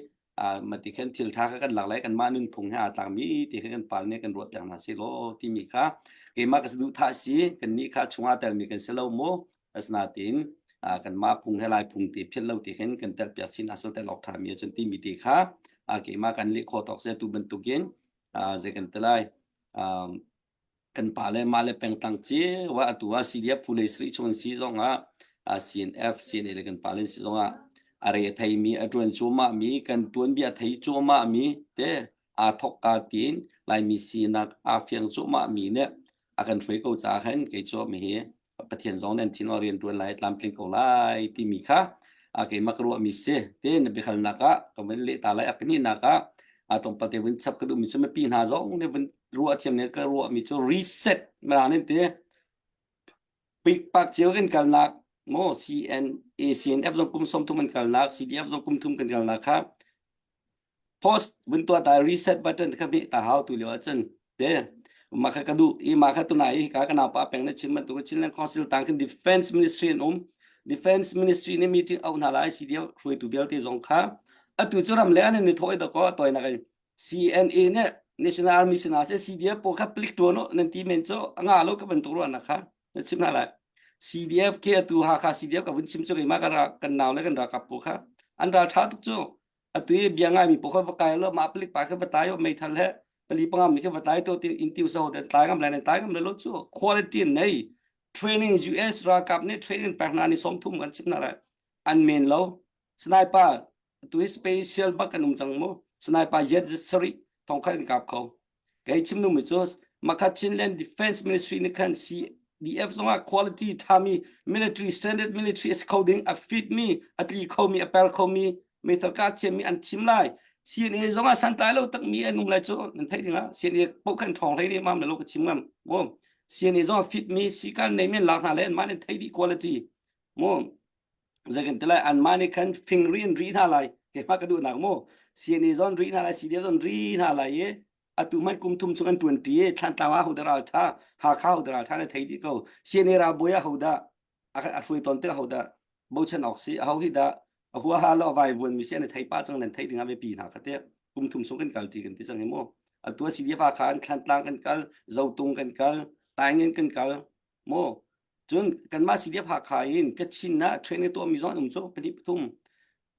Speaker 5: mati khan thil ṭha kha kan lak lai kanmah nunphung he aa tlakmi ti kha kan pal nih kan ruah piak hna seh law timi kha keimah ka saduhthah si kannih kha chungah telmi kan si lo mu asinain kanmah phung he lai phung ti philh lo ti khin kan tel piak chin asal tel awk ṭhami ahcun timi ti kha keimah kan leh khawh tawk se tu bantukin zei kan ti lai kan pa le mah le pengtlang cio ah atu ah CDF phu lei sarih chung an si zong ah CNF CNA le kan pa le si zong ah a re theimi a ṭuan cuahmah mi kan tuanbia thei cuahmah mi te aa thok ka tiin Laimi sinak aa fiang cuahmah mi nih a kan hruai ko caah khan kei cu mi hi Pathian zong nan thin rian ṭuan lai tlamtling ko lai timi kha a keimah ka ruahmi si te na biahalnak ah ka vun leh ta lai a pahnihnak ah a tlawmpal te vun chap ka duhmi cu mipi hna zong nih vun ruah thiam nih ka ruahmi cu reset mirang nih ti pikpak cio kan kalnak mo CNA CNF zong kum 30 kan kalnak CDF zong kum thum kan kalnak kha post vun tuah ta reset button kha hmeh ta hau tu lio ahcun te mah kha ka duh i mah kha tunai i ka ka naupa peng na chim bantuk Chinland Council tang khin Defense Ministry an um Defense Ministry nih meeting auh hna lai CDF hruaitu vialte zong kha atu cu ram le an in thoi da ko toy na kai CNA nih National Army sina se CDF pawl kha plik tuan u nan ti men cu anga lo ka bantuk ruah na kha na chim hna lai CDF ke atu Hakha CDF ka vun chim cu keimah kan kan nau le kan ralkap pawl kha an ral tha tuk cu atu i bia ngaimi pawl kha va kai lo mah palik pa kha va tlai meithal he pali panga mi kha va tlai to tin in tiu so den tlai ngam lai nan tlai ngam lo cu quality nei training US ralkap nih training pek hna ni 30 kan chim na lai an men lo sniper tu hi special bak kan um cang mu sniper jet sari thong khat in kap kho Kei chim duhmi cu Makhat Chinland Defense Ministry nih khan CDF zongah quality ṭhami military standard military a si kho ding a fit mi a tli khomi a per khomi meithal kah thiammi an thim lai. CNA zongah santlai lo takmi an um lai cu nan theih dingah CNA paoh khan ṭhawng hlei ne mam le lo ka chim ngam. Mu CNA zongah fit mi sikan nei men lak hna le anmah nih theih dih quality. Mu zeikan ti lai anmah nih khan fingri in ri hna lai keimah ka duhnak mu CNA zon ri hna lai CDF zon ri hna lai i atu hmanh kum thum chung an tuan ṭi i Thlantlang ah hodah ral ṭha Hakha hodah ral ṭha na thei dih ko CNA ralbawi ah hodah a hruai tawn tik hodah bochan awk si aho hi dah a huaha lo vai vuan mi si an thei pa cang nan thei ding ah biapi hna kha te kum thum chung kan kal ṭi kan ti cang hi mu atu CDF Hakha an Thlantlang kan kal Zotung kan kal Taingen kan kal mu Cun kanmah CDF Hakha in Kachin ah training tuahmi zong an um cu pahnih pathum.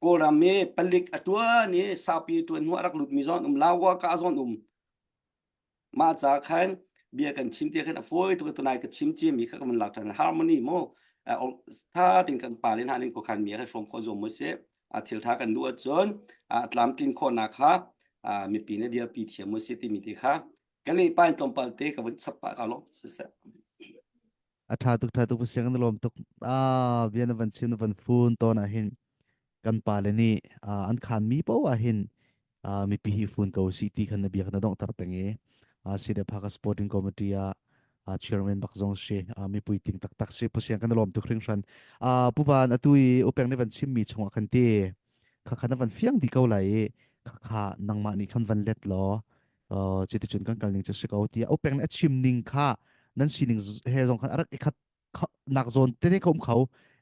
Speaker 5: Kawlram i palik a tuan i saupi tuan hnu a rak lutmi zong an um Lawa ka zong an um. Mah ca khan bia kan chim ti khan a fawi tuk tunai ka chim ciami kha ka van lak ṭhan harmony mu tha tin kan pa le hna ning khuakhan mi kha hrawm khawh zuam mu si a thil tha kan duh ahcun a tlamtlin khawhnak kha mipi nih dirpi thiam mu si timi ti kha ka le pa in tlawmpal te ka vun chap pah ka lo siseh
Speaker 4: A ṭha tuk ṭha tuk siang na lawm tuk ah bia na van chim na van fun tawn ah hin kan pa le nih an khan mi paoh ah hin mipi hi fun ko si ti khan na bia na donghter peng i si de phaka sporting committee ah chairman bak zong si mipui ting taktak si pu siang kan lawm tuk hringhran pu van atu i upeng nih van chim mi chungah khan ti kha kha na van fiang di ko lai i kha kha nangmah nih khan van let law cuticun kan kal ning cu si ko tiah upeng nih a chim ning kha nan sining he zong khan a rak i khat nak zawn tete kha um kho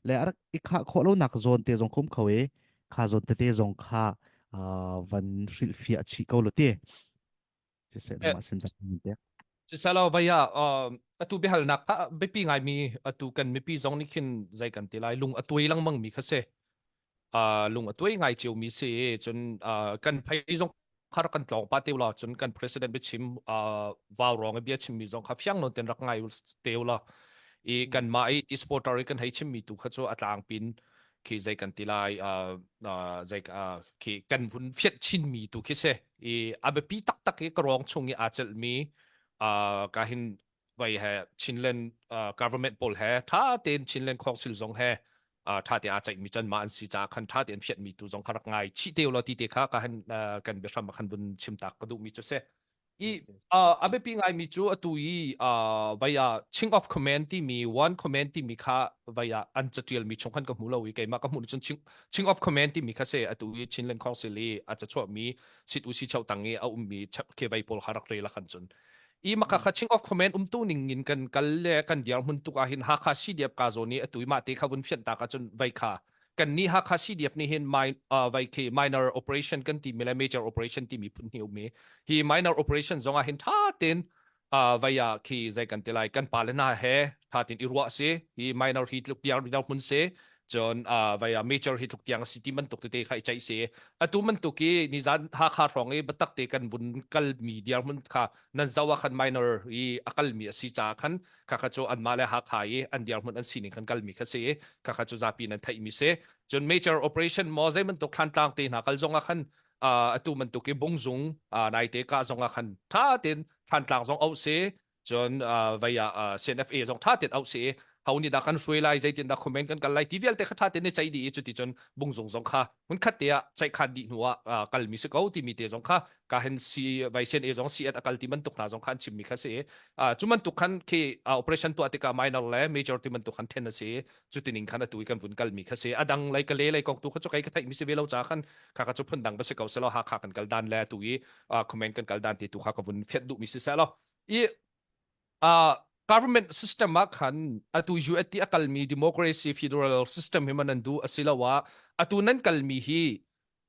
Speaker 4: le a rak i khah khawh lo nak zawn te zong kha um kho i kha zawn tete zong kha van hrilhfiah chih ko lo ti siseh nangmah sin zak te
Speaker 7: Sisalo vaya atu biahalnak kha biapi ngaimi atu kan mipi zong nih khin zei kan ti lai lung a tuai lengmang mi kha si lung a tuai ngai cio mi si cun kan phei zong khar kan tlawng pa te la cun kan president biachim vau rong bia chim mi zong kha fiang non ten rak ngai te la i kan ma i ti supporter i kan hei chim mi tu kha chu a tlang pin khi zei kan ti lai zei khi kan vun fiat chin mi tu khi se i a biapi taktak i ka rong chung i aa celh mi ka hin vai he Chinland government pawl he tha tein Chinland Council zong he. ṭha te aa ceihmi cun mah an si caah khan ṭha tein fianhmi tu zong kha rak ngai chih te law ti te kha ka han kan biahram ah khan vun chim tak ka duhmi cu si. I a biapi ngaimi cu atu i vai ah Ching of Command timi one command timi kha vai ah an catialmi chung khan ka hmu lo i keimah ka hmuh cun Ching, Ching of Command timi kha se atu i Chinland Council i a cachuahmi sit u si cheu tang i a ummi ke vai pawl kha rak rel a khan cun i maka kha Ching of Command umtu ning in kan kal le kan diar hmun tuk ah hin Hakha CDF ka zawn i atu i mah te kha vun fianh ta ka cun vai kha kan nih Hakha CDF nih hin vai khi minor operation kan ti mi le major operation ti mi phun hi um i hi minor operation zong ah hin tha ten vai ah khi zei kan ti lai kan pa le hna he tha tin i ruah si hi minor hi tluk tiang ri hmun si cun vai ah major hi tluk tiang si ti bantuk tete kha i ceih si atu bantuk i nizan Hakha hrawng i batak te kan vun kal mi diar hmun kha nan zo ah khan minor i a kal mi a si caah khan kha kha cu anmah le Hakha i an dirhmun an sining khan kalmi kha si i kha kha cu zapi nan theihmi si cun major operation maw zei bantuk thlantlang te hna kal zong ah khan atu bantuk i bungzung naite ka zong ah khan tha tein thlantlang zong auh si cun vei ah CNFA zong tha tein auh si ho nih dah kan hruai lai zeitin dah comment kan kal lai ti vialte kha tha tein ni ceih dih i cuti cun bungzung zong kha hmun khat te ah ceihkhan dih hnu ah kalmi si ko timi te zong kha ka hen si vai sen e zong si at akal ti bantuk hna zong kha an chimmi kha si cu bantuk khan khi operation tuah tikah minor le major ti bantuk khan then a si cu tining khan atu i kan vun kalmi kha si adang lei ka le lei kong tu kha chu kai ka theih mi si ve lo cha khan kha kha chu phun dang va si ko selo ha kha kan kal dan le atu i comment kan kal dan ti tu kha ka vun fiat duh mi si selo i uh, government system ah khan atu US ti a kalmi democracy federal system hi man an du asiloah atu nan kalmi hi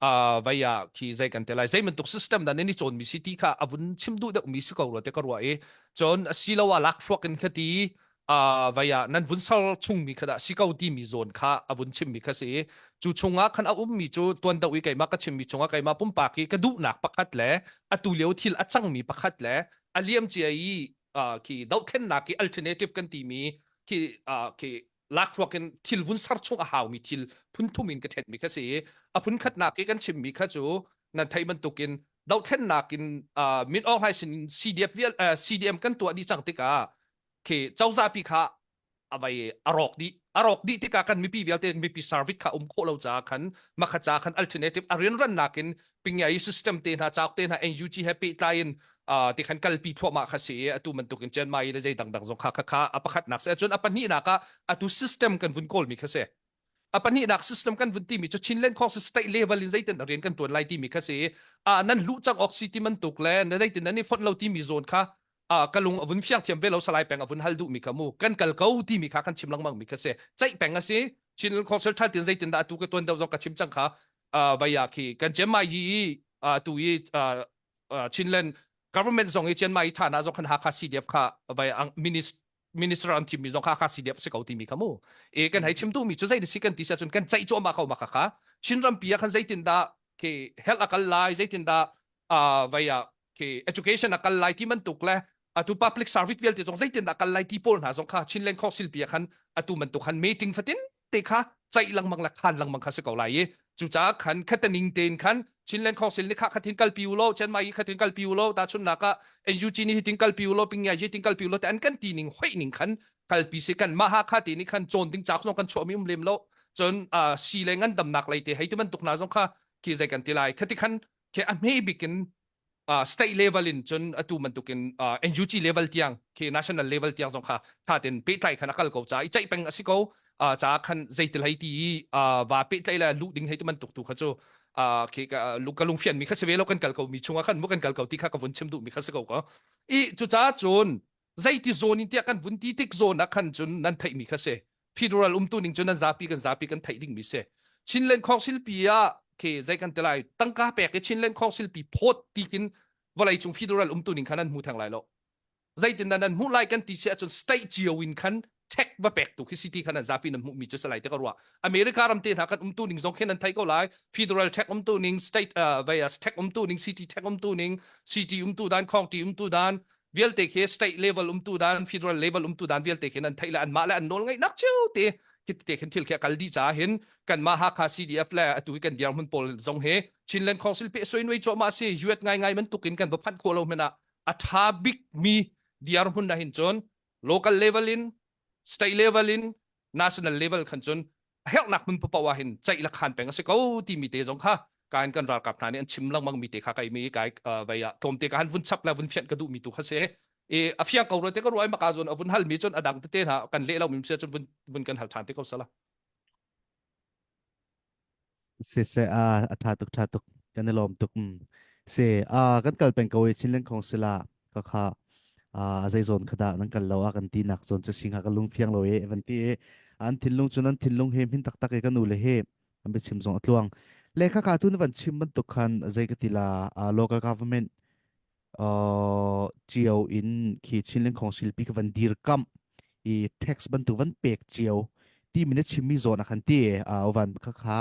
Speaker 7: uh, vai ah khi zei kan te lai zei bantuk system dan ni chawn mi si ti kha avun chim duh deuh mi si ko ro te ka ruah i cun asiloah lak hruak in kha ti uh, vai ah nan vun sal chung mi kha dah si ko ti mi zawn kha avun chim mi kha si cu chungah khan a um mi cu tuan do i keimah ka chim mi chungah keimah pumpak i ka duhnak pakhat le atu lio thil a cang mi pakhat le a liam cia i khi dohthlennak i alternative kan timi khi khi lakhruak in thil vun ser chung a haumi thil phun thum in ka ṭhenmi kha si i a phun khatnak i kan chimmi kha cu nan theih bantukin dohthlennak in Min Aung Hlaing sin CDF vial CDM kan tuah dih cang tikah khi cozah pi kha a vai a rawk dih a rawk dih tikah kan mipi vialte mipi service kha um khawh lo caah khan makha ca khan alternative a rianrannak in pingyai system te hna cauk te hna NUG he pehtlai in ti khan kalpi thluahmah kha si i atu bantuk in Chiang Mai le zei dangdang zong kha kha kha a pakhatnak si cun a pahnihnak ah atu system kan vun kawl mi kha si a pahnihnak system kan vun timi cu Chinland Council state level in zeitin rian kan tuan lai timi kha si a nan luh cang awk si ti bantuk le na zeitin nan i fonh lo timi zawn kha a ka lung a vun fiang thiam ve lo salai peng a vun hal duh mi kha mu kan kal ko timi kha kan chim lengmang mi kha si ceih peng a si Chinland Council than tin zeitin dah atu ka tuan deuh zong ka chim cang kha vai ah khi kan Chiang Mai yi tu i Chinland government zong i Chiang Mai tha na zong khan Hakha CDF kha vai ang minister an thimmi zong kha kha CDF si ko timi kha mu e kan hei chim duhmi cu zei si kan ti sia cun kan ceih cuahmah ko ma kha kha Chinram pi ah khan zeitin dah khi health a kal lai zeitin dah vai ah khi education a kal lai ti bantuk le atu public service vialte zong zeitin dah kal lai ti pawl hna zong kha Chinland Council pi ah khan atu bantuk khan meeting fatin te kha ceih lengmang le khan lengmang kha si ko lai i cucaah khan khataning tein khan Chinland Council nih kha khatin kalpi u law Chiang Mai khatin kalpi u law tahchunhnak ah NUG nih hitin kalpi u law Pingya hi tin kalpi u law te an kan ti ning hoih ning khan kalpi si kan mah ha kha ti nih khan cawn ding cauk zong kan chuahmi um lem lo cun si le ngandamnak lei te hei ti bantuk hna zong kha khi zei kan ti lai khati khan khi a hme bik in state level in cun atu bantukin NUG level tiang khi national level tiang zong kha tha ten pehtlai khan a kal ko ca i ceih peng a si ko ca khan zeitil hei ti i va pehtlai le luh ding hei ti bantuk tu kha cu khi ka lungfian mi kha si ve lo kan kal ko mi chungah khan mu kan kal ko ti kha ka vun chim duh mi kha si ko ko i cucaah cun zeiti zawn in tiah kan vun ti tik zawn ah khan cun nan theih mi kha si federal umtu ning cu nan zapi kan zapi kan theih ding mi si Chinland Council pi ah ke zei kan ti lai tangka pek i Chinland Council pi phawt ti kin vawlei cung federal umtu ning khan nan hmu theng lai lo zeitin dah nan hmuh lai kan ti si ahcun state cio in khan check va pek tu khi city khan an zapi nan hmuh mi cu salai te ka ruah America ram te hna kan umtu ning zong khin nan thei ko lai federal tax umtu ning state uh, vai tax umtu ning city tax umtu ning city umtu dan county umtu dan vialte khi state level umtu dan federal level umtu dan vialte khi nan theih le anmah le an nawl ngeihnak cio te khi te khin thil khi a kal dih caah hin kanmah Hakha CDF le atu i kan dirhmun pawl zong hi Chinland Council pe soi nuai cuahmah si yuat ngai ngai bantuk in kan va phanh khawh lo hmanh ah a tha bik mi dirhmun na hin cun local level in state level in national level khan cun. Herhnak hmun paoh ah hin ceih le khan peng a si ko timi te zong kha kan kan ralkap hna nih an chim lengmang mi te kha kai mi kai vai ah tlawmte ka han vun chap le vun fianh ka duh mi tu kha si. I a fiang ko te ka ruai maka zon a vun hal mi cun a dang tete hna kan leh lo mi sia cun vun vun kan hal than te ko sala.
Speaker 4: Se se a a tha tuk tha tuk kan i lawm tuk se a kan kal peng ko i Chinland khong sila ka kha a zei zawn kha dah nan kal lo a kan ti nak zawn cu singa ka lung fiang lo e van ti e an thinlung cu nan thinlung he hmin taktak e ka nu le he an biachim zong a tluang le kha ka tu na van chim bantuk khan zei ka ti la local government cio in khi Chinland Council pi ka van dirkamh i tax bantuk van pek cio ti mi na chimmi zawn a khan ti van kha kha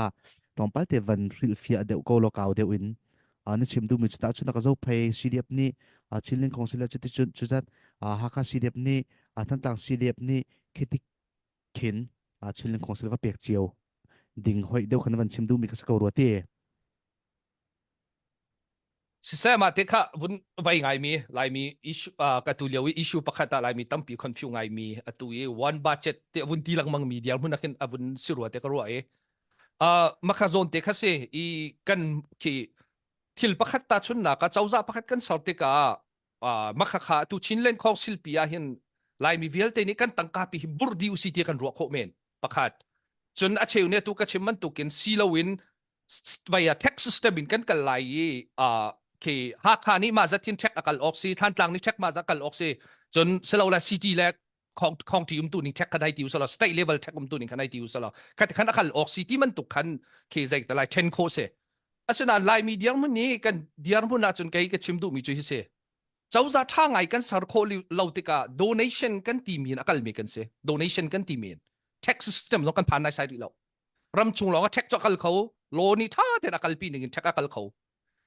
Speaker 4: tlawmpal te van hrilhfiah deuh ko lo kau deuh in na chim duhmi cu tahchun ka zo phei CDF nih Chinland Council cuti cun cuzat Hakha CDF nih Thantlang CDF nih khitik khin Chinland Council va pek cio ding hoi deuh khan van chim duhmi ka si ko rua ti.
Speaker 7: Siseh mah te kha vun vai ngaimi Laimi issue ka tu lio i issue pakhat ah Laimi tampi confuse ngaimi atu i one budget te vun ti lengmang mi dirhmun ah khin a vun si rua te ka ruah i makha zawn te kha si i kan khi thil pakhat ta chunnak ah cozah pakhat kan ser tikah makha kha tu Chinland Council pi ah hin Laimi vialte nih kan tangka pi hi burh dih usi ti kan ruah khawh men pakhat cun a cheu ne tu ka chim bantukin si loin via tax system in kan kal lai i khi Hakha nih mah zat hin tax a kal awk si Thantlang nih tax mah zat kal awk si cun silo le city le county um tu ning tax khan hai ti usala state level tax um tu ning khan hai ti usala khat khan a kal awk si ti man tuk khan khi zei ta lai then kho se asinain Laimi dirhmun nih kan dirhmun ahcun kei ka chim duhmi cu hi si cozah ṭha ngai kan ser khawh lo tikah donation kan timi in a kalmi kan si donation kan timi in tax system zong kan phan nai sai rih lo ram chung lawng ah tax cu a kal kho law nih ṭha tein a kalpi ning in tax a kal kho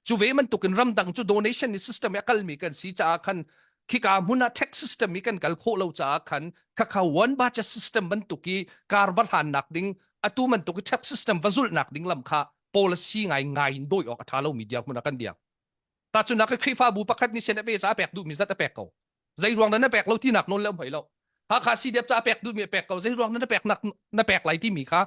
Speaker 7: cu ve bantukin ramdang cu donation ni system i a kalmi kan si caah khan khika hmun ah tax system i kan kal khawh lo caah khan khakha one budget system bantuk i kar va hlannak ding atu bantuk i tax system va zulhnak ding lam kha policy ngai ngai in dawi awk a ṭha lomi dirhmun ah kan dir. Tahchunhnak ah Khrihfabu pakhat nih sen a pe ca a pek duhmi zat a pek ko. Zei ruang dah na pek lo tinak nawl le um hoi lo. Hakha CDF ca a pek duhmi a pek ko. Zei ruang na pek nak na pek lai timi kha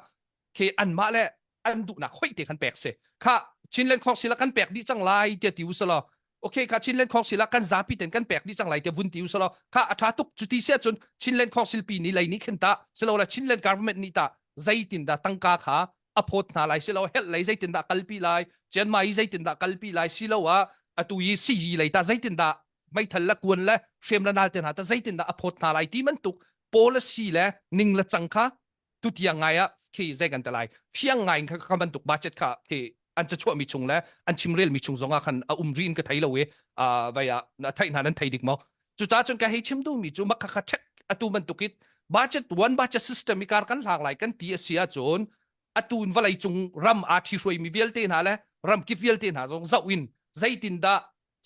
Speaker 7: khi anmah le an duhnak hoih te khan pek si. Kha Chinland Council ah kan pek dih cang lai tiah ti usalaw okay kha Chinland Council ah kan zapi ten kan pek dih cang lai tiah vun ti usalaw kha a ṭha tuk cuti si ahcun Chinland Council pi nih lei nih khin ta silole Chinland government nih ta zeitin dah tangka kha a phawt hna lai silo helh lei zeitindah kalpi lai Chiang Mai zeitindah kalpi lai silo ah atu i siyi lei ta zeitindah meithal le kuan le hriam le nal te hna ta zeitindah a phawt hna lai ti bantuk policy le ning le cang kha tutiang ngai ah khi zei kan te lai fiang ngai in kha kha bantuk budget kha khi an cachuah mi chung le an chimrel mi chung zong ah khan a um ri in ka thei lo i vai ah na theih hna nan thei dik maw Cucaah cun ka hei chim duhmi cu mah khakha ṭhek atu bantuk in budget one budget system i kar kan hlang lai kan ti a si ahcun atu in vawlei cung ram aa ṭhihruaimi vialte hna le ramkip vialte hna zong zoh in zeitindah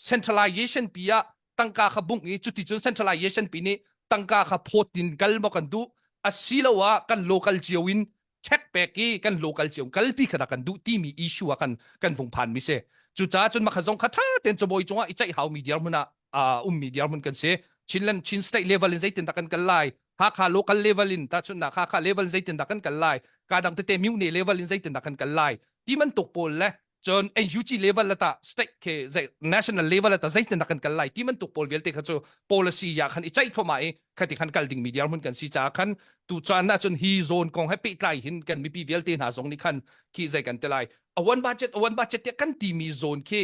Speaker 7: centralization pi ah tangka kha bungh i cuticun centralization pi nih tangka kha phawt in kal maw kan duh asiloah kan local cio in check pek i kan local cio kalpi kha kan duh timi issue ah kan kan vung phan mi si cucaah cun makha zong kha tha ten cabawi cungah i ceih hau mi dirhmun ah ummi dirhmun kan si Chinland Chin state level in zeitin dah kan kal lai Hakha local level in ta chun Hakha level in zeitin dah kan kal lai ka dang tete myone level in zeitin dah kan kal lai ti man tuk pawl le cun NUG level la ta state ke zei national level la ta zeitin dah kan kal lai ti bantuk pawl vialte kha cu policy ya khan i ceih thluahmah i khati khan kal ding mi dirhmun kan si caah khan tu caan ah cun hi zone kong he pehtlai hin kan mipi vialte hna zong nih khan khi zei kan te lai a one budget a one budget tiah kan ti mi zone khi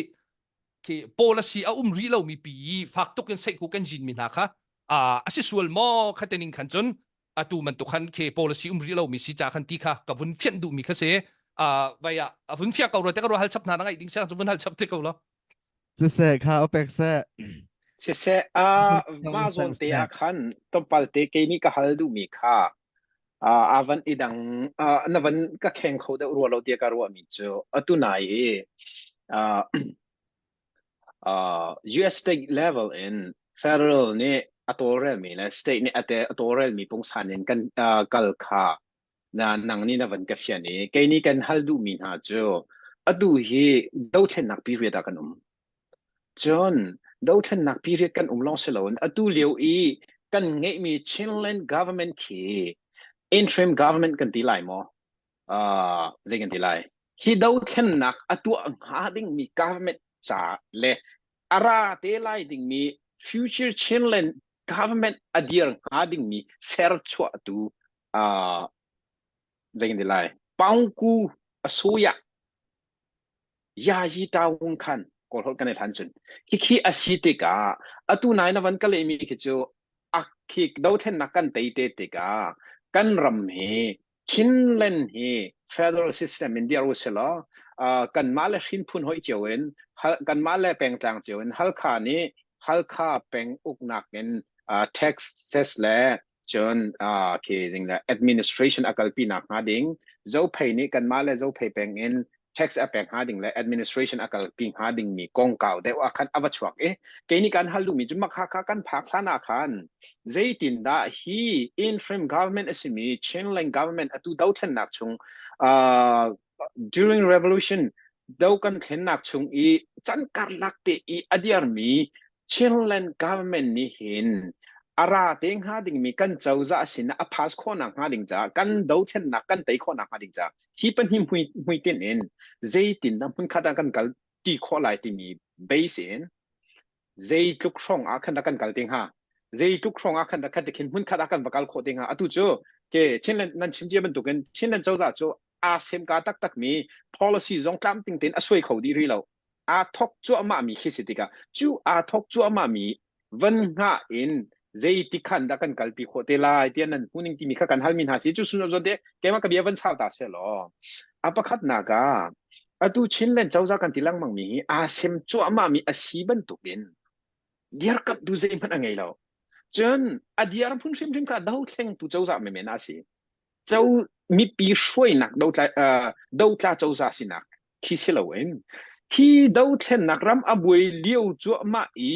Speaker 7: khi policy a um rih lo mi pi i fak tuk in seih ku kan jin mi hna kha a si sual maw khatening khan cun atu bantuk khan khi policy um rih lo mi si ca khan ti kha ka vun fianh duh mi kha si vai ah a vun fiak ko ro te ka ro hal chap hna na ngaih ding siang cu vun hal chap te ko lo
Speaker 4: Siseh kha opek seh.
Speaker 6: Siseh a mah zawn te ah khan tlawmpal te kei nih ka hal duhmi kha a van i dang na van ka kheng kho deuh rua lo tiah ka ruahmi cu atu nai i US state level in federal nih a tawlrelmi le state nih a tawlrelmi pungsan in kan kal kha na nang nih na van ka fian i kei nih kan hal duhmi hna cu atu hi dothlennak period ah kan um. Cun dothlennak period kan um lawng si loin atu lio i kan ngeihmi Chinland government khi interim government kan ti lai maw? Uh, zei kan ti lai. Hi dothlennak a tuah hnga dingmi government ca le a ra te lai dingmi future Chinland government a dir hnga dingmi serchuahtu uh, zei kan ti lai. Paungku asuya yayi tawung khan kawl holh kan i hlan cun khikhi a si tikah atu nai na van ka lehmi khi cu a khi dothlennak kan tei te tikah kan ram hi Chinland hi federal system in dir usilaw uh, kanmah le hrinphun hoi cio in kanmah le pengtlang cio in Halkha nih Halkha peng uknak in uh, taxes le cun uh, khi ding le administration a kalpi nak hnga ding Zophei nih kanmah le Zophei peng in tax a pek hnga ding le administration a kalpi hnga ding mi kongkau deuh ah khan a va chuak i kei nih kan hal duhmi cu makha kha kan phak hlan ah khan zeitin dah hi interim government a simi Chinland government atu dothlennak chung uh, during revolution do kan thlennak chung i chan karlak te i a diarmi Chinland government nih hin a ra te hnga dingmi kan cozah sin a pass khawhnak hnga ding caah kan dothlennak kan tei khawhnak hnga ding caah hi pahnih mui hmuitinh in zeitin dah hmunkhat ah kan kal ti khawh lai timi base in zeitluk hrawng ah khan dah kan kal te hnga zeitluk hrawng ah khan dah khat khin hmunkhat ah kan va kal khawh te hnga atu cu ke Chinland nan chim cia bantukin Chinland cozah cu aa semka taktak mi policy zong tlamtling tein a suai kho dih rih lo aa thok cuahmah mi khi si tikah cu aa thok cuahmah mi van hngah in zeiti khan dah kan kalpi khawh te lai tiah nan hmuning timi kha kan halmi hna si cu sun zon te keimah ka bia van sau ta se law a pakhatnak ah atu Chinland cozah kan ti lengmang mi hi aa sem cuahmah mi a si bantukin dirkamh tu zeihmanh a ngei lo cun a diar phun hrimhrim kha dothlengtu cozah menmen a si co mipi hruainak dotla uh, dotla cozah sinak khi si loin hi dothlennak ram a buai lio cuahmah i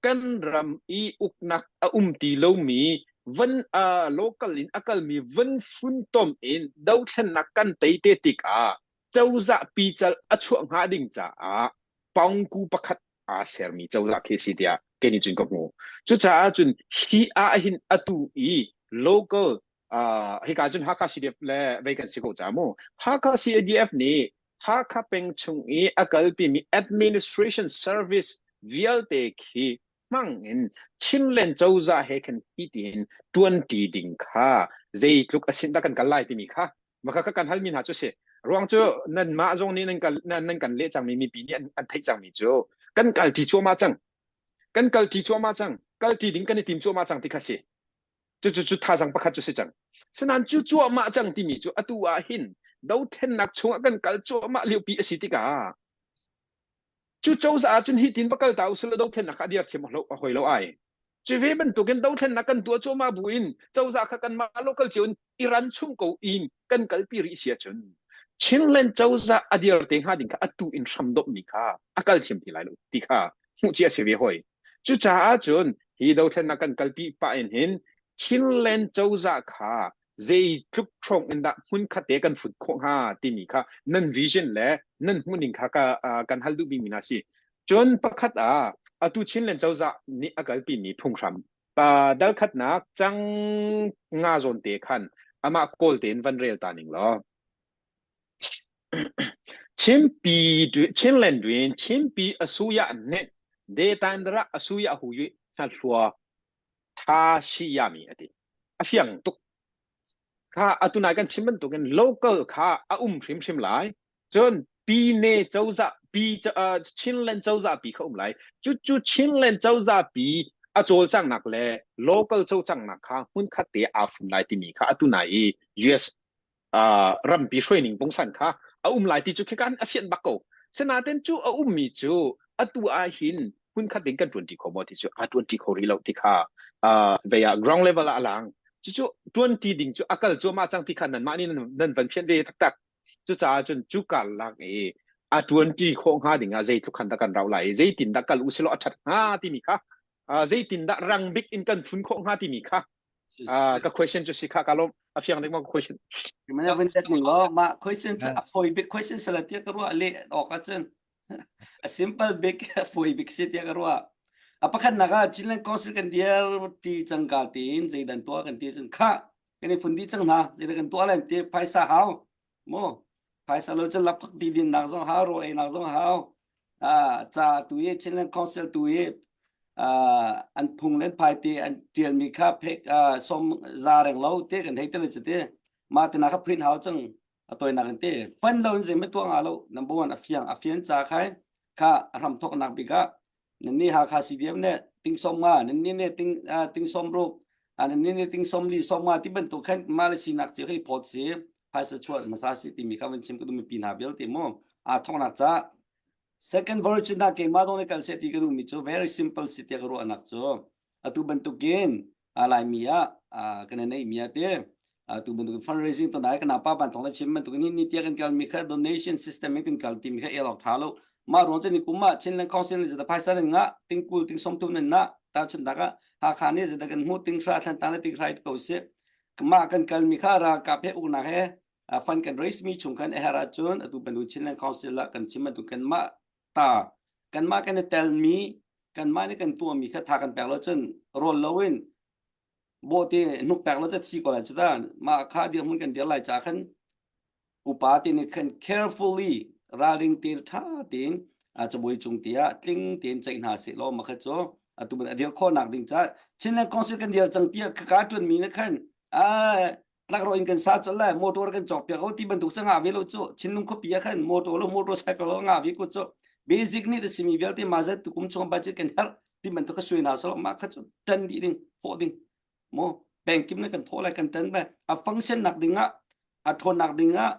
Speaker 6: kan ram i uknak a um ti lomi van uh, local in a kalmi van funtom in dothlennak kan tei te tikah cozah pical a chuah hnga ding caah paungku pakhat aa sermi cozah khi si tiah kei nih cun ka hmu. Cucaah cun hi ah hin atu i local uh, hika cun Hakha CDF le vei kan si ko ca mu. Hakha CDF nih Hakha peng chung i a kalpimi administration service vialte khi hmang in Chinland cozah he khan hi tiin tuanṭi ding kha zeitluk a sin dah kan kal lai timi kha maka ka kan halmi hna cu si ruang cu nanmah zong nih nan kal nan kan leh cangmi mipi nih an, an theih cangmi cu kan kalṭi cuahmah cang kan kalṭi cuahmah cang kalṭi ding kan i tim cuahmah cang ti kha si cu cu cu thazang pakhat cu si cang sanan cu cuahmah cang timi cu atu ah hin dothlennak chungah kan kal cuahmah liopi a si tikah cu cozah ah cun hi tin va kal ta usila dothlennak kha a dir thiam a hoi lo ai cu ve bantukin dothlennak kan tuah cuahmah bu in cozah kha kanmah local cio in Iran chung ko in kan kalpi rih si ahcun Chinland cozah a dir te hnga ding kha atu in hram domhmi kha a kal thiam ti lai lo ti kha hmuh cia si ve hoi cucaah cun hi dothlennak kan kalpi pah in hin Chinland cozah kha zeitluk hrawng in dah hmun khat te kan fut khawh hnga timi kha nan vision le nan hmuhning kha ka, uh, kan hal duhmi mi hna si. Cun pakhat ah atu Chinland cozah nih a kalpimi phunghram pa dal khatnak cang nga zawn te khan amah kawl tein van rel ta ning law Chinpi Chinland duin Chinpi asuya ne de tandra asuya hu yu hna hlua tha shi yami ati a fiang tuk kha atunai kan chim bantukin local kha a um hrimhrim lai cun pine cozah pi uh, Chinland cozah pi kha um lai cu cu Chinland cozah pi a cawlcangnak le local cawlcangnak kha hmun khat te aa fun lai timi kha atu nai i US uh, rampi hruaining pungsan kha a um lai ti cu khikan a fian bak ko sinaten cu a ummi cu atu ah hin hmun khat ding kan ṭuanṭi kho maw ti cu a ṭuanṭi kho rih lo ti kha uh, vei ah ground level ah a lang cucu ṭuanṭi ding cu a kal cuahmah cang ti kha nanmah nih nan van fian ve taktak cucaah cun cu karlak i a ṭuanṭi khawh hnga ding ah zeitluk khan dah kan rau lai i zeitin dah kal usilaw a ṭhat hnga timi kha uh, zeitin dah rang bik in kan fun khawh hnga timi kha uh, ka question cu si kha ka lawm a fiang ding ma ka question
Speaker 5: Mana vun tet ning law ma question cu a fawi bik question sala tia ka ruah le awk ahcun a simple bik a fawi bik si tiah ka ruah a pakhatnak ah Chinland Council kan dir ti cangka tiin zeidan tuah kan ti cun kha kan i fun dih cang hna zeidah kan tuah lai ti phaisa hau. Mu phaisa lo cun lakphak ti din nak zong hau rawl ei nak zong hau. Ah ca tu i Chinland Council tu i an phung len phai ti an tial mi kha phek som za reng lo te kan hei te le chu te ma te na kha print hau chang a toi nak in te fund lo in zei me tuah nga lo number one a fiang a fian ca khai kha ram thok nak bik ah nan ni Hakha CDF ne ting som nga nan ni ne ting ting som ruk nan ni ne ting som li som nga ti bantuk khan Malaysia nak chi hei phot si phaisa chuah masa si timi kha van chim ka dumi pi hna vialte te mu a thong nak ca second version na keimah dong ne kal se ti ka duhmi cu very simple si tiah ka ruahnak cu atu bantukin Laimi ah kan nei mi ah te atu bantukin fundraising ton ai kana pa ban thong le chim bantukin ni ni tia kan kal mi kha donation system in kan kal ti mi kha el tha lo ma ruang chen ni kuma Chinland Council ni zata phaisa nen nga tingkul ting som thum nen na ta chun daka Hakha ni zata kan hmu ting thra thlan tang le ting hrai ko se ma kan kal mi kha ra ka phe uk na he fund kan raise mi chung khan ehara chun atu bantu Chinland Council la kan chim bantu kan ma ta kan mah kan i tel mi kan mah nih kan tuah mi kha tha kan pek lo cun rawl lo in bawhte hnuk pek lo cu thi ko lai cu ta mah kha dirhmun kan dir lai ca khan upa te nih khan carefully ralring te tha tein cabuai cung te ah tling tein ceih hna seh law mah kha cu atu ban a dir khawh nak ding ca Chinland Council kan dir cang tiah ka tuan mi nih khan tlakrawh in kan sa colh lai motor kan cawk piak o ti bantuk sa ngah ve lo cu Chinlung khuapi ah khan motor lo motorcycle lo ngah ve ko cu basic need a simi vialte ma zat tukum chung budget kan herh ti bantuk kha sui hna salo mah kha cu tan dih ding thawh ding mo bank kim ne kan thawh lai kan tan bai a function nak ding ah a thawn nak ding ah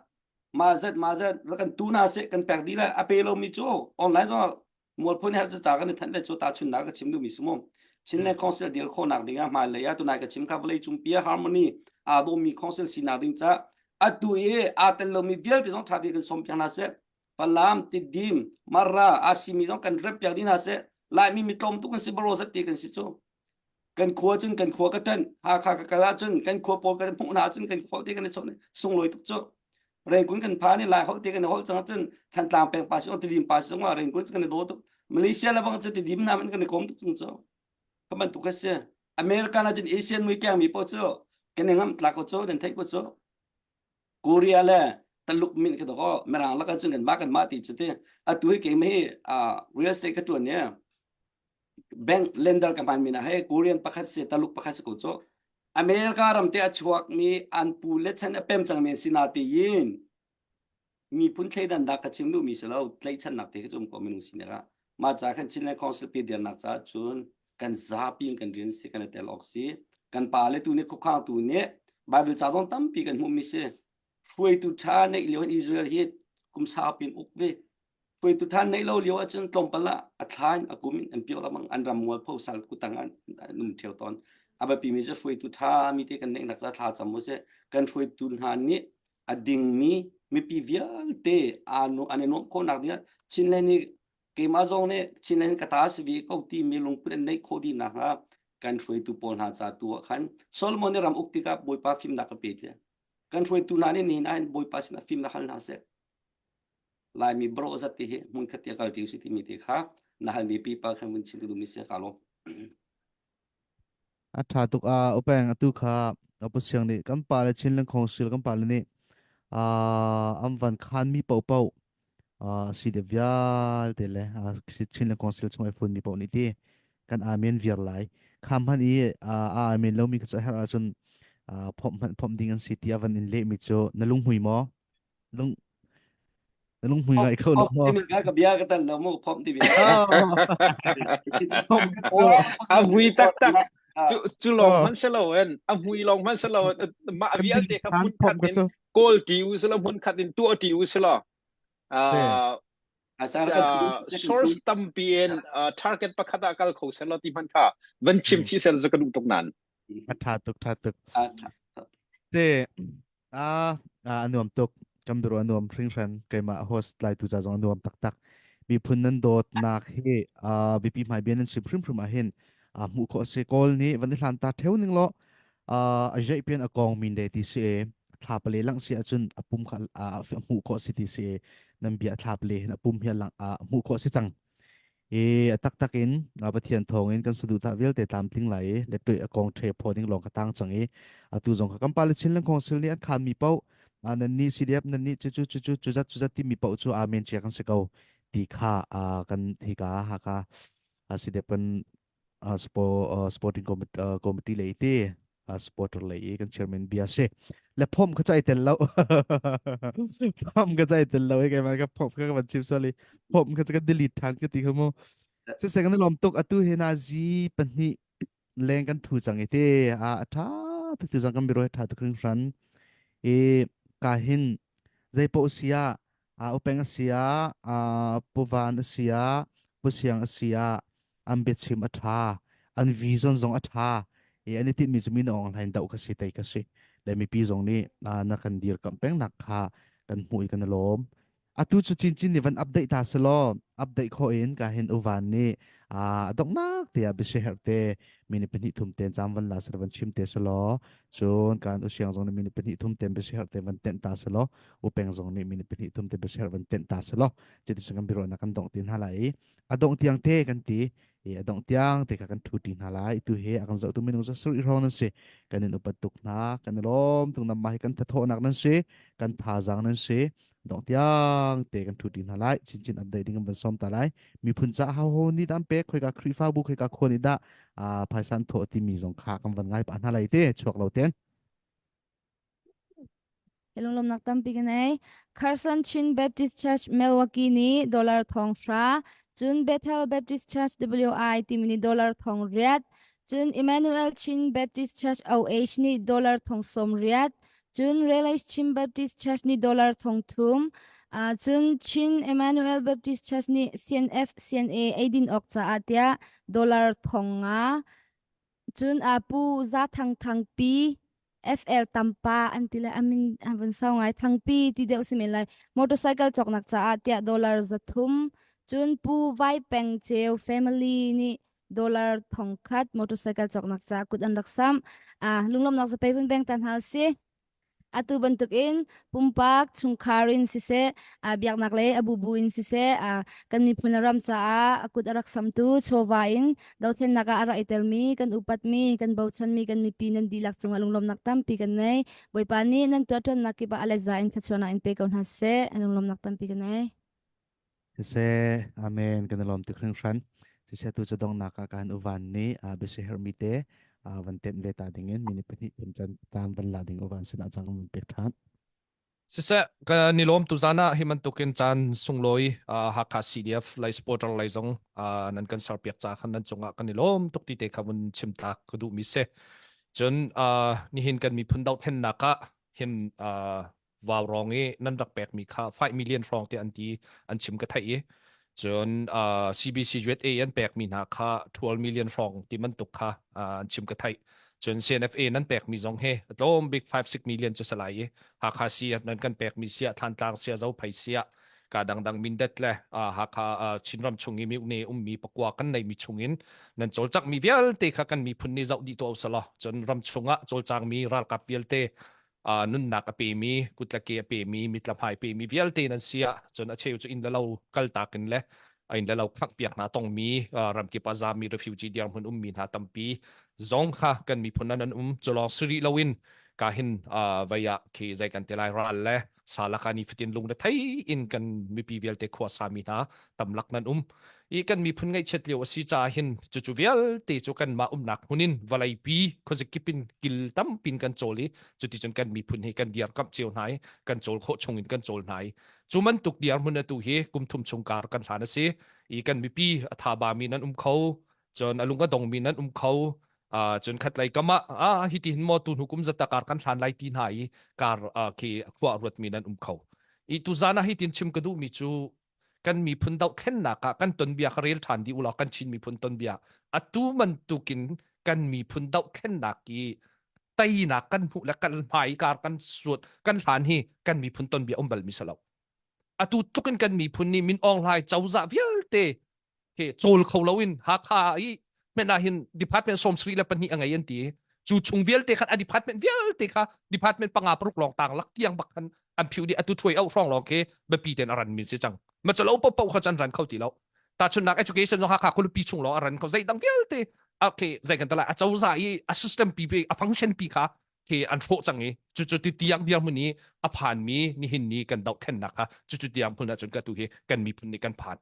Speaker 5: ma zat ma zat kan tu na se kan pek di lai a pe lo mi cu online zong mualphun her ca kan i thanh le cu ta chunnak ka chim duhmi si mu Chinland Council dir khawhnak ding ah hmailei ah tunai ka chim kha vawlei cung pi harmony aa dawmi council sinak ding ca atu i aa tel lomi vialte zong ṭha tein kan sawm piak hna seh Falam Tiddim Mara Asimi zong kan rep piak dih hna seh Laimi mi tlawm tuk kan si baro zat te kan si cu kan khua cun kan khua ka ṭanh Hakha ka kal ahcun kan khua pawl kan hmuh hna ahcun kan khua te kan i chawnh sunglawi tuk cu Rengkun kan phan i Lai holh te kan i holh cang ahcun Thantlang peng pa si Tidim pa si zongah Rengkun kan i daw tuk Malaysia le bang cu Tidim hna man kan i kom tuk cung cu ka bantuk a si American ahcun Asian mui keng mi paoh cu kan i ngamh tlak ko cu nan theih ko cu Korea le Taluk min ka doko Mirang lak ahcun kan mah kan mah ti cu ti atu hi keimah hi real estate ka ṭuan i bank lender ka hman mi na he Korean pakhat si Taluk pakhat si ko cu America ram te a chuak mi an pu le chan a pem cang men sina te yin miphun thleidan dak ka chim duh mi si lo tlaihchannak te khi um ko minung sinak ah mah ca khan Chinland Council pi dirnak ca cun kan zapi in kan rian si kan i tel awk si kan pa le tu nih khukhang tu nih Bible ca zong tampi kan hmuh mi si hruaitu ṭha neih lio in Israel hi kum saupi in uk ve Hruaitu ṭha neih lo lio ahcun tlawmpal ah a thla in a kum in an pio lengmang an ram mualpho sal kutang an an um ṭheo tawn. A biapimi cu hruaitu ṭha mi te kan neihnak ca thla cam usih. Kan hruaitu hna nih a dingmi mipi vialte aa nu an i nuamh khawhnak dingah Chinland nih keimah zong nih Chinland ka ta si ve ko timi lungput an neih khawh dih nakhnga kan hruaitu pawl hna ca tu ah khan Solomon nih ram uk tikah Bawipa fimnak ka pe tiah kan hruaitu hna nih nihin ah Bawipa sinah fimnak hal hna seh. Laimi bro zat ti hi hmun khat ti kal ti si timi te kha na halmi pipa khan vun chim ka duhmi si ka lawm.
Speaker 4: A ṭha tuk a upeng atu kha apusiang nih kan pa le Chinland Council kan pa le nih an van khan mi paohpaoh si de vialte le Chinland Council chung ai fun mi paoh nih ti kan amen viar lai kham hman i a amen lomi kha cu a herh ahcun phomh hmanh phomh ding an si ti a van in leh mi cu na lunghmui maw lung na lunghmui ngai kho lo maw
Speaker 5: timi ka bia ka tan lo mu phom ti bia
Speaker 6: a mui taktak cu cu lawng hman se lo en a mui lawng hman se lo mah vialte kha hmun khat in kawl ti u silo hmun khat in tuah ti u silo source tampi in target pakhat ah kal kho selo ti hman kha van chim chi sel zu ka duh tuk nan
Speaker 4: a tha tuk tha tuk te Ah, a nuam tuk. Kan biaruah a nuam hringhran. Keimah host tlaitu ca zong a nuam taktak. Miphun nan dawtnak hi uh, bipi hmai bia nan chim hrimhrim ahhin uh, hmuh khawh a si. Kawl nih van i hlan ta theo ning law uh, a jeih pian a kong min de ti si e. Thla pale lang si ahcun a pum kha uh, hmuh khawh si ti si e. Nan bia thla pale hin a pum hi a lang uh, hmuh khawh si cang. I a taktak in Pathian thawngin kan saduhthah vialte tlamtling lai i lettuih a kong ṭhe phaw ding lawng ka tang cang i atu zong kha kan pale Chinland Council nih an khanmi paoh Nan nih CDF nan nih cucu cucu cuzat cuzat timi paoh cu amen cia kan si ko ti kha kan hika Hakha CDF kan sporting committee lei te supporter lei i kan chairman bia si le phom kha chai tel lo phom kha chai tel lo keimah ka phom kha ka van chim sorry phom kha ka delete than ka ti kha mu si se kan lom tuk atu he na zi pahnih leng kan thu cang i te a tha tuk tu zang kan biro tha tuk hringhran i ka hin zei po sia a upeng sia a puvan sia pusiang sia an biachim a ṭha an vision zong a ṭha i an i tinhmi cu min Aung Hlaing doh kha si tei kha si le mipi zong nih na kan dirkamh pengnak kha kan hmuh i kan i lawm atu cu cincin nih van update ta selaw update khawh in ka hin uvan nih a donghnak te ah biasi herh te minute pahnih thum ten cam van la selaw van chim te selaw cun kan usiang zong nih minute pahnih thum ten biasi herh te van tenh ta selaw upeng zong nih minute pahnih thum te biasi herh van tenh ta selaw cuti kan biaruahnak kan dongh ti hna lai i a dongh tiang te kan ti i a dongh tiang te kha kan thu ti hna lai tu he a kan zohtu minung za sur i hrawng nan si kan in upat tuk hna kan i lawm tuk nam mah hi kan thathawhnak nan si kan thazaang nan si dongh tiang te kan thu ti hna lai chinchin update ding kan van som ta lai miphun ca ho ho ni dan pek khoika Khrihfabu khoika khua nih dah phaisan thawh timi zong kha kan van ngai pa hna lai te chuak lo ten
Speaker 3: Lunglawmnak tampi ka nei. Carson Chin Baptist Church Milwaukee nih dollar thong hra, cun Bethel Baptist Church WI timi nih dollar thong riat, cun Emmanuel Chin Baptist Church OH nih dollar thong sawm riat, cun Raleigh Chin Baptist Church nih dollar thong thum, uh, cun Chin Emmanuel Baptist Church nih CNF CNA eidin awk caah tiah dollar thong nga, Cun a pu Za Thang Thangpi FL Tampa an ti le amin a vun sau ngai Thangpi ti deuh si men lai motorcycle cawknak caah tiah dollar 300 cun pu Vai Peng Ceu family nih dollar 1000 motorcycle cawknak caah kut an rak samh ah lunglawmhnak zapei vun beng ta hna si Atu bantukin pumpak chungkhar in siseh, biaknak le a bubu in siseh, kan miphun le ram caah a kut a rak samtu chawva in dothlennak ah a rak i telmi, kan upatmi, kan bochanmi kan mipi nan dihlak cungah lunglawmhnak tampi kan ngei. Bawipa nih nan tuahṭuannak kip ah a letza in thluachuahnak in pe ko hna seh. Lunglawmhnak tampi kan ngei.
Speaker 4: Siseh, amen kan i lawm tuk hringhran. Siseh tu cu donghnak ah kan uvan nih biasi herhmi te van tenh ve ta ding in minute pahnih thum can caan van la ding uvan sinah cang van pek ṭhan.
Speaker 7: Siseh, kan i lawm tuzan ah hi bantukin caan sunglawi Hakha CDF lei supporter lei zong nan kan serpiak ca khan nan cungah kan i lawm tuk ti te kha vun chim ta ka duhmi si. Cun nihin kan miphun dohthlennak ah hin vaurawng i nan rak pekmi kha 5 million hrawng te an ti an chim ka theih i cun uh, CBC USA an pekmi hna kha 12 million hrawng ti bantuk kha uh, an chim ka theih cun CNFA nan pekmi zong he a tlawm bik 5 6 million cu salai i Hakha si nan kan pekmi sia Thantlang sia Zophei sia ka dangdang Mindat le uh, Hakha uh, Chinram chung i miune ummi pakua kan neimi chungin nan cawlcangmi vialte kha kan miphun nih zoh dih tuah usalaw cun ram chungah cawlcangmi ralkap vialte uh, nunnak a pemi kut le ke a pemi mitla hmai pemi vialte nan si ah cun a cheu cu inn le lo kaltak in le a inn le lo khangh piak hna tongmi uh, ramkip ah zami refugee dirhmun ummi hna tampi zong kha kan miphun nan an um culawng siri loin ka hin uh, vei ah khi zei kan ti lai ral le salak ah nifatin lung le thei in kan mipi vialte khua sami hna tamlak nan um i kan miphun ngaihchiat lio a si caah hin cucu vialte cu kanmah umnak hmun in vawleipi khuazakip in kil tampin kan cawl i cuticun kan miphun hi kan dirkamh cio hna i kan cawl khawh chung in kan cawl hna i cu bantuk dirhmun atu hi kum thum chung kar kan hlan a si i kan mipi a thaba mi nan um kho cun a lung a dongmi nan um kho uh, cun khatlei kam ah ah hi ti hin maw tu hnu kum zata kar kan hlan lai ti hna i kar uh, khi khua ruat mi nan um kho i tu zan ah hi tin chim ka duh mi cu kan miphun dohthlennak ah kan tonbia kha rel ṭhan dih ulaw kan Chin miphun tonbia atu bantukin kan miphun dohthlennak i teinak kan hmuh le kan hmai kar kan suat kan hlan hi kan miphun tonbia um bal mi si lo atu tlukin kan miphun nih Min Aung Hlaing cozah vialte he cawl kho loin Hakha i hmenh ah hin department 72 a ngei an ti cu chung vialte khan a department vialte kha department panga paruk lawng tang lak tiang bak khan an phiu di atu thuai au hrawng lawng khi biapi ten a ran min si cang ma chalo po po kha chan ran kho ti lo ta chunnak education zong Hakha khualipi chung lawng a ran kho zei dang vialte okay zei kan tala a cozah i a system pi a function pi kha. khi an hrawh cang i cucu ti tiang dirhmun i a phanmi nihin ni kan dohthlennak kha cucu tiang hmun ahcun ka tu hi kan miphun nih kan phan.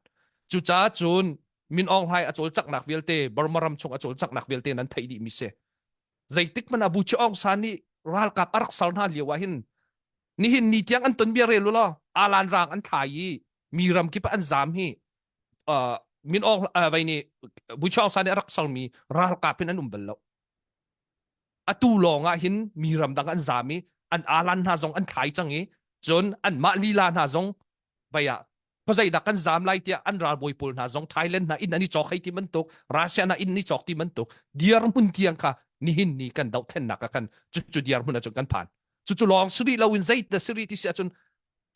Speaker 7: Cucaah cun Min Aung Hlaing a cawlcanghnak vialte Burma ram chung a cawlcanghnak vialte nan theih dih mi si. Zeitik hmanh ah Bu Chi Aung San nih ralkap a rak sal hna lio ah hin nihin ni tiang an ton bia rel u law alan rang an thlai i mi ram kip ah an zam hi uh, Min Aung uh, vai nih Bu Chi Aung San nih a rak salmi ralkap in an um bal lo. Atu lawng ah hin mi ramdang an zam i an alan hna zong an thlai cang i cun anmah lila hna zong vai ah khuazeidah kan zam lai tiah an ralbawi pawl hna zong Thailand hna inn an i cawk hei ti bantuk Russia hna inn i cawk ti bantuk dirhmun tiang kha nihin ni kan dohthlennak ah khan cucu dirhmun ahcun kan phan cucu lawng si rih loin zei dah si rih ti si ahcun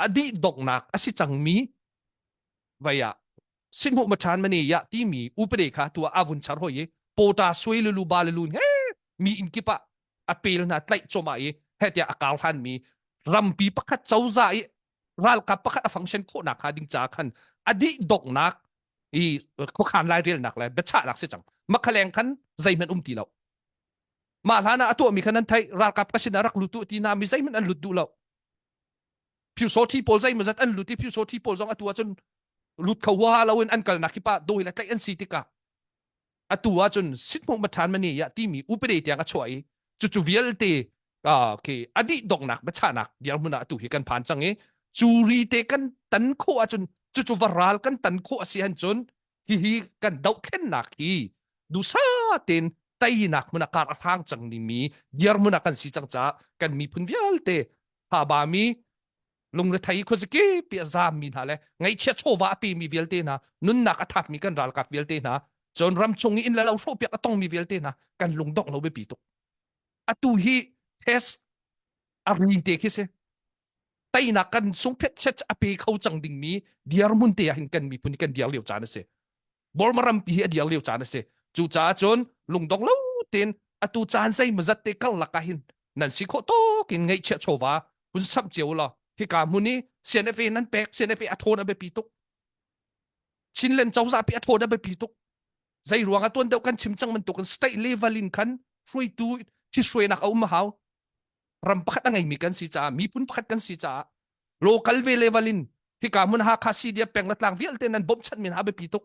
Speaker 7: a dih donghnak a si cangmi vai ah sinhmuh ma ṭhan mani ya timi upade kha tu ah a vun char hoi i pota sui lulu ba lulu he mi inn kip ah a pel hna tlaih cawmah i he tiah a kar hlan mi rampi pakhat cozah i ralkap pakhat a function khawhnak hnga ding ca khan a dih donghnak i khuakhan lairelnak le biachahnak si cang makhaleng khan zeihmanh um ti lo mah hlan ah a tuahmi khan an theih ralkap ka sinah rak lut tu ti na mi zeihmanh an lut duh lo Pyu pawl zeimawzat an lut i Pyu pawl zong atu ahcun lut kho huaha loin an kalnak hi pa dawi le tlaih an si tikah atu ahcun sithmuh mathan mani ya timi upade tiang a chuah i cucu vialte khi a dih donghnak biachahnak dirhmun ah atu hi kan phan cang i cu ri te kan tan khawh ahcun cucu va ral kan tan khawh a si han cun hihi kan dohthlennak hi dusa tein teinak hmun ah kar a hlang cang dingmi dirhmun ah kan si cang caah kan miphun vialte haba mi lungrethei khuaziki pi a zaammi hna le ngaihchia chawva a pemi vialte hna nunnak a thapmi kan ralkap vialte hna cun ramchung i inn le lo hrawhpiak a tongmi vialte hna kan lungdongh lo biapi tuk atu hi test a ri te khi si teinak kan sungphet chet a pe kho cang dingmi dirhmun te ah hin kan miphun kan dir lio caan a si Burma rampi hi a dir lio caan a si. Cucaah cun lungdong lo tein atu caan zeimawzat te karlak ah hin nan si khawh tawk in ngaihchiah chawva hun samh cio law hika hmun i CNFA nan pek CNFA a thawn a biapi tuk. Chinland cozah pi a thawn a biapi tuk. Zei ruang ah tuan deuh kan chim cang bantukin state level in khan hruaitu thihruainak a um a hau. Ram pakhat a ngeimi kan si caah miphun pakhat kan si caah local ve level in hika hmun Hakha CDF peng le tlang vialte nan bawmchanh min ha biapi tuk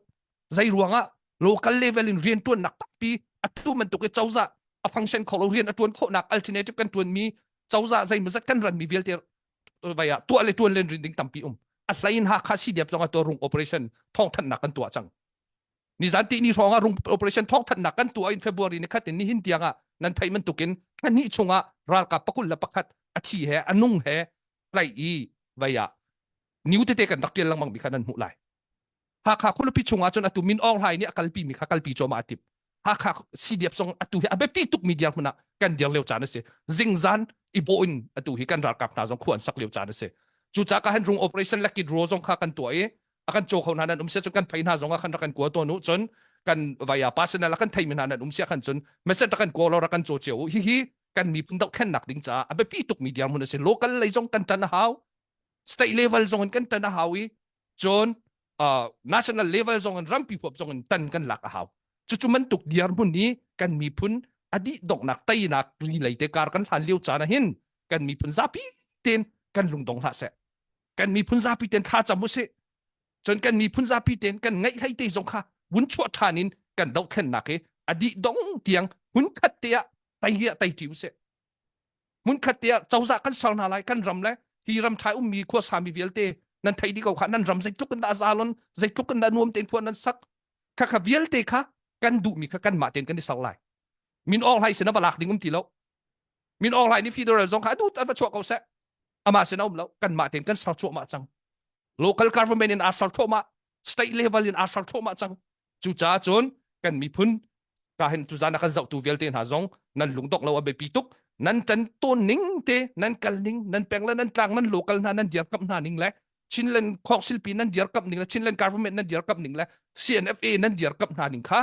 Speaker 7: zei ruangah local level in rian tuannak tampi atu bantuk i cozah a function kho lo rian a tuan khawhnak alternative kan tuan mi cozah zeimawzat kan ran mi vialte vai ah tuah le tuan len rin ding tampi um a hlei in Hakha CDF zong ah tuah rung operation thawngthanhnak kan tuah cang nizan ti ni hrawng ah rung operation thawngthanhnak kan tuah in February ni khat in nihin tiang ah nan theih bantukin thla hnih chungah ralkap pakul le pakhat a thi he a nung he tlaih i vei ah new tete kan rak ṭial lengmang mi kha nan hmuh lai. Hakha khualipi chungah cun atu Min Aung Hlaing nih a kalpi mi kha kalpi cuahmah a timh. Hakha CDF zong atu hi a biapi tukmi dirhmun ah kan dir lio caan a si. Zingzan i bawh in atu hi kan ralkap hna zong khua an sak lio caan a si. Cucaah ka han rung operation lucky draw zong kha kan tuah i a kan caw kho hna nan um sia cun kan phei hna zong ah khan rak kan kua tawn u cun kan vaya personal a kan theimi hna nan um sia khan cun message rak kan kua lo rak kan caw cio u hihi kan miphun dohthlennak ding caah a biapi tukmi dirhmun a si local lei zong kan ṭan a hau state level zong in kan ṭan a hau i cun uh, national level zong in rampi huap zong in tan kan lak a hau cucu bantuk dirhmun i kan miphun a dih donghnak teinak ri lei te kar kan hlan lio caan ah hin kan miphun zapi tein kan lungdong hlah seh kan miphun zapi tein thla cam usih cun kan miphun zapi tein kan ngeih hlei te zong kha vun chuah ṭhan in kan dohthlennak hi a dih dong tiang hmunkhat te ah tei ah tei ṭi usih hmunkhat te ah cozah kan ser hna lai kan ram le hi ram ṭhai ummi khuasami vialte nan theih dih ko kha nan ram zeitluk in dah zalon zeitluk in dah nuam tein khua nan sak kha kha vialte kha kan duhmi kha kanmah tein kan i ser lai min Aung Hlaing sin a va lak ding um ti lo Min Aung Hlaing nih federal zong kha a duh an va chuah ko seh amah sin a um lo kanmah tein kan ser cuahmah cang local government in aa ser thluahmah state level in aa ser thluahmah cang cucaah cun kan miphun ka hin tuzan a kan zohtu vialte hna zong nan lungdongh lo a biapi tuk nan tan tawn ning te nan kal ning nan peng le nan tlang nan local hna nan dirkamh hna ning le Chinland Council pi nan dirkamh ning le Chinland government nan dirkamh ning le CNFA nan dirkamh hna ning kha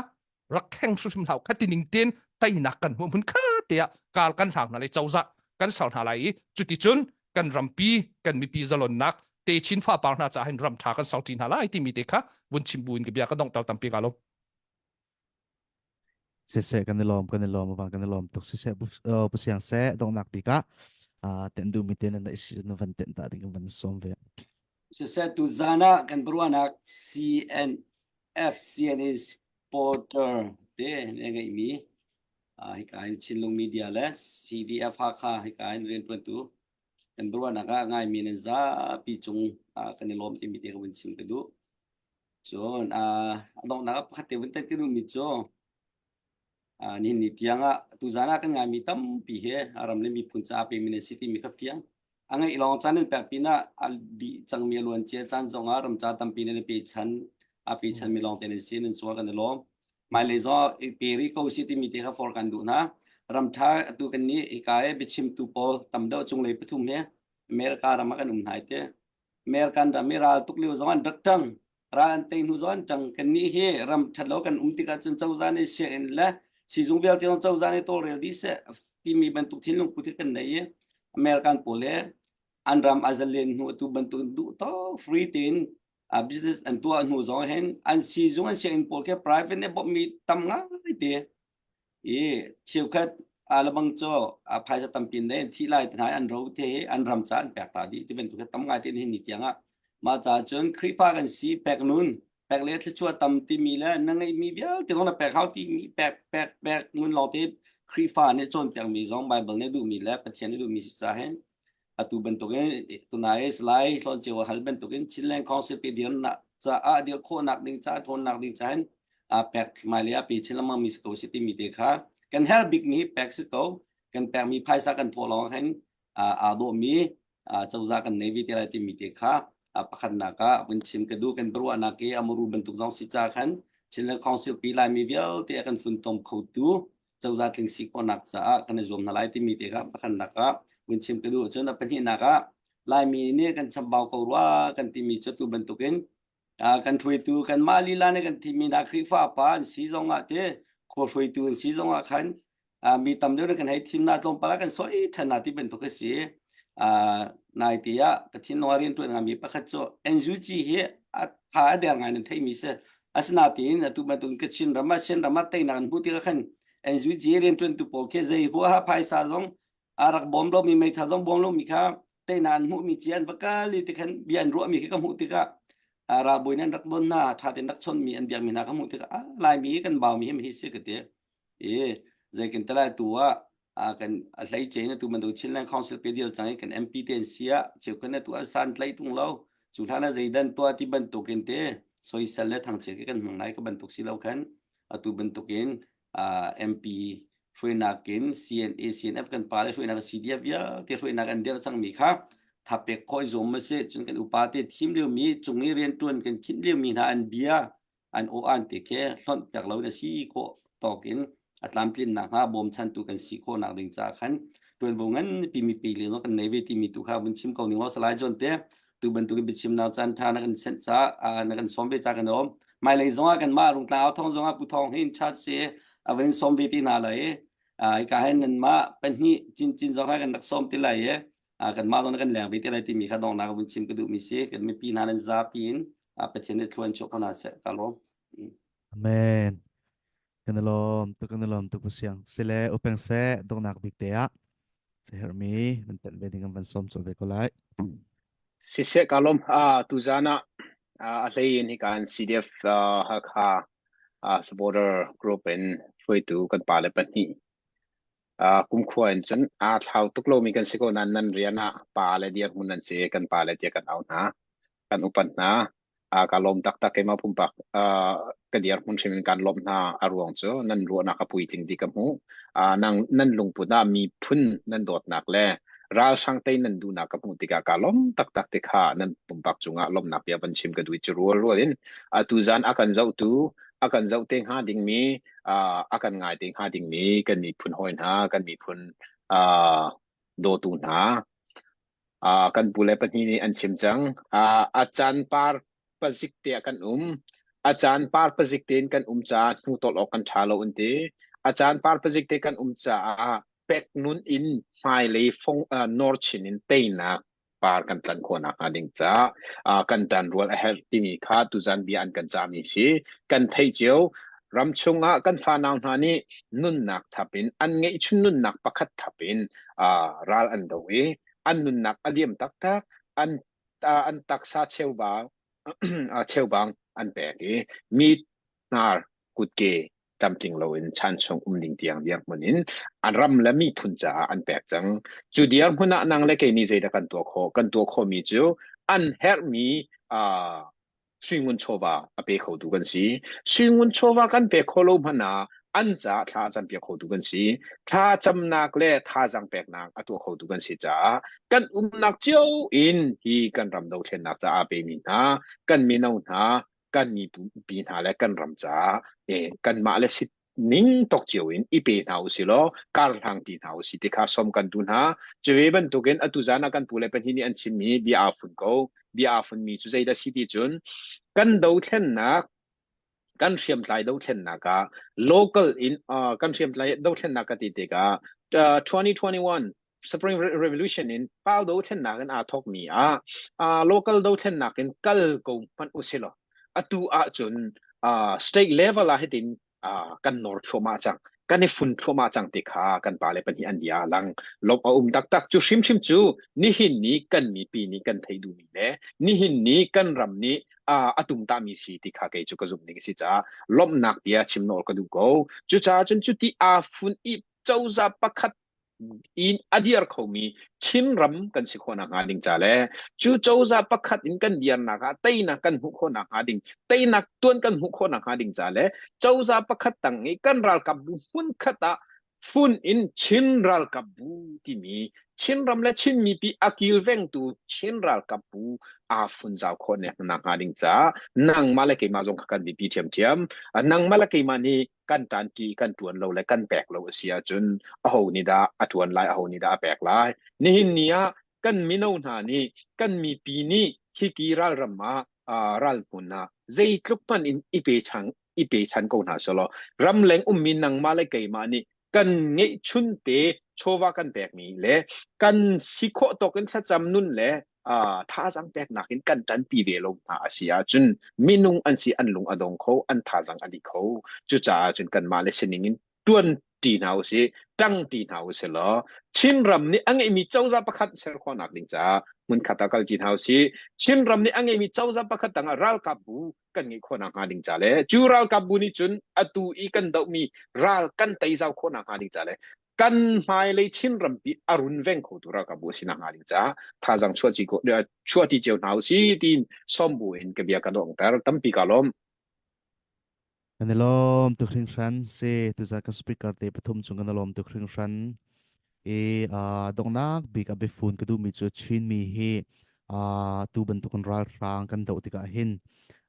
Speaker 7: rak thleng hrimhrim hlah khati ning ten teinak kan hmuh hmun kha te ah kal kan hlang hna lai cozah kan ser hna lai i cuticun kan rampi kan mipi zalonnak te chin fa par hna caah hin ram tha kan ser ṭi hna lai timi te kha vun chim bu in ka bia ka donghter tampi ka lo.
Speaker 4: Siseh kan i lawm kan i lawm awang kan i lawm tuk siseh pu siang seh donghnak bik ah tenh duhmi te nan na van tenh ta ding van sawm ve.
Speaker 5: Siseh tu zan ah kan biaruahnak CNF CNA supporter te ne ngeihmi hika hin Chinlung Media le CDF Hakha hika hin riantuantu kan biaruahnak ah ngaimi nan zapi cung kan i lawm timi te ka vun chim ka duh. Cun a donghnak ah pakhat te vun tet ka duhmi cu nihin ni tiang ah tuzaan ah kan ngaimi tampi he a ram le miphun caah pemi nan si timi kha fiang. A ngeih lawng caan nan pek pinah a dih cangmi a luan cia caan zongah ram ca tampi nan i pechan a pechanmi lawng te nan si nan cungah kan i lawm. Hmailei zong i pe rih ko si timi te kha for kan duh hna. Ram ṭha atu kan nih hika i biachimtu pawl tam deuh cunglei pathum he America ram ah kan um hna i te. American ram i ral tuk lio zong an rak ṭang. Ral an tei hnu zong an ṭang. Kannih hi ram ṭhat lo kan um tikah cun cozah nih sianginn le siizung vialte zong cozah nih tawlrel dih seh timi bantuk thinlung put hi kan nei i American pawl he an ram a zalen hnu atu bantuk duh tawk free tein business an tuah hnu zong hin an siizung an sianginn pawl khi private nih bawmhmi tam ngai te i cheukhat alabang cu a phaisa tampi ne thi lai te hna an ro te hi an ram ca an pek ta dih ti bantuk hi tam ngai te hin ni tiang ah mah ca cun Khrihfa kan si pek nun pek le thluachuah tam timi le na ngeihmi vialte zong na pek hau timi pek pek pek nun lawng te Khrihfa nih cawnpiakmi zong Bible nih duhmi le Pathian nih duhmi si ca hin atu bantukin tunai Salai Hlawn Ceu hal bantukin Chinland Council pe dirnak caah dir khawhnak ding caah ṭhawnnak ding caah hin pek hmailei ah pe chin lengmang mi si ko si timi te kha kan herh bikmi pek si ko kan pekmi phaisa kan thawh lawng hin aa dawhmi cozah kan nei ve te lai timi te kha pakhatnak ah vun chim ka duh kan biaruahnak i amuru bantuk zong si ca khan Chinland Council pi Laimi vialte a kan funtom khotu cozah tling si khawhnak caah kan i zuam hna lai timi te kha pakhatnak ah vun chim ka duh. Cun a pahnihnak ah Laimi nih kan chambau ko rua kan timi cu tu bantukin kan hruaitu kanmah lila nih kan thimmi hna Khrihfa pa an si zong ah te khua hruaitu an si zong ah khan mi tam deuh nih kan hei thim hna tlawmpal ah kan soi ṭhan hna ti bantuk a si. Nai te ah ka thinlung ah rianṭuan ngami pakhat cu NUG hi a tha a der ngai nan theimi si. Asinain atu bantuk Kachin ram ah Shan ram ah teinak an hmuh tikah khan NUG rianṭuantu pawl khi zei huaha phaisa zong a rak bawm lomi meithal zong bawm lomi kha teinak an hmuhmi ci an va kal i tikhan bia an ruahmi khi ka hmuh tikah ralbawi nih an rak don hna ṭha tein rak chawnhmi an biakmi hna ka hmuh tikah Laimi kan baumi hi hi si ka ti. I zeikin talai tu ah kan a hleice in atu bantuk Chinland Council pe dir cang i kan MP te an si ah cheukhat atu an san tlai tung lo cu hlan ah zeidan tuah ti bantuk in te soisel le thangchiat khi kan hmang lai ka bantuk si lo khan atu bantuk in MP hruainak in CNA CNF kan pa le hruainak CDF vialte hruainak an dir cangmi kha thapek khawh i zuam a si cun kan upa te thim liomi cung i riantuan kan khinh liomi hna an bia an aw an te khi hlonh piak lo na si khawh tawk in a tlamtlin nakhnga bawmchantu kan si khawh nak ding caah khan tuanvo ngan pi mi pi le kan nei ve timi tu kha vun chim ko ning law salai John te tu bantuk in biachimnak caan tha na kan senh ca na kan sawm ve ca kan om mailei zong ah kan mah rungtlang au thong zong ah pu thong hin chat si a van sawm ve ti hna lai i ka hen nan mah pahnih cin cin zong ha kan rak sawm ti lai i kan mah zong kan leng ve ti lai timi kha dongnak vun chim ka duh mi si kan mipi hna nan zapi in Pathian nih thlua in chuah ko hna seh ka lawm.
Speaker 4: Amen. Kan i lawm tuk kan i lawm tuk siang. Sile upeng se donghnak bik te ah sehermi nan tel ve ding an van sawm chawh ve ko lai.
Speaker 6: Siseh ka lawm a tuzan ah a hlei in hika in CDF Hakha supporter group in hruaitu kan pa le pahnih kumkhua in cun aa thlau tuk lomi kan si ko nain nan rian ah pa le dirhmun nan si kan pa le tiah kan au hna kan upat hna ka lawm taktak keimah pumpak ka dirhmun hrim in kan lawmh hna a ruang cu nan ruahnak a puitling ti ka hmuh nang nan lungput ah miphun nan dawtnak le ralhrang tei nan duhnak ka hmuh tikah ka lawm taktak ti kha nan pumpak cungah lawmhnak bia van chim ka duh cu rual rual in atu zan a kan zohtu a kan zoh te hnga dingmi a kan ngai te hnga dingmi kan miphun hawi hna kan miphun dawtu hna kan pu le pahnih nih an chim cang a caan par pazik te ah kan um a caan par pazik tein kan um caah hnu tolh awk kan ṭha lo an ti a caan par pazik te kan um caah pek nun in hmailei fong nor chin in teinak par kan tlanh khawh nakhnga ding caah kan ṭanrual a herh timi kha tuzan bia an kan cahmi si. Kan theih cio. Ram chungah kan fanau hna nih nunnak thap in an ngeihchun nunnak pakhat thap in ral an do i an nunnak a liam taktak an an taksa cheubang cheubang an pek i mi hnar kutke tlamtling loin chan chung um ding tiang dirhmun in an ram le miphun caah an pek cang. Cu dirhmun ah nang le kei nih zeidah kan tuah khawh? Kan tuah khawhmi cu an herhmi uh, suingun chawva a pe khotu kan si. Suingun chawva kan pe kho lo hmanh ah an caah thla a campiak khotu kan si. Thla camnak le thazaang peknak a tuah khotu kan si caah kan umnak cio in hi kan ram dothlennak caah pemi hna, kan mino hna, kan mipi hna le kan ram caah eh, kanmah le si ning tok cio in i pe hna usih law kar hlang ti hna usih ti kha som kan tu hna. Cuve bantukin atu zan ah kan pu le pahnih nih an chimmi bia aa fun ko. Bia aa funmi cu zeidah si ti cun kan dothlennak kan hriamtlai dothlennak ah local in uh, kan hriamtlai dothlennak ka ti tikah uh, 2021 Spring Revolution in pau dothlennak in aa thawkmi ah uh, local dothlennak in kal ko hmanh usilaw atu ahcun uh, state level ah hitin uh, kan nor thluahmah cang kan i fun thluahmah cang ti kha kan pale pahnih an bia lang lawm a um taktak. Cu hrimhrim cu nihin ni kan mipi nih kan thei duhmi le nihin ni kan ram nih uh, a tum tami si ti kha kei cu ka zumh ning a si caah lawmhnak bia chim nawl ka duh ko. Cucaah cun cuti aa fun i cozah pakhat in a dir khomi Chinram kan si khawh nakhnga ding ca le cu cozah pakhat in kan dirnak ah teinak kan hmuh khawh nakhnga ding, teinak tuan kan hmuh khawh nakhnga ding ca le cozah pakhat tang i kan ralkap bu hmun khat ah fun in Chin ralkap bu timi Chinram le Chin mipi a kilvengtu Chin ralkap bu aa fun zau khawh nakhnga ding caah nangmah le keimah zong kha kan biapi ṭhiamṭhiam. Nangmah le keimah nih kan ṭanṭi kan ṭuan lo le kan pek lo a si ahcun aho nih dah a ṭuan lai, aho nih dah a pek lai? Nihin ni ah kan mino hna nih, kan mipi nih hiki ralram ah ralhmun ah zeitluk hmanh in i pechan i pechan ko hna selaw ramleng ummi nangmah le keimah nih kan ngeihchun te chawva kan pekmi le kan si khawh tawk in thlacam nun le thazaang peknak in kan ṭanpi ve lo hna a si ahcun minung an si, an lung a dong kho, an thazaang a dih kho. Cucaah cun kanmah le sining in ṭuan ṭi hna usih, ṭang ṭi hna usih law Chinram nih a ngeihmi cozah pakhat ser khawhnak ding caah hmunkhat ah kalṭi hna usih. Chinram nih a ngeihmi cozah pakhat tangah ralkap bu kan ngeih khawh nakhnga ding ca le cu ralkap bu nih cun atu i kan dohmi ral kan tei zau khawh nakhnga ding ca le kan hmailei Chin rampi a runveng khotu ralkapbu a si nakhnga ding caah thazaang chuahṭi cio hna usih tiin sawm bu in ka bia ka donghter. Tampi ka lawm.
Speaker 4: Kan i lawm tuk hringhran. Si tuzan kan speaker te pathum cung kan i lawm tuk hringhran. I uh, donghnak bik a biafun ka duhmi cu Chinmi hi uh, tu bantukin ralhrang kan doh tikah hin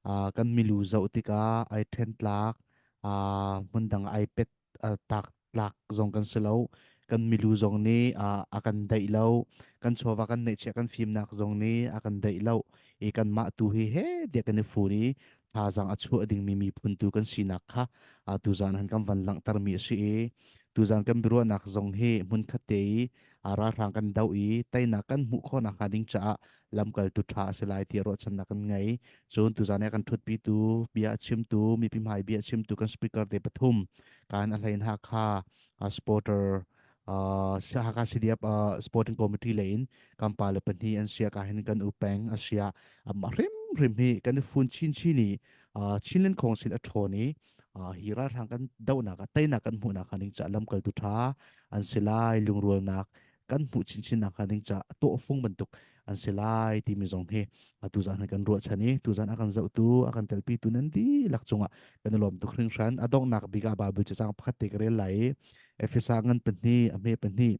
Speaker 4: uh, kan milu zoh tikah ai ṭhen tlak uh, hmundang ai pet tak tlak zong kan si lo. Kan milu zong nih a kan daih lo, kan chawva kan neihchiah kan fimnak zong nih a kan daih lo i kanmah tu hi he tiah kan i fun i thazaang a chuah dingmi miphun tu kan sinak kha tuzan han kan van langhtermi a si i tuzan kan biaruahnak zong hi hmunkhat te i ralhrang kan doh i teinak kan hmuh khawhnak hnga ding caah lamkaltu ṭha a si lai tiah ruahchannak kan ngei. Cun tuzan i a kan ṭhutpitu, bia a chimtu, mipi hmai bia a chimtu kan speaker te pathum kan a hlein Hakha supporter Hakha CDF supporting committee lei in kan pa le pahnih an sia ka hin kan u peng a sia amah hrimhrim hi kan i fun chinchin i Chinland Council a ṭhawn i hi ralhrang kan dohnak ah teinak kan hmuhnak hnga ding caah lamkaltu ṭha an si lai. Lungrualnak kan hmuh chinchin nak hnga ding caah tawhfung bantuk an si lai timi zong hi tuzan hi kan ruahchan i tuzan a kan zohtu, a kan telpitu nan dihlak cungah kan i lawm tuk hringhran. A donghnak bik ah Bible cacang pakhat te ka rel lai i Efesa ngan pahnih a hme pahnih: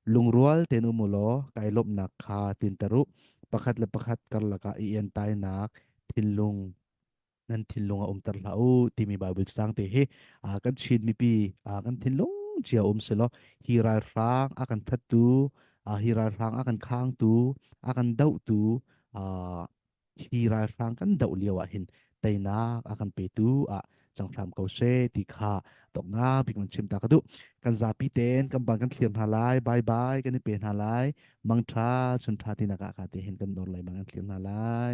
Speaker 4: "Lungrual tein um u law kai lawmhnak kha tinter u. Pakhat le pakhat karlak ah i entainak thinlung nan thinlung ah umter hlah u," timi Bible cang te hi kan Chin mipi kan thinlung cia um selaw hi ralhrang a kan thattu, hi ralhrang a kan khangtu, a kan dohtu, hi ralhrang kan doh lio ah hin teinak a kan petu ah cang hram ko she ti kha tokna bik man chim ta ka duh. Kan zapi ten kan bang kan thlir hna lai, bye bye kan i pe hna lai, mangtha chun tha ti nak ah ka te hin kan dor lai bang kan thlir hna lai.